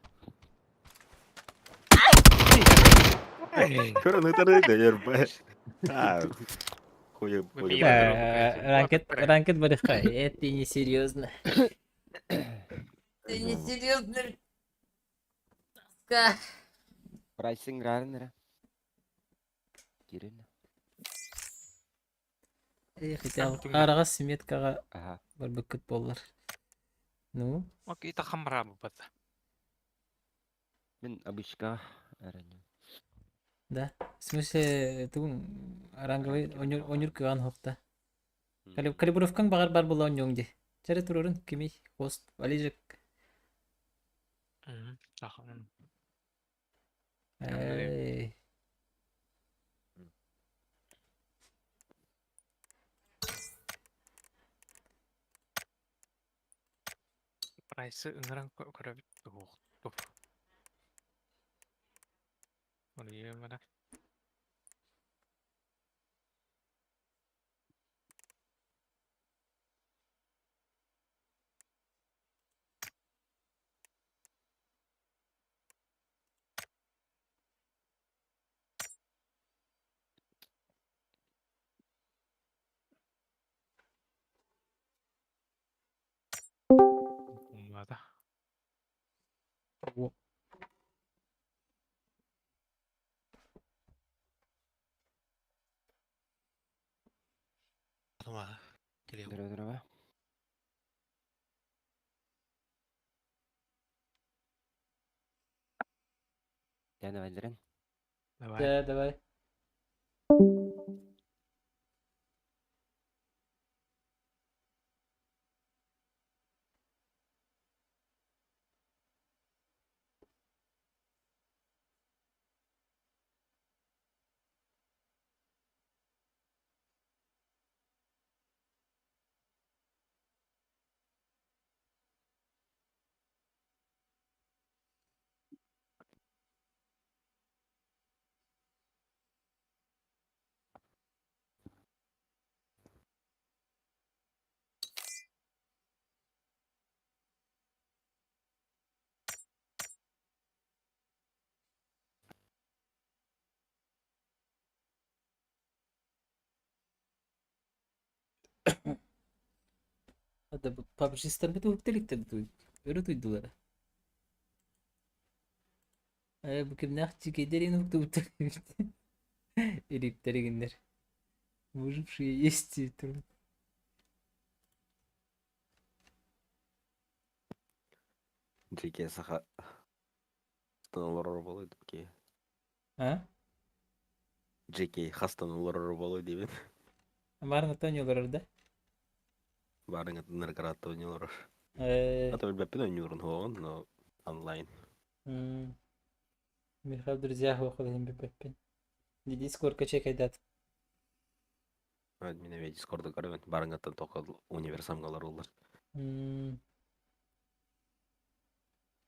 Көрөн ытары да ербэ. А. Хуй хуй. Ranked, ranked барыхха. Это не серьезно. Ты не серьезно. Тоска. Прайсинг рарнера. Кирин. Хотел араҕас сметкаҕа Ага. барбыккыт буоллар. Ну, Окей, тахамра бат. Мин обычка эрэним. да. В смысле, тугун ранговый онюр кыган хопта. Калибровкаң багар бар була оньоң ди. Чары турурун кими хост Олежик. Тахам. Эй. Прайсы ыҥыран көрөбүт туох. Оны Надо. Здорово, здорово. Я давай, Дрен. Давай. Да, давай. Hadi bu PUBG bir de hooktelikte Өрө туйдулара. Э бу кимнээх дьикэйдэрин уһуктубуттар эбит. Ириптэригиннэр. Выжившие есть турун. Дьикэ саха хастан олорор буолуо дии. А? Дьикэй хастан олорор буолуо диибин. Маарыҥҥыттан олорор да? Баарыҥҥыттан Наргорадтан олорор. Э А то билбэппин оонньуурун суоҕун, но онлайн. м Михаил друзья хуохалыһын бүппэппин. Дискордка чекайдат. Мин эмиэ Дискорду көрөбүн. Баарыҥҥыттан тоқо универсамга олоруллар. М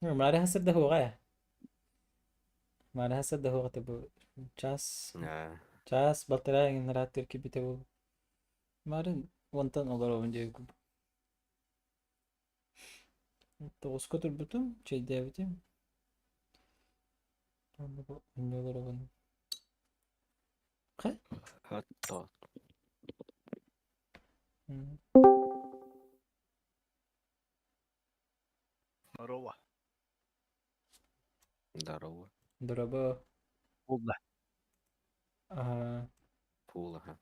Маары хасырда хуоҕа. Маары хасырда хуоҕа бу час Аа, час балтараа иҥин кибитэ бу. Марын онтон олоробун диэбиккин. Тоҕуска турбутум, чэйдээбитим. Онно олоробун. Хэ? хот-тот. М. Здорово. Здорово. Дорообо. Буолла. Аа, Фул, аха.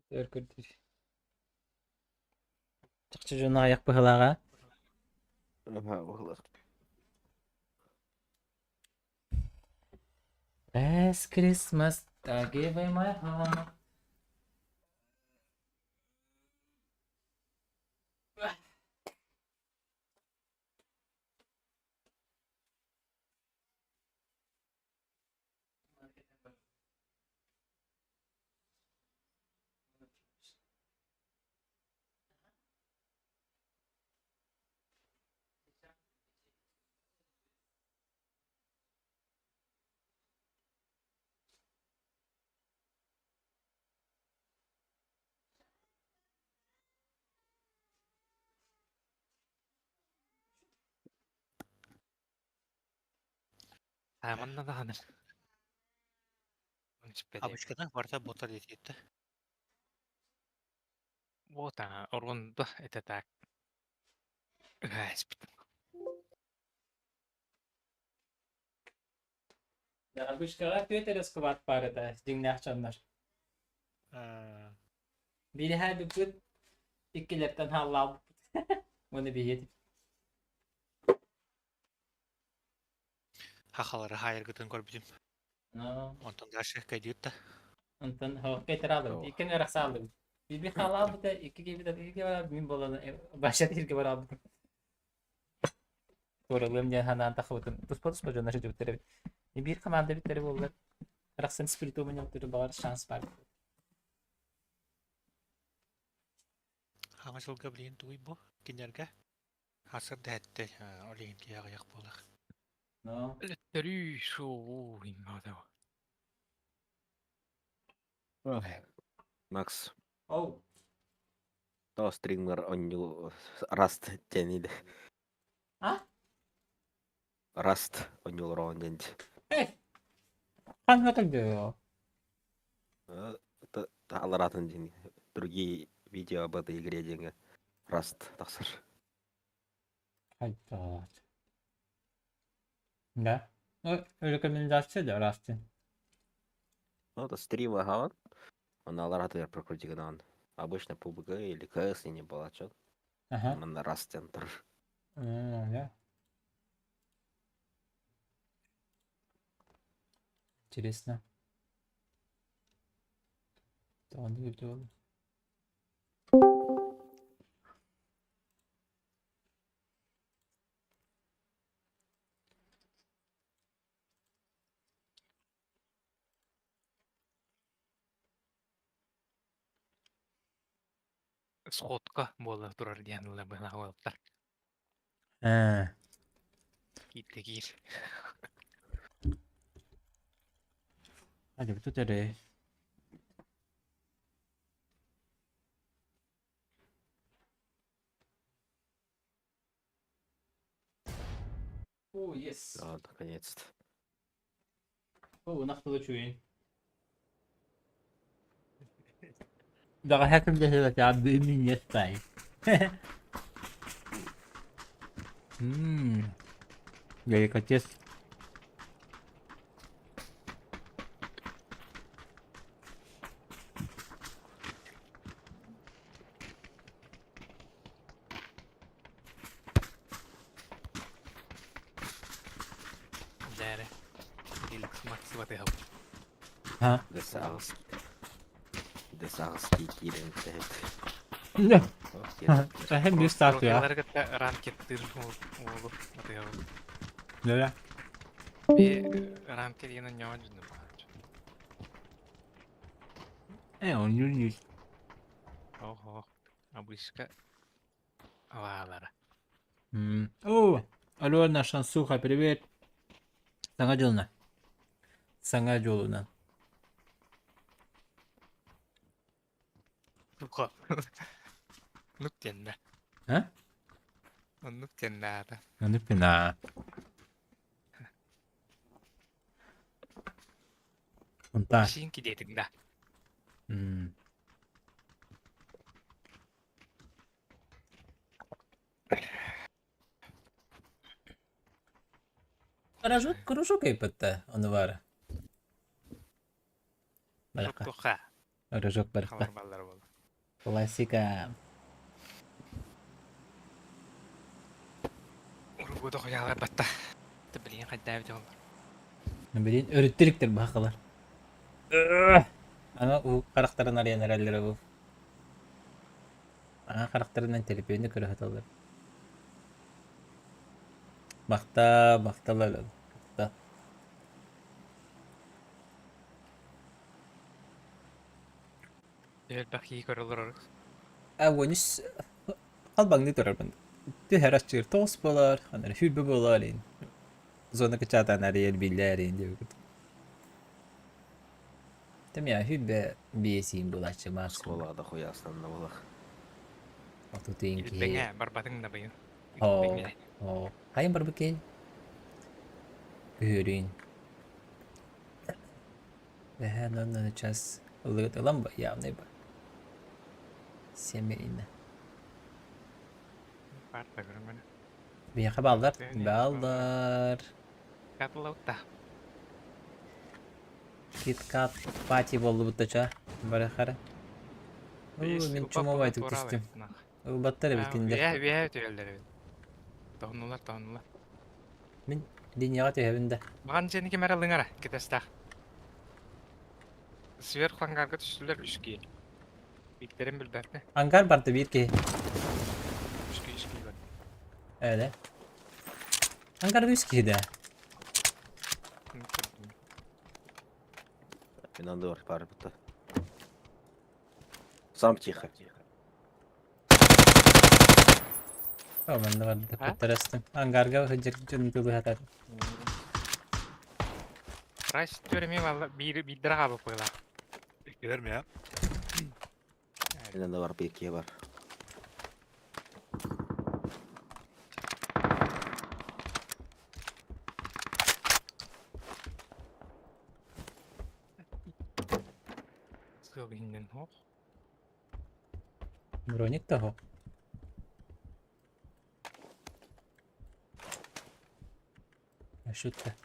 Өр көрдүүр. Чахчы дьону айах быһылааҕа. Аха, буолар. Last Christmas I gave away my heart. А манна даҕаны. Абышкадан барыта бота диэтэ. Вот а, орунда это так. Ыһааспыт. Бышкаҕа түөрт эрэ сквад баар этэ, дьиҥнээх дьоннор. Биириһэ бүппүт, иккилэртэн хааллаабыппыт. Уонна биһиги Хахалары хаайаргытын көрбүтүм. Но Онтон дальше кайдыыт да. онтон хоһокко этэр Икки арахсааллыбыт. Биби хаалаабыта, икки киһибит икки бараабыт, мин буолан баша тииргэ бараабытым. Туоралыам диэн санаан тахыбытым. Туспа-туспа дьоннор сылдьыбыттар эбит. Биир команда эбиттэрэ буоллар, арахсан спириту мунньахтыыр баҕар шанс баар. Хаҥа сылга билигин тугуй бу? Кинилэргэ Хасыр дэһэттэй, ол иһин киһи аҕыйах буолар. Но Өлөттөрүү шоу иннодо. Макс, Оу. то стример онньу Раст диэн А? Раст онньулороон диэн. Эй! Ханна тогда? Аларатын диэн другие видео об этой игре диэҥҥэ Раст тахсар. Хайдах. Да. Ну, рекомендация да, Расти. Ну, это стрим ага. Он аларатыгар прокрути гынан. Обычно PUBG или CS не было, чё? Ага. Манна Раст центр. Да. Интересно. Тоҕо видео Сходка буола турар диэн ыла быһалаабыттар. Ээ. Киирдэ киир. Hadi bu эрэ. О, yes. Да, наконец-то. О, нахтала чуин. Бэҕэһээ кэллэһиэбэт минньиэс баай. Мм. Деликатес. Дээрэ. Реликс Макс батыһабыт. Ха? Десагский. Десагский киирэн тэһит. Эһэм биир статуя. Профилары кытта ранкеттыыр уолу батыһабыт. Да. Би рамки диэн онньоҕо дьүннүм. Э, он не Ого. Обычка аваалара. О, алло, наша Шансуха, привет. Саҥа дьылына. Саҥа дьолунан. Туха. Нук теннэ. А? Оннук теннэ аата. Оннук пина. Онта. Син кидиэтиҥ да. М. Кружок, кружок эйпэтте, ону баара. Барахха. Туха. Кружок барахха. Халар баллар буолла. Классика. Урукку дохуяалар батта. Ты билигин хайдаабит олор. Билин өрүттүлүктэр баһакалар. Аны уу харахтарын арыйан эрэллэрэ бу. Ана харахтарынан төлөпүөнү көрө сыталлар. Бахта, бахталар. Бахта. Элбэх киһи көрө олорор. А уонус халбаҥныы турарбын. Түһэр аччыыр тоҕус буолар, аны сүүрбэ буолар ин. Зона кычаатаан арыйар биллэр ин диэбит. Тэмиэ сүүрбэ биэсиин буолааччы максимум. Оскуолаҕа да хуйаастанна буолах. Отутуйун киһи. Илбэҥэ барбатыҥ да быйыл. Оо, Илбэҥэ. оо. Хайын барбыккын? Күһүөрүүн. Эһээ, нонна час ылыгыт ылан ба, явный ба. Семейно. Парта көрөмөнө. Биһиэхэ бааллар. Бааллар. Катылаутта. Кит-кат пати буоллубут да ча. Бары хара. Оо, мин чумовай түстүм. Ылбаттар эбит кинилэр. Үөһэ үөһэ түһэллэр эбит. Тоһуннулар, тоһуннулар. Мин линияҕа түһэбин да. Маҕан дьиэни ким эрэ лыҥара, кэтэстээх. Сверху ангарга түстүлэр үс киһи. Биирдэрин билбэппин. Ангар барда биир киһи. Үс киһи, үс киһи бар. Öyle. Ангарда үс киһи да. Мин андыр бар бутта. Сам тихо. О, манна барда куттарастым. Ангарга сылдьар дьон тылыһатар. Прайс түөрэмиэ балла биир биирдэрэ хаалбыт быһыылаах. Иккилэр ми Мин анда бар биир киһи бар. Сыал иһиннэн суох. Броник того. Шутка.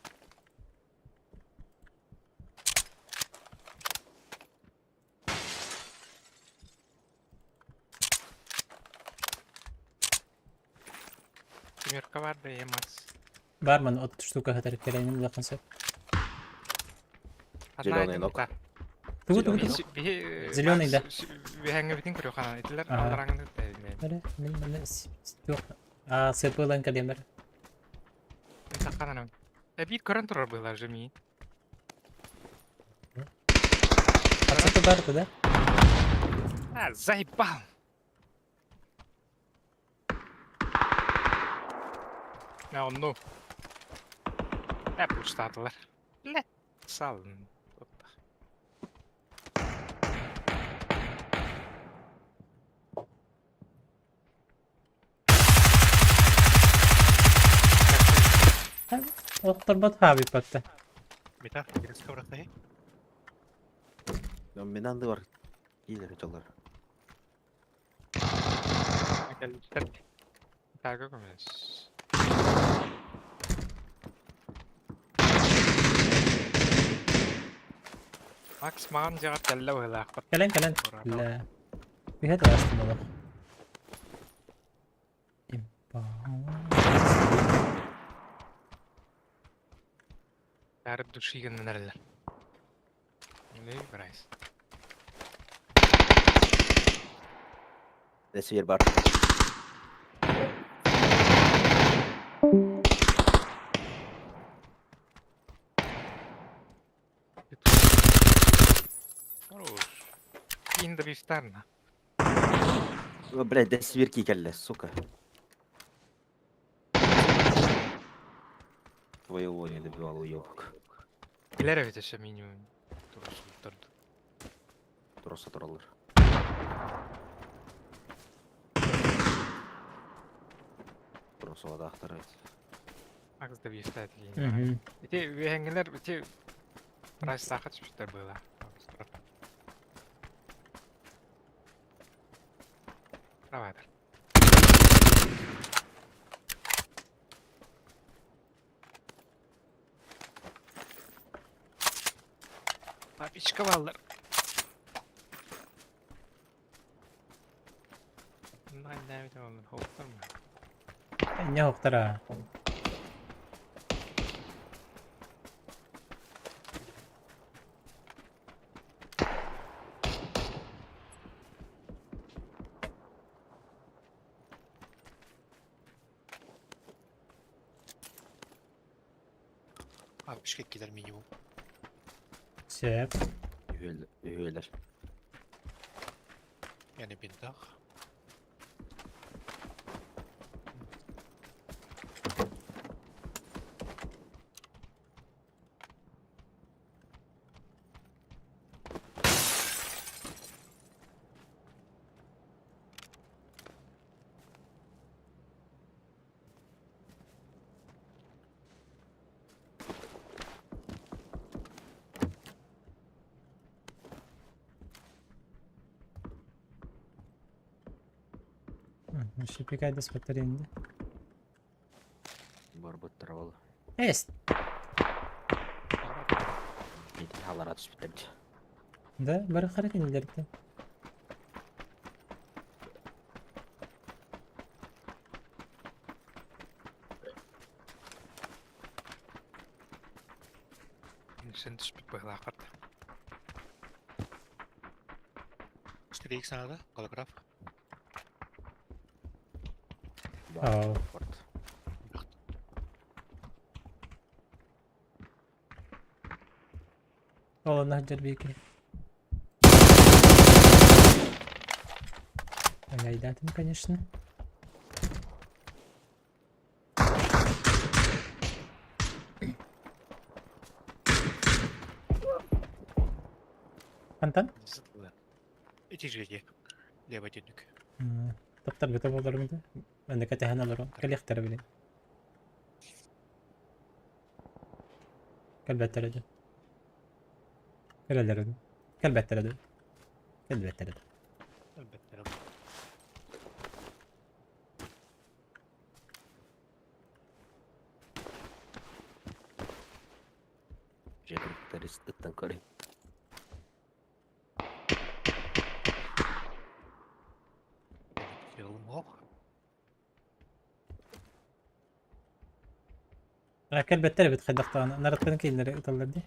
Семерка бар да Макс. Барман от штука хатар кэлэнин улахан сөп. Зеленый ног. Тугу тугу тугу. Зеленый да. Үһэҥҥэбитин көрүөх анан итилер аллараңны Бere мин маны туох а сыпылан кэлиэмэр. Саккананам. Эбиит көрөн турар быһылар же миин. Ацаты бар да? А, заебал! На онну. Ә, пуштатылар. Ле, салын. Охторбот хаабиппатта. Мита, кирис кабрахтай. Мин анды бар. Киилер дьоллор. Кэлбиттэр. Тага көмөс. Макс маҕан дьиэҕэр кэллэ быһыылаахпыт. Кэлэн кэлэн. Лэ. Үһэ тыластым олох. Бары души гынан эрэллэр. Прайс. Север бар. Хорош. Инда бифтарна. Блядь, да сверки кэллэ, сука. Твоего не добивал, уёбок. Билэр эбит өссө минимум. Турсултарду. Просто тураллар. Просто водаахтар эбит. Макс да бифтаат киин. Ити үөһэҥҥилэр ити прайстаахха түспүттэр быһыылаах. Давай. Папичка баллар. Не хоқтара. А, бишкеккилер минимум. Сөп. Үһүөлэр. Yani бинтах. Шипикайда спаттаринди. Барбыттар ол. Эс. Ити халара түспүттэр. Да, бары хара кинилерде. Быһылаахпат. 4x надо, голограф. Ау. Ол онно сылдьар биир Айдатым, конечно. Хантан? Ити жиде. Лево төннүк. Таптарбыта буоларым да. Манна кэтэһэн олорон кэлиэхтэрэ билин. Кэлбэттэрэ дьон. Кэлэллэрэ дуу. Кэлбэттэрэ дуу. Кэлбэттэрэ дуу. Кэлбэттэрэ. Дьиэ ыттан көрүй. Мох. Кэлбэттэр эбит хайдахтаҕына. Нараттан кинилэри ыталлар дии.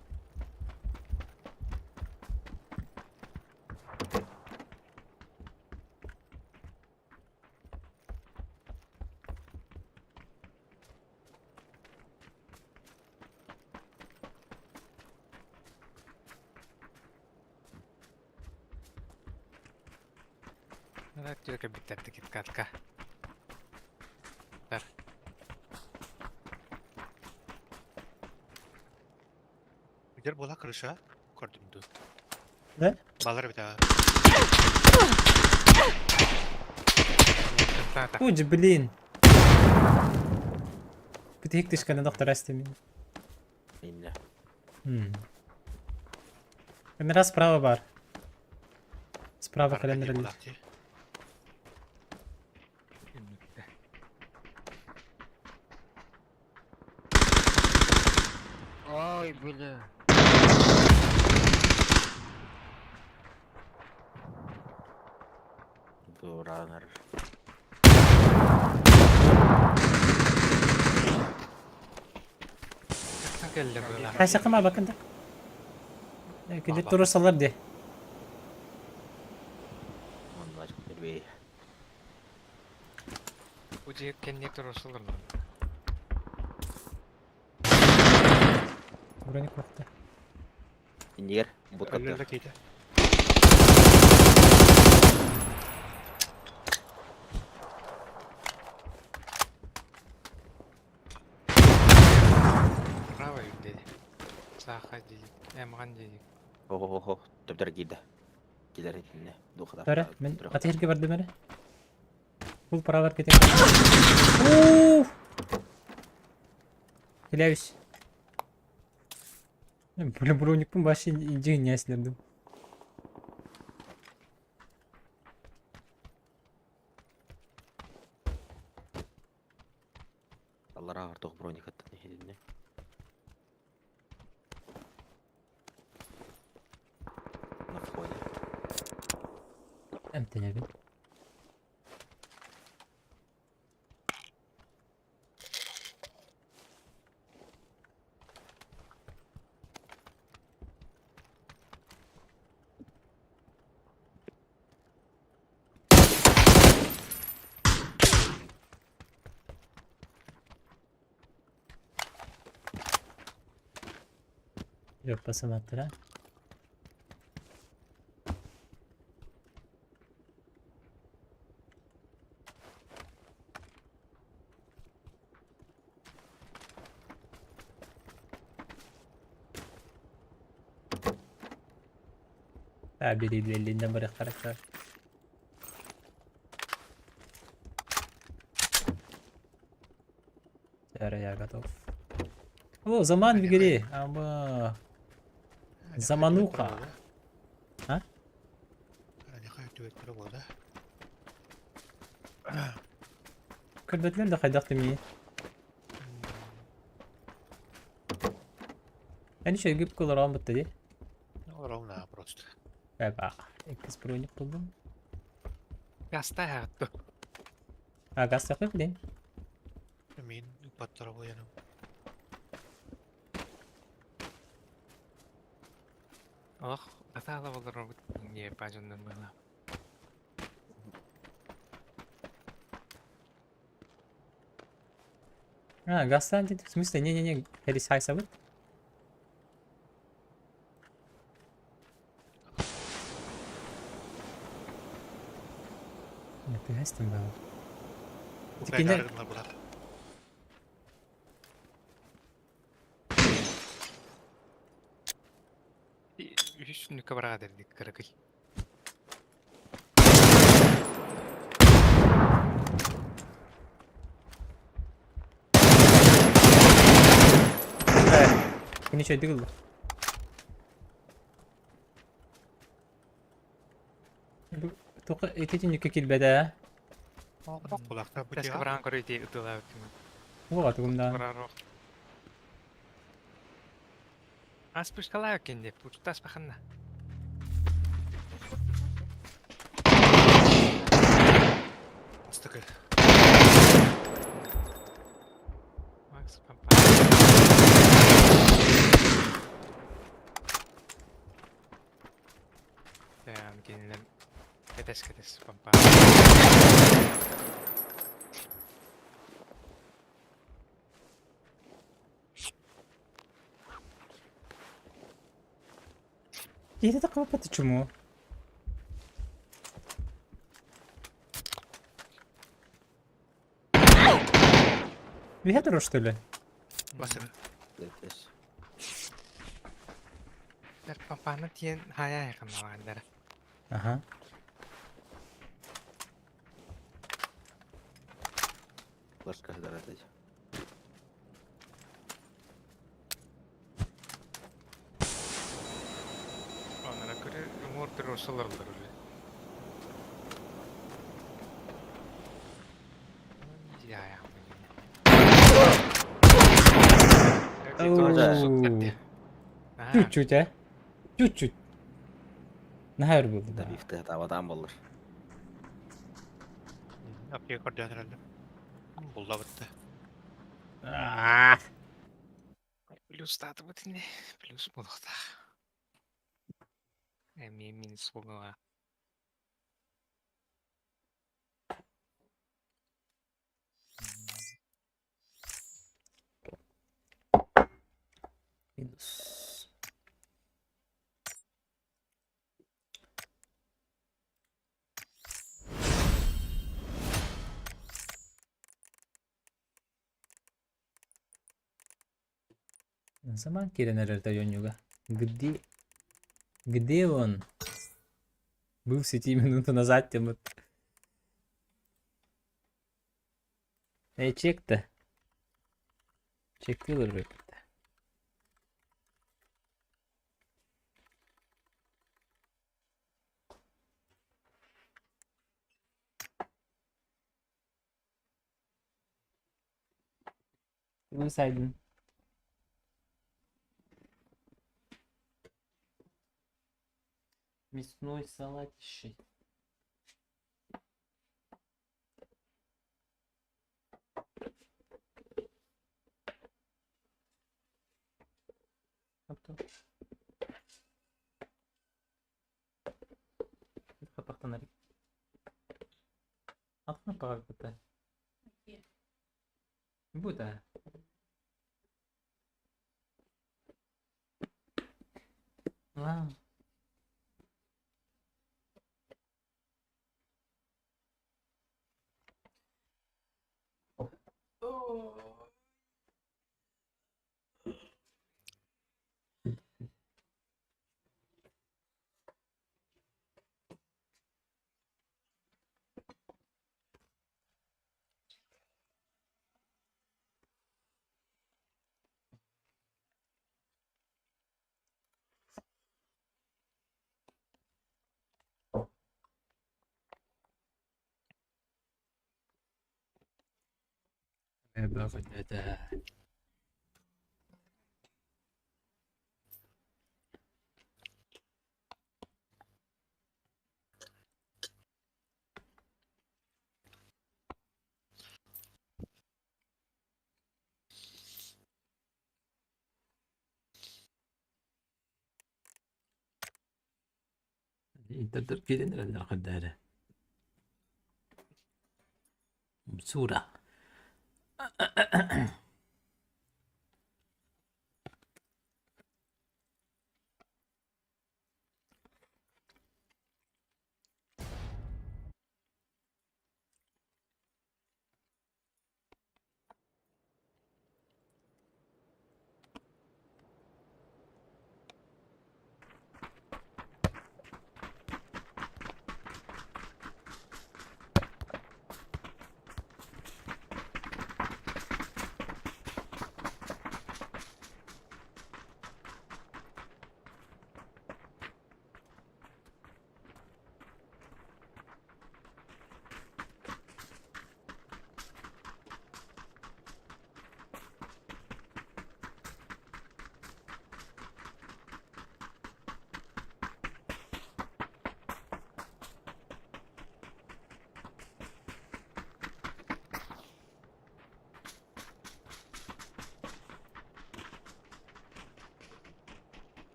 Нара түөркэ биттэрди киткатка. Тар. Где была крыша? Көрдүм ду. Да? Балар бит. Уй, блин. Бүтэһик тышканы доктор астымин. Инне. Камера справа бар. Справа кэлэн Ой, бля. Дуранар. Кэллэ быһылаах. Хайсакыма бакында. Кини турусалар ди. Онно бей. Бу дьиэ кэнниэ турусулар. Броник бакта. Иннигер будка. Өллө кейте. Право dedi. Саха dedi. Эмган dedi. Хо-хо-хо. Төптөр киирдэ. Килер итинне. Духада. Тара, мен атыырга бардым эрэ. Бул правар кетен. Уф! Келебис. Блин, броникпын башы жигин яслердим. Аллара артық броник аттан хединне. На входе. Эмтенебин. Yok basamaklara. Ha biri elinden bırak karakter. Теперь я готов. О, заман в игре. Ама. Замануха. А? Көрбөтүлэр да хайдах дэмии. Они еще гибко олорон бутта дии. Ровно просто. Эба. Иккис броник булдум. Гаста хатты. А газ такой блин. Мин паттара буяным. Олох атаала олоробут ньиэрбэ дьоннор быһыылаах. А, Гасан, в смысле? Не-не-не, Элисайсабыт? Тыһастым баа. Тикинер Үһүс түннүккэ бараҕа дэрдик кыракый. Кини чөйдүк ылла. Тоқа ити түннүккэ киирбэтэ. Тэскэ бараан көрө ити ытыалаабыт түмүк. Уоға тугумдаан. Барар Ас пушкалаа кэнди, пучтас баханна. Астыкы. Макс пампа. Тэм кинилэр кэтэс кэтэс пампа. Киһитэ таххыбаппат чуму. Биһэ турар что ли? Басыр. Пампаны тиэн хая хайханналааннара. Ага. Флешка доротыть. Оннара көрө уҥуор туруорсаллар уже. Чуть-чуть, а? Чуть-чуть. Наһаа өр буолла. Да бифте табатаан боллар. Аппия көрдөөн эрэллэр. Булла бытты. Плюс таатыбыт ини. Плюс буолуохтаах. Эмиэ минус буолуоҕа. Минус. Заман киирэн эрэр тойонньуга. Где? Где он? Был в сети минуту назад тем. Эй, чек-то. Чек кылыр Uyusaydın. Мясной салатище. Buta. Wow. Oh. Интердер киирэн эрэллэр хайдах эрэ. Сура.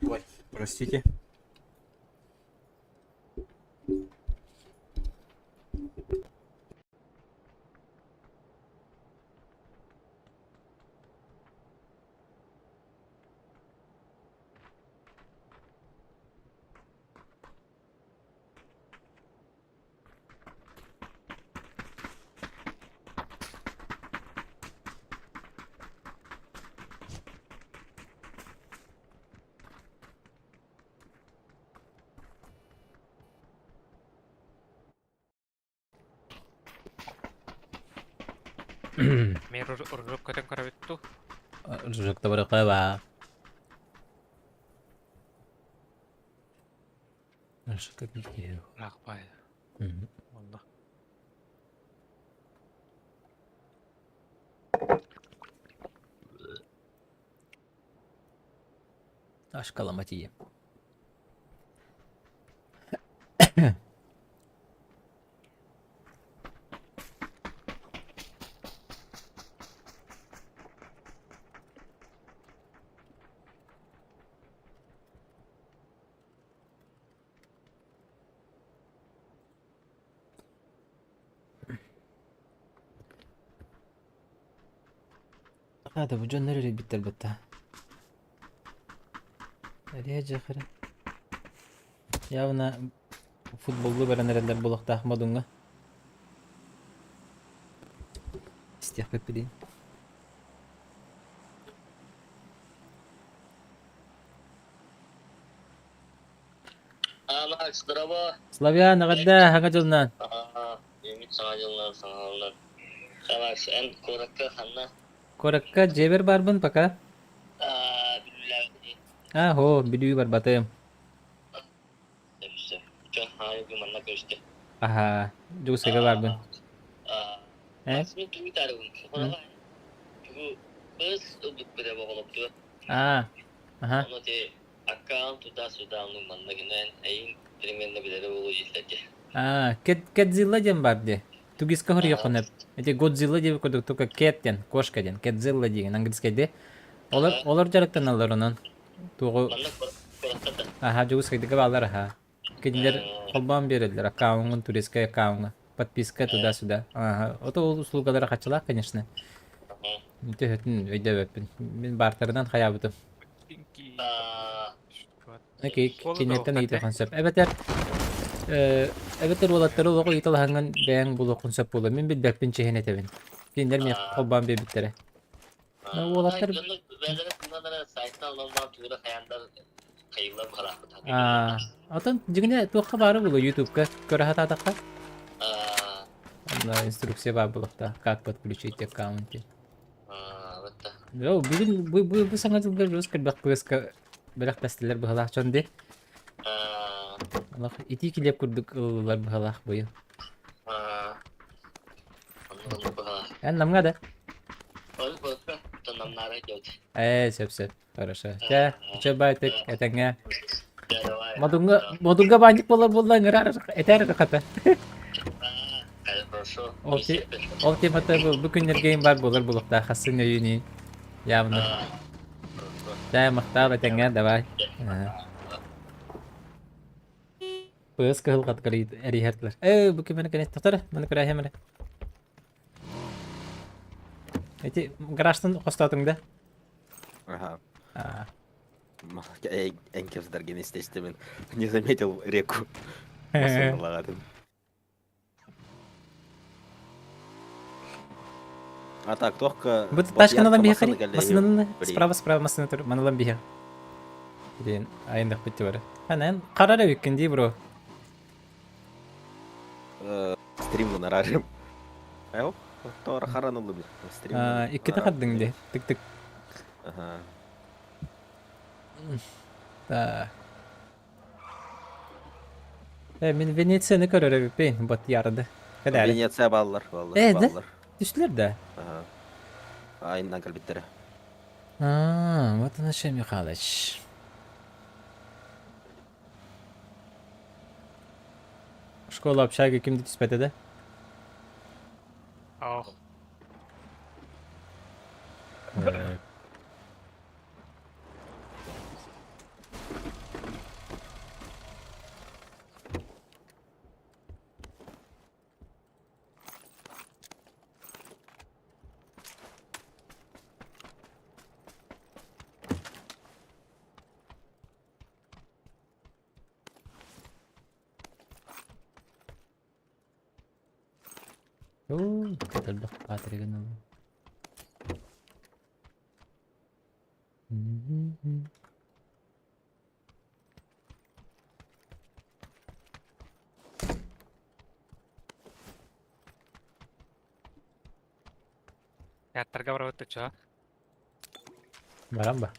Ой, простите. Мэр ургуп көтөн көрөбүт ту. Ружокта барыка Что видео? Рахпай. Онно. Ашкалама тиийэ. Хата бу дьоннор эрийбиттэр батта. Эрийэ дьахара. Явно футболлуу баран эрэллэр буолуохтаах модуҥҥа. Истиэхпит билин. Макс, здорово. Славян, эҕэрдэ, саҥа дьылынан. Үүммүт саҥа дьыллар саҥалалар. Макс, эн куоракка ханна? Куоракка дьиэбэр барбын пока. Бүлүүлээбитий. Аа, һоо, Бүлүү барбатым. Сөп, Дьон хаайы манна көрүстэ. Аһаа, Дьокуускайга барбын. Э? Макс, мин тугу таарыбын? Тугу кыз ылбыппыт оҕолоптуга. Аа, аха. Ону те аккаунт туда-сюда ну манна гынан эйин примерно билэрэ буолуо дииллэр Аа, Кэт Кэтзилла диэн баар дии. Тугиска хоруйуоххун эп. Эти Годзилла диэбит курдук только Кэт диэн, кошка диэн, Кэтзилла диэн английскайдыы. Олор олор дьарыктаналлар онон. Тугу Манна куораттар да. Аха, Дьокуускайдыга бааллар аха. Кинилэр холбоон биэрэллэр аккауҥҥун турецкай аккауҥҥа. Подписка туда-сюда. Ага. Ото ол услугалара хаччылаах, конечно. Төһөтүн өйдөөбөппүн. Мин баартарынан хайаабытым. Киниттэн ыйытыаххын сөп. Эбэтэр эбэтэр уолаттары олоҕу ыйыталаһаҥҥын бэйэҥ булуоххун сөп буолуо. Мин билбэппин чиһин этэбин. Кинилэр миэхэ холбоон биэрбиттэрэ. Но уолаттар Бээлэрэ сайтан олорбон туура хаяндар. Хайыллар быһалаахпыт. Аа, отон дьиҥинэ туохха баара буолуо Ютубка көрө сатаатахха? Онно инструкция баар буолуохтаах, как подключить аккаунт диэн. Йоо, бүгүн бу, бу, бу саҥа дьылга дьус кэлбэх кыыска бэлэхтэстилэр быһалаах дьон дии. Олох итии килиэп курдук ыллылар быһалаах быйыл. Эн намҥа да? Ээ, сөп сөп. Хорошо. Чэ, чэ байтык, этэҥҥэ. Модунга, модунга баанньык буолар буолла ыҥырар, этэр хата. Ол, ол темата бу, бу күннэргэ бар буолар булуктаах хассын өйүнүү. Явно. Чэ, махтаал этэҥҥэ, давай. Пыс кыһыл хатгар эриһэртилэр. Э, бу кимени кэнэ тохтор, маны көрәһем эрэ. Эти гаражтан хостоотуҥ да? Ага. Энкевсдарген естественно не заметил реку. А так, только... Бу тачканалан биһиэхэ массыынаны справа справа массыына тур маналан биһиэх. Диэн айындах битти бары. Ханан харар эбиккин дии бро. Стрим нарарым. Эу, тора харан ыллым. Стрим. Икките хардың де. Тык-тык. Ага. Так. Э, мин Венецияны көрөр эбиппин, бот ярды. Кэдээри. Венеция баллар, баллар, Э, да? баллар. Түстүлэр да? Ага. Айынан кэлбиттэрэ. А, вот он еще Михалыч. Школа общага кимди түспэтэ да? Ох. Оо, элбэх Патригын ылла. Театрга барабыт чё? Баран ба.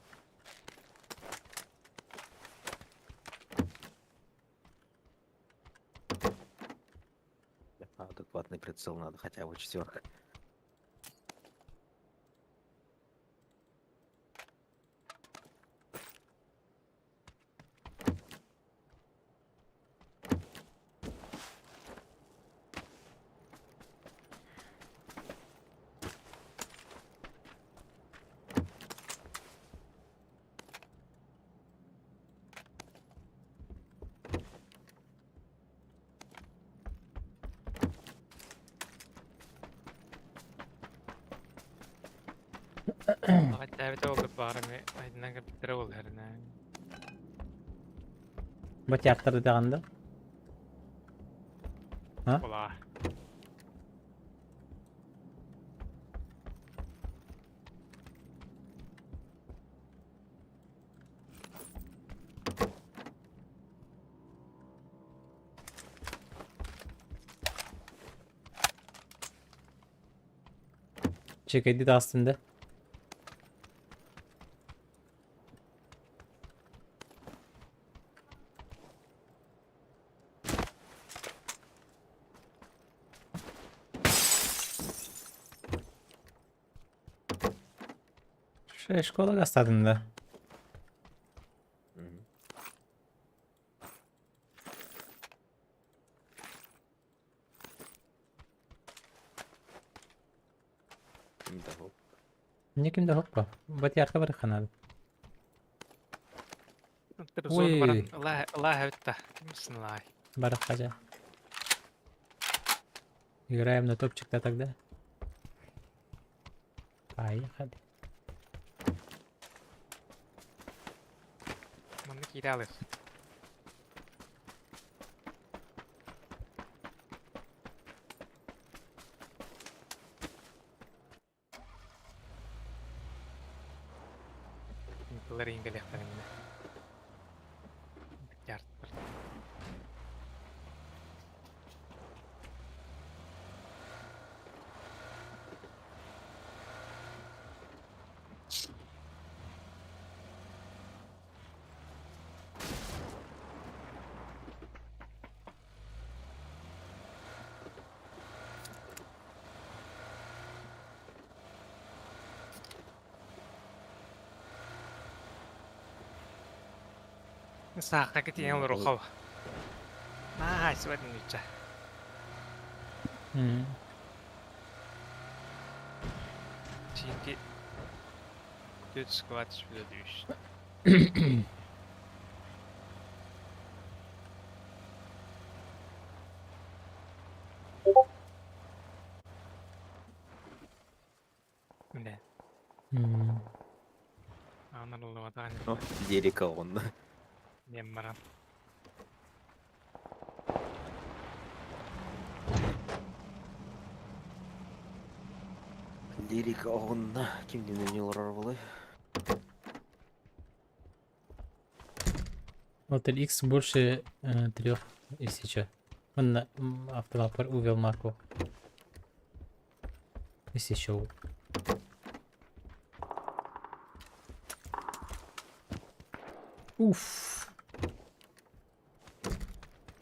Адекватный прицел надо, хотя бы четверка. Аттаабыта буолбут баҕарым айдынан кэлбиттэрэ буолла эрэнэ. Бу театрда даҕаны да? А? Була. Чекайды да астында. Школа гастадында. Никим да хоппа. Батярка бар ханады. Ой. Бар хажа. Играем на топчик-то тогда. Поехали. Манна киирэ алых. Тылар иҥгэлиэхтэрин. Саахха тиийэн олоруохха. Аа, сегодня ничего. Чинки. Тут склад следующий. Бля. Анарыллыбатаҕын Дерека онно. диэн баран. Лирика оҕунна. Ким диэн олорор буолуой? Вот X больше трех, если чё. Он на автолапор увел марку. Если еще. Уф.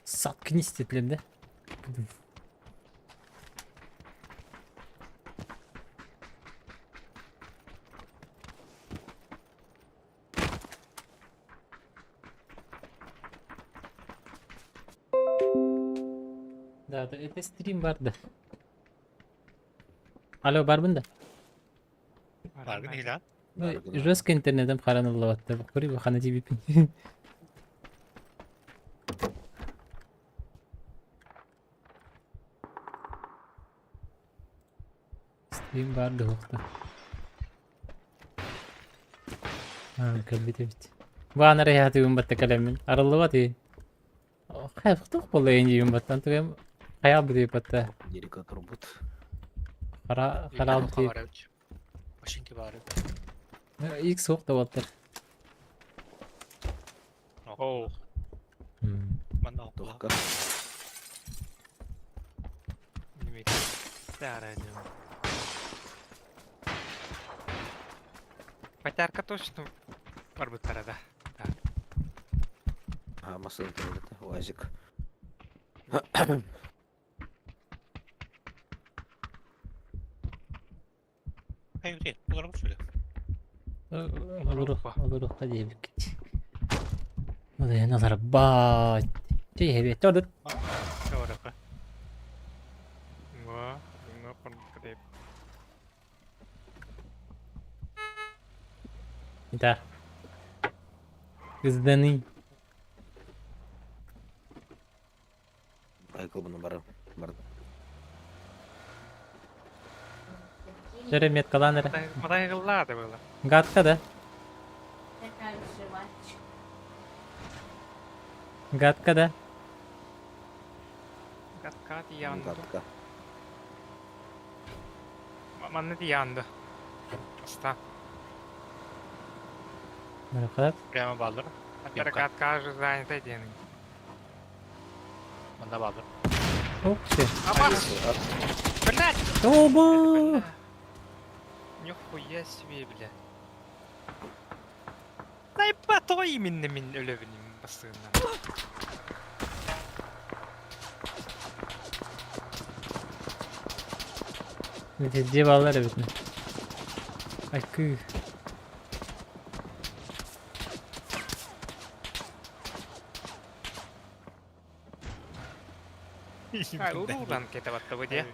Заткнись, детлем, да? Да, это стрим бар да. Алло, барбын да? Баргын иһилээн. Жестко интернетым хараныллыбатта. Кури бахана тибипин. Стрим бар да. Кэлбит эбит. Баан эрэ яатыгын батта кэлэммин. Арыллыбат и. Хайфтух болайын диибин баттан тугем хайаал бутуй батта. Лирика турбут. Хара хараал бутуй. Машинки бары. Икс суох да болтар. Оу. Манна Тухка. Потярка точно барбыттара да. А, массыына турбут. Уазик. Эй, ты, олорбут что ли? Олорух диэбиккит. Модайын баат. Чей тордут. Чорохо. Во, ну, конкрет. Да. Гызданы. Айкыл бұны бары. Бар. Жере меткалан эре. Матай гыллаады было. Гатка да. Такая жвачка. Гатка да. Гатка тиянды. Гатка. Манны тиянды. Аста. Мөрөхөп. Прямо балдыр. Аттара гатка же занята диэн. Манна балдыр. Ух ты. Апас! Блядь! Оба! Нихуя себе, бля. Да и то именно мин өлөбүнүм басыгына. Везде баллар эбит. Айкы. А, урууран кете батта бу дия.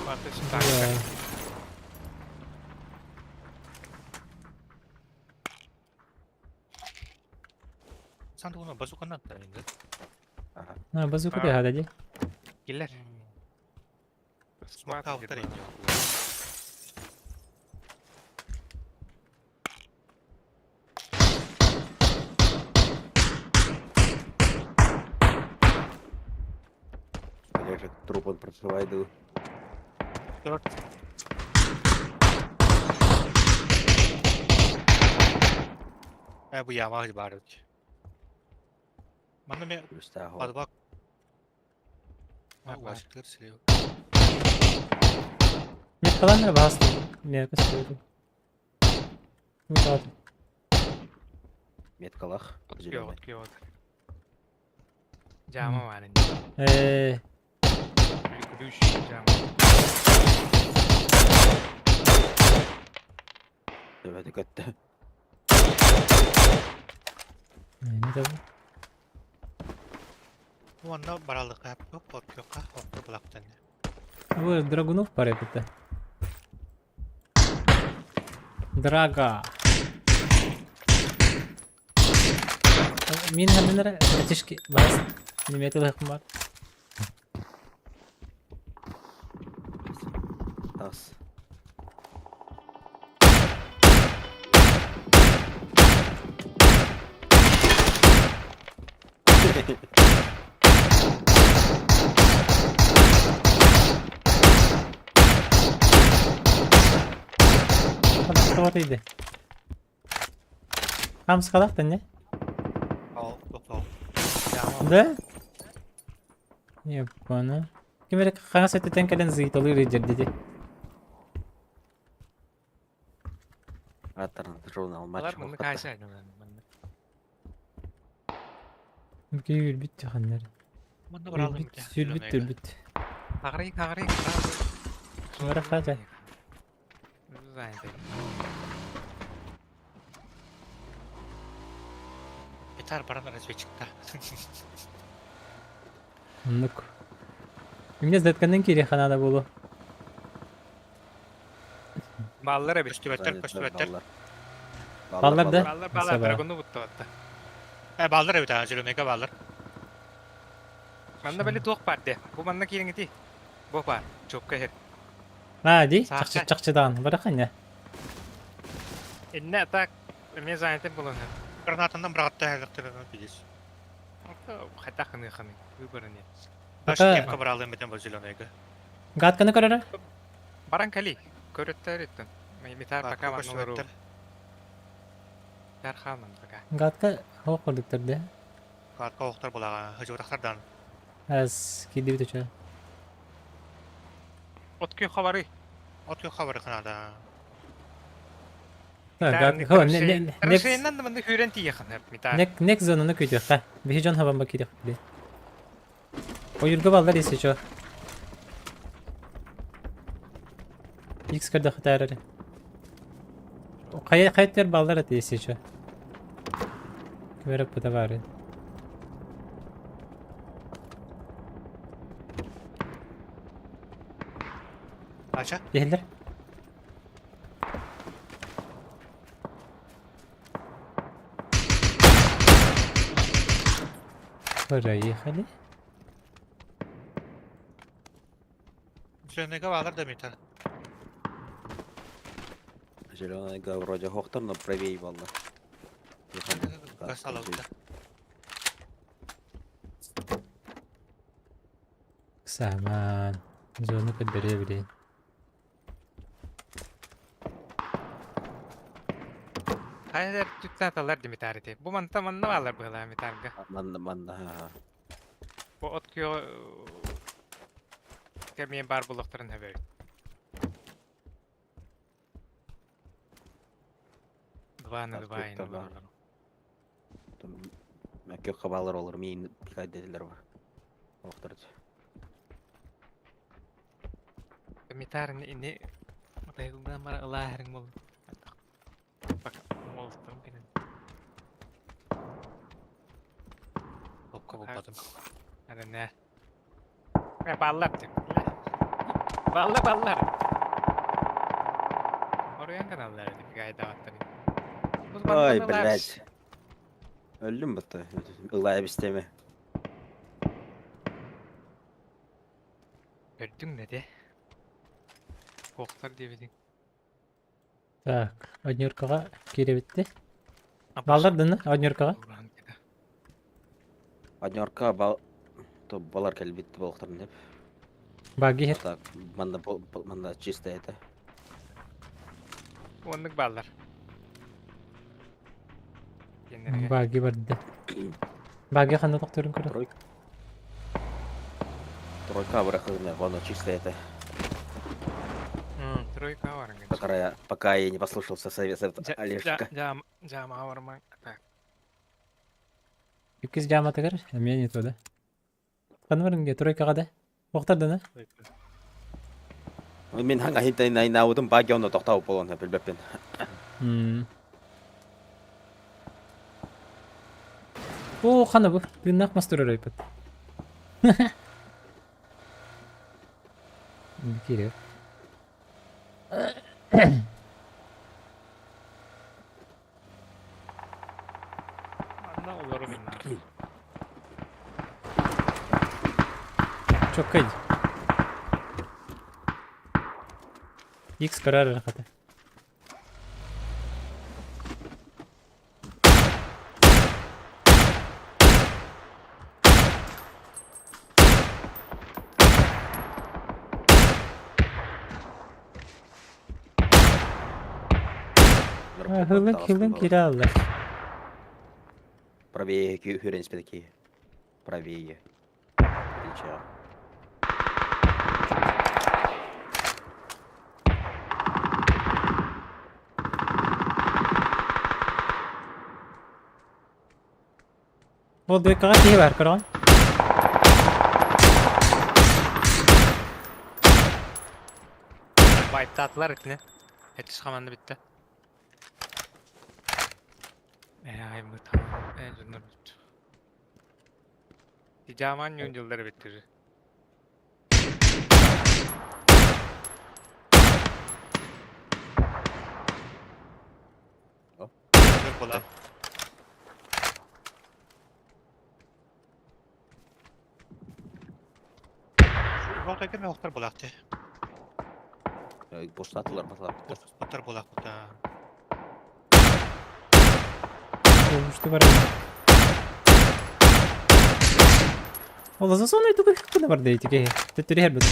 Баты Да. Сандуна базука надо инде. На, базука да хадади. Киллер. Смока автор инде. Олежек труп он прошивает. Э, бу яма бар. Манна ме Плюстаго. подвал. Бар. Уазиктер слева. Меткалан эре басты. Мерка сөйді. Вот. Меткалах. Зеленый. Киот, киот. Жама бар инде. Күлүш жама. Давай, көттө. Не табы. Уонна баралыка подкөкка хокку булактан. Вы драгунов пара это. Драга. Мин ханнара братишки бас. Неметилых бар. Тас. Ханна иди. Хам скалах не? Ол, ол. Да? Не понял. Ким эрэ хаҥас өттүттэн кэлэн зыйталыыр дьэрдити. Аттаран журнал матч Алар мынны кайса манны. Күйүр бүттү ханнар. Манна баралым Сүрбүт, сүрбүт, түрбүт. Агры, агры. Бара хажа. Занят. Битар баран разведчикта. Оннук. Эмне здаткандан кири ханада болу. Баллар эбит. Көстүбэттэр, көстүбэттэр. Баллар да? Баллар, баллар, драгону бутта батта. Э, баллар эбит, а, зеленыйга баллар. Манна били туох бар де. Бу манна киириҥити. Бу бар. Чопка хер. А, ди, Саха. чахчы чахчыдаан. Бара ханна. Инне так эмиэ занятым булан. Гранатанан бырағатта әліқтірін билес. Хайта ханы ханы. Выбора нет. Баш Пока- кемка баралым битен бұл зеленыйга. Гадканы көрөрө? Баран кали. Көрөттөр иттен. Митар пока манналару. Көстүбэттэр. Митар хаман пока. Гадка хоқ көрдүктөрдө. Картка оқтар булаға, хыжуырақтардан. Аз киди бүтүчө. От күй хабары. От күй хабары қанада. Гад, хо, не не не. Траншейннан да манны хүрен тие ханы. Митар. Нек нек зонаны күтүөххэ. Биһи дьон хабан бакири били. Ойурга баллар если чё. Икс көрдө хатарары. Кая кайтер баллар это если чё. Квереп бары. Ача? Ехелер. Проехали. Зеленыйга баллар да митар. Зеленый вроде хохтар, но правее баллар. Газ алабыта. Саман. Зону подбери, блин. Хайдар түттен аталар ди митар ити. Бу манта манна баллар была митарга. Манна, манна, ха. Бу от күй кемен бар булуктарын хабер. Два на От два күйөктөр ини бар. баллар. Мәккө хабалар олар мейін пикайдедилер бар. Охтар. Митар ини Тайгылдан бара ылааһырың бол. Бак, молстон кенен. Опка болбадым. Ада не. Э, баллар деп. Балла баллар. Оруян каналлар деп гайда аттары. Ой, блядь. Өлдүм бутта. Ылай бистеме. Көрдүң не де? Коктар дебедиң. Так, однеркаға кире бітті. Балдар дыны, однеркаға. Однерка бал... То балар кэлбит болуктарын деп. Баги хер. Так, манна манна чисто это. Оннук баллар. Баги барды. Баги ханна тохторун көрө. Тройка. Тройка бырахылына, воно чисто это. Тройка барың. Пока я, пока я не послушался совета Олежка. Жам, жам аварман. Так. Иккис жааматыгар, эме не то да. Ханна барынге тройкаға да. Охтар дыны. Мен ханга хинтен найнаудым баги оны токтау болон билбеппин. М. О, хана бу. Тыыннаах мас турар айпыт. Киирэр. Манна олору гыннар. Чоккай. X карар хата. Хылын хылын кире аллар. Правее хүрен спеки. Правее. Кричал. Ол дуйкаҕа киһи бар көрөҕүн. Байттаатылар итини. Этис хаманды бүттэ. Ээ, айбыт. Ээ, дьоннор бүттү. Тижаман ньуун дьыллар бүттү. Була. Жолтайга мен охтар булақты. Бостатылар баталар. Охтар булақты. Olmuştu бар. Ол аза соны тугу кына бар дейти ке. Төттөрү хербет.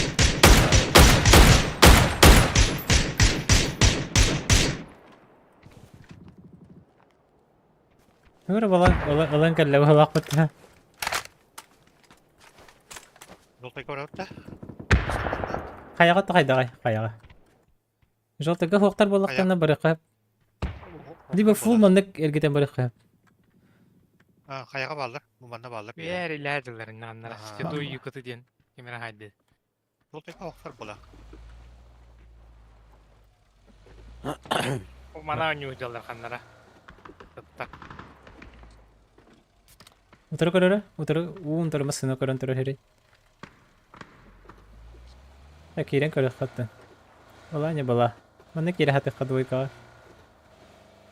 Хөр бала ылан кэллэ балаакпыт. Жолтайга барабыт да. Хайаҕа тахайдаҕай хайаҕа. Жолтайга хуохтар буоллахтарына барыахха. Либо фул маннык эргитэн барыахха. Хайаҕа бааллар. Бу манна бааллар. Бээр илээ дылларын аннара. Ситуй юкаты диэн кимера хайды. Жолтайга охтар булак. Мана нью дьаллар ханнара. Таттар. Утары көрөрө, утары уун турма сына көрөн турар хери. Э киирэн көрөх хаттан. Ола не была. Манна киирэ хатыхха двойкаҕа.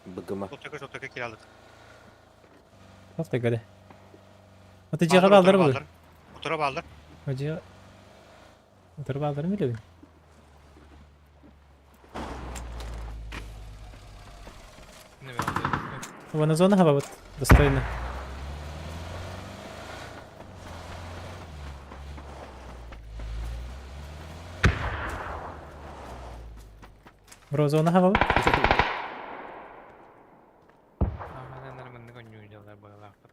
Быгыма. Жолтайга жолтайга киралык. Тоқтай көрө. Аты жиға балдар бұл. Утура бааллар. Жиға. Утары балдар билебин. Вона зона хабабыт. Достойно. Бро зона хабабыт. Амананар маннык нью дьаллар балаакпыт.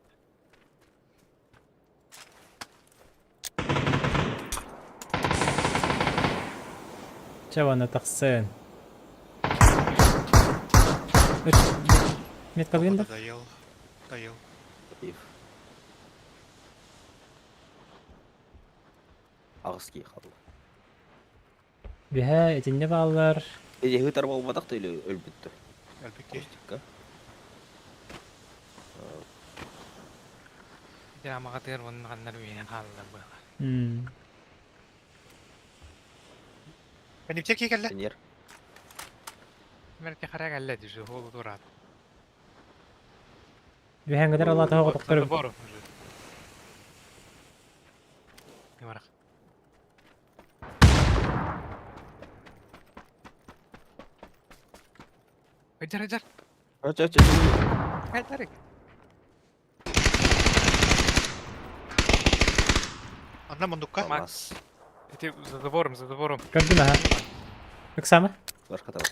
Чавана тахсен. Метка да? Доел. Доел. Ағыз қалды. Биһэ итинне бааллар. Эде хытар болбатақ та или өлбүттү. Өлбүттү. Костикка. Жамаға тыгар онун ханнар үйен хааллар була. Бенimче келді. Сенер. Мерке хара кэллэ дьүсү хоолу тураат. Биһэҥҥэлэр алаата хоҕотохтору. Бору. Барах. Ыджар ыджар. Ач ач. Кайтарык. Анна мундукка. Макс. Эти за забором, за забором. Көрдүм аха. Ыксама. Башка табак.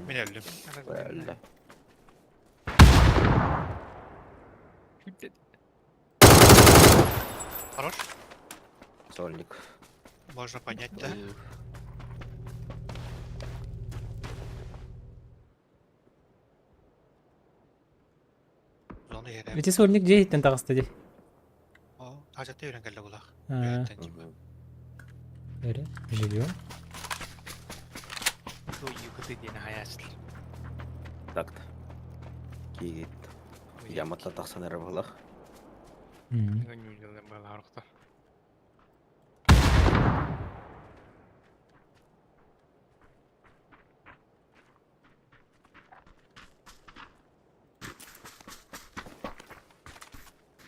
Мен өлдүм. Өлдү. Хорош. Сольник. Можно понять, да? Зона ере. Ити сольник жеһиттен таҕыста дии. О, тажатта үйрен келді булақ. Эре, живем. Туй юкаты диэн хаяастыл. Так-то. Кигит. Яматтан тахсан эрэр быһыылаах. Ньүүлэлэр быһыылаах орохтор.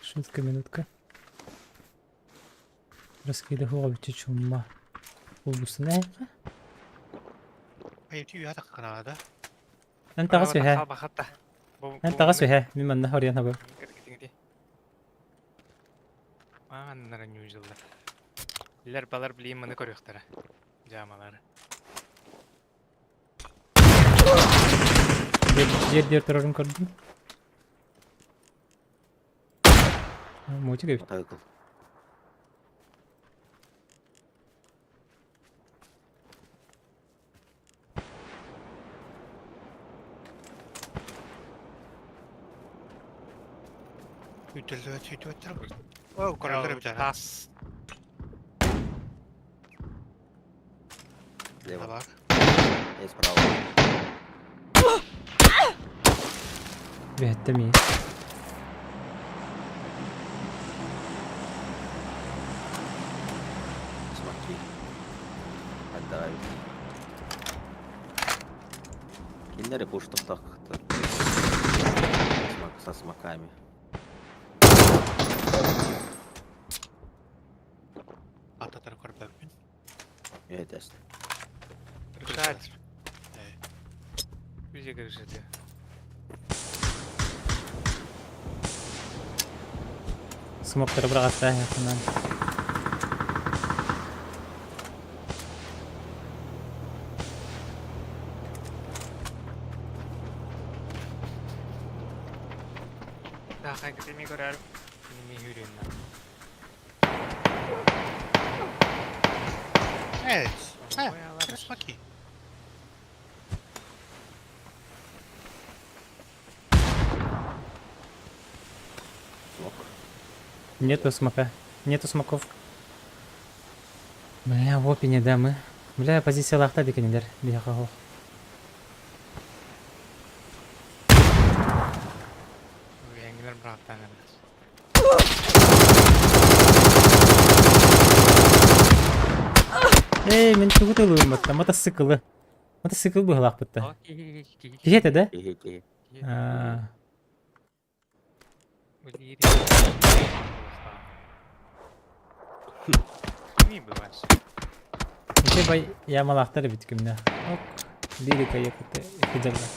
Шутка минутка. Раскида хуга бичи чумма. Улбусuna. Эн таҕыс үһэ. Эн таҕыс үһэ. Мин манна хоруйан хабы. Мааннара ньүүлэлэр. Билэр балар билиим маны көрүөхтэрэ. Дьаамалары. Дьиэр диэр турарын көрдүм. Мультик эбит. Мотоцикл. Тас. Слева. И справа. Бэһэттэ мии. Смоки. Отдавай. Киндеры пуш тохтох. Со смоками. Это Решать. Везде решите. Смоктары быраҕаттаа ханан. Да, хайгытыми көрөр. Ми хүрүннэ. Смок. Нету смока. Нету смоков. Бля, в опине, да, мы. Бля, позициялаахта дикенилер. Биһиэхэ суох. Үөҥҥилэр бырааттаан эбит. Эй, мин тугу тылыым батта? Мотоциклы. Мотоцикл быһалаахпытта. Киһи этэ да? Киһи киһи. Аа, Не бывает. Ити бай ямалаахтар эбит күмнэ. Ок, лирика якуты хидалла.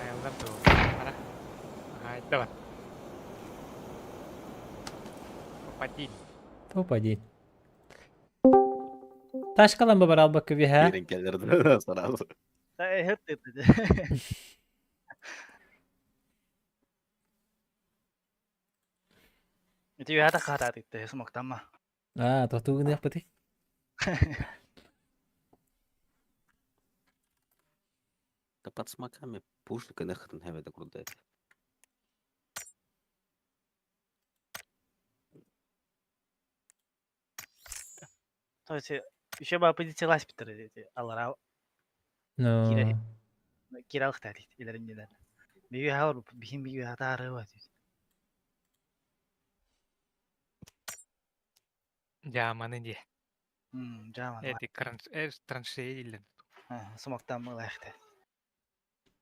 Айылдар да Ара. Ай, давай. Попади. Топ-1. Ташкалан бабар албакка биһа. Биирин кэллэр сразу. Аа, тотуугун яппыты. Да под смоками пушка нахрен хэвэ курдает. Ну, Жааманы ди. Эти траншеи дилен.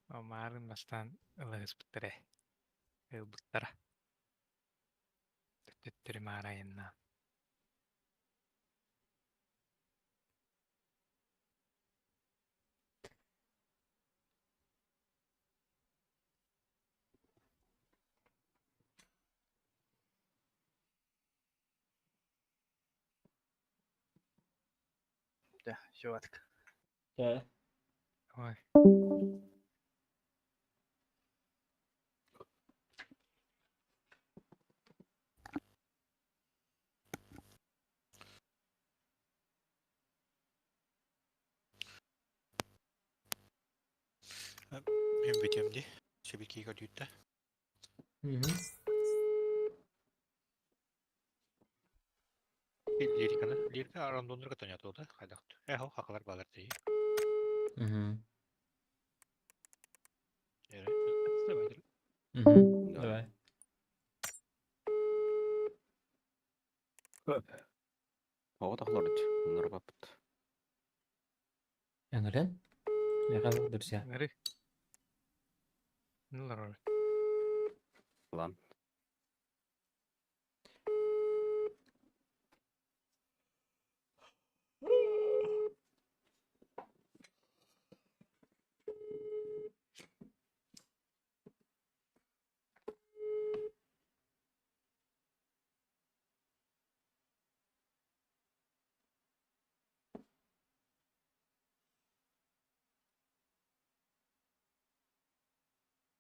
Омарын бастан ылыгыспыттары. Ылбыттара. Төттөрү маарайынна. Ой. Мгм. Мгм. Мгм, Давай. Оҕо тохлорут, ыҥырбаппыт. Ыҥырын? Миэхэ друзья. Ыҥыры. Нулар Лан.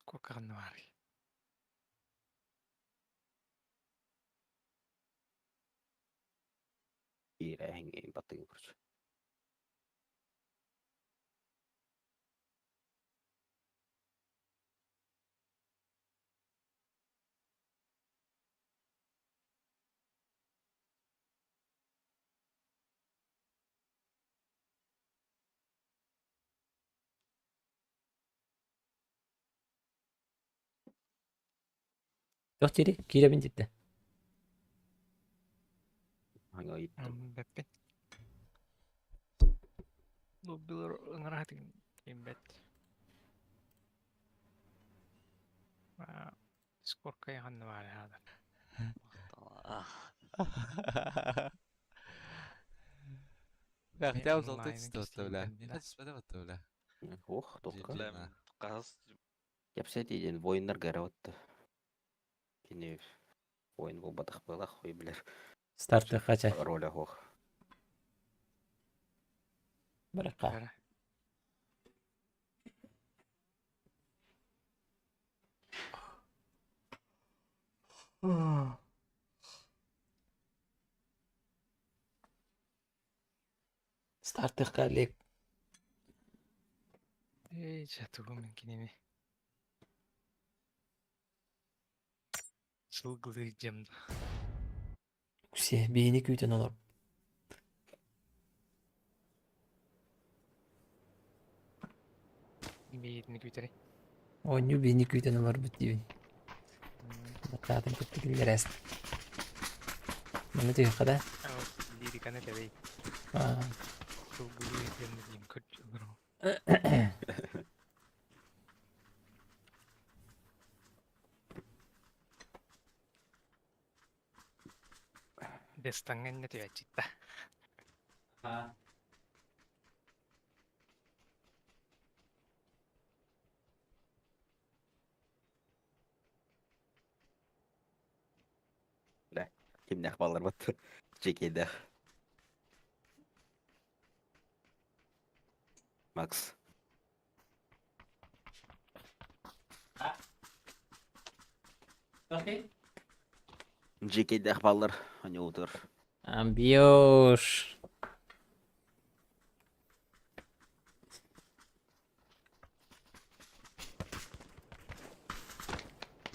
Куокаҕын баарый? Иирээһиҥҥин баттыгын короче. Туох дири? Киирэбин диттэ. Аҥа ыйыттым. Бэппин. Лоббилар ыҥыраһытын киимбэт. Скорка яханна баар хаалар. Бля, хотя бы золотой чувство, бля. Не хочешь это бля? Ох, тоққа. Кэпсэтии диэн воиннарга эрэ отто. Кини воин буолбатах буолах хуй билэр. Старты хача. Роля ох. Баракка. Стартыхха Олег. Эй, чэ, тугу мин кинини. Сылгылыы дьэм. Үксэ биһини күүтэн олор. Биһини күүтэри. Оонньуу биһини күүтэн олорбут диибин. Баттаатын кытта киллэрээс. Манна түһүөххэ да? Лириканы тэбэй. Сылгылыы дьэм диэн көрдүлэр. Дестаҥҥа иннэ түһээччитэ. Бля, кимнээх балларбыт чекейдээх. Макс. Окей. Дьикэйдээх баллар оньуутур. Амбиош.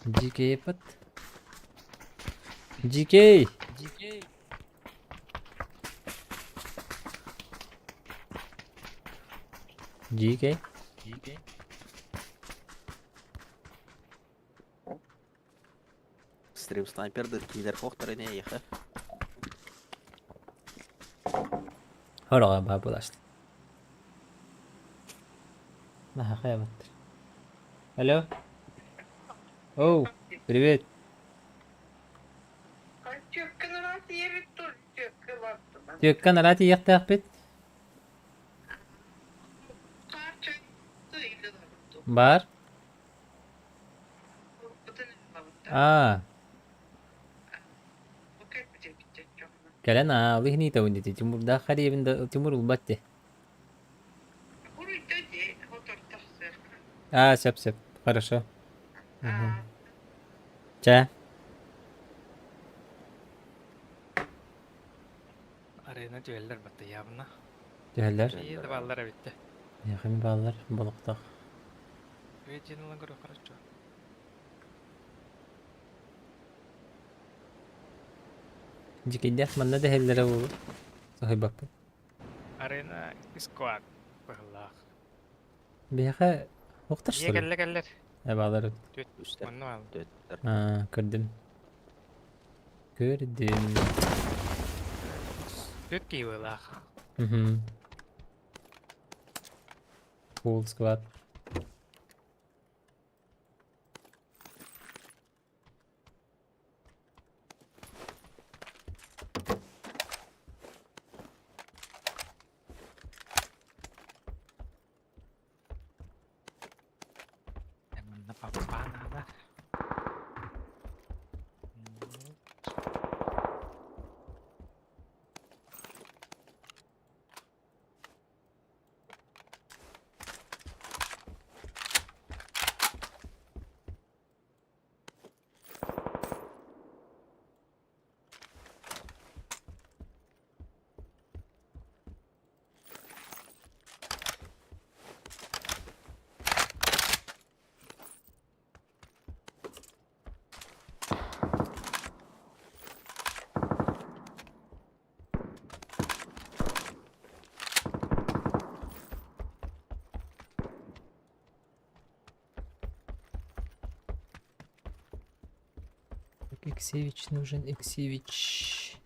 GK пат. GK. GK. Стрим снайпердыр киилэр хохтор ини эйиэхэ. Хороҕо баа булашты. Наха Алло. Оу, привет. Түөккэ нараат ийэхтээхпит. Бар. Аа. Кэлэн аа, ол иһин ыытабын дии. Тимурдаах харыйабын да Тимур ылбат дии. Аа, сөп сөп. Хорошо. Чэ. Арена түһэллэр баттайаабына. Түһэллэр. Ии да бааллар эбиттэ. Миэхэ бааллар болуктах. Үөтин ылан көрө хорошо. Дьикийдээх манна дэһэллэрэ буолуо. Соһуйбаппын. Арена сквад быһылаах. Биһиэхэ Уохтар Ийэ что ли? кэллэ кэллэр. Э баалар. Түөт. Үстэр. Онно бааллар. Түөттэр. Аа, көрдүм. Көрдүм. Түөт киһи быылаах. Мгм. Full squad. Манна папа наада. Так, Иксевич нужен, Иксевич.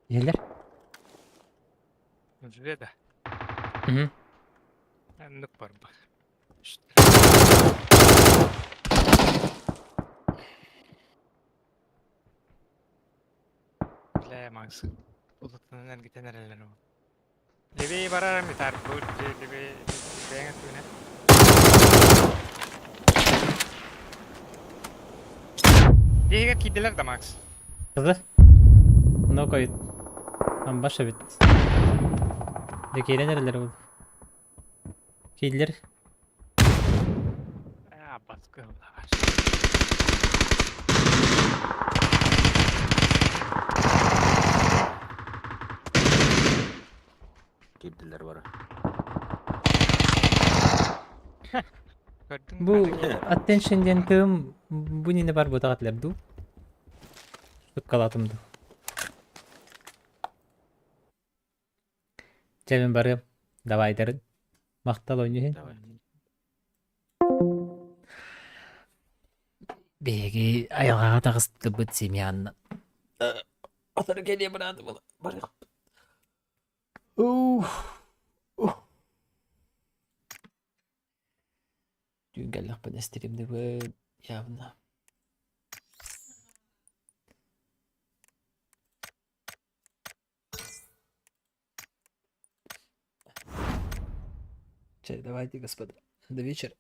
Елер? Уже да. Мгм. Оннук барбах. Бля, Макс. Улутунан эргитэн эрэллэр ол. Левей барар эмитар бу левей бэйэҥ өттүгүнэн. Дьиэһигэр киирдилэр да Макс? Кызы? Ну койут. Амбаш эбит. Дьэ киирэн эрэллэр ол. Киирдилэр. Аа, баскы ыллаҕар. Киирдилэр бары. Көрдүҥ Бу attention диэн тыым бу нини бар бутаҕа этилэр дуу? Ыккалаатым дуу? Чэ мин барыам. Давайдарын. Махтал оонньуу иһин. Давай. Биһиги айылҕаҕа таҕыстыбыт семьянна. Отор кэлиэ бырааты барыахпыт. Ух. Ух. Түүн кэллэхпинэ стримнибын явно. Чэ, давайте, господа. До вечера.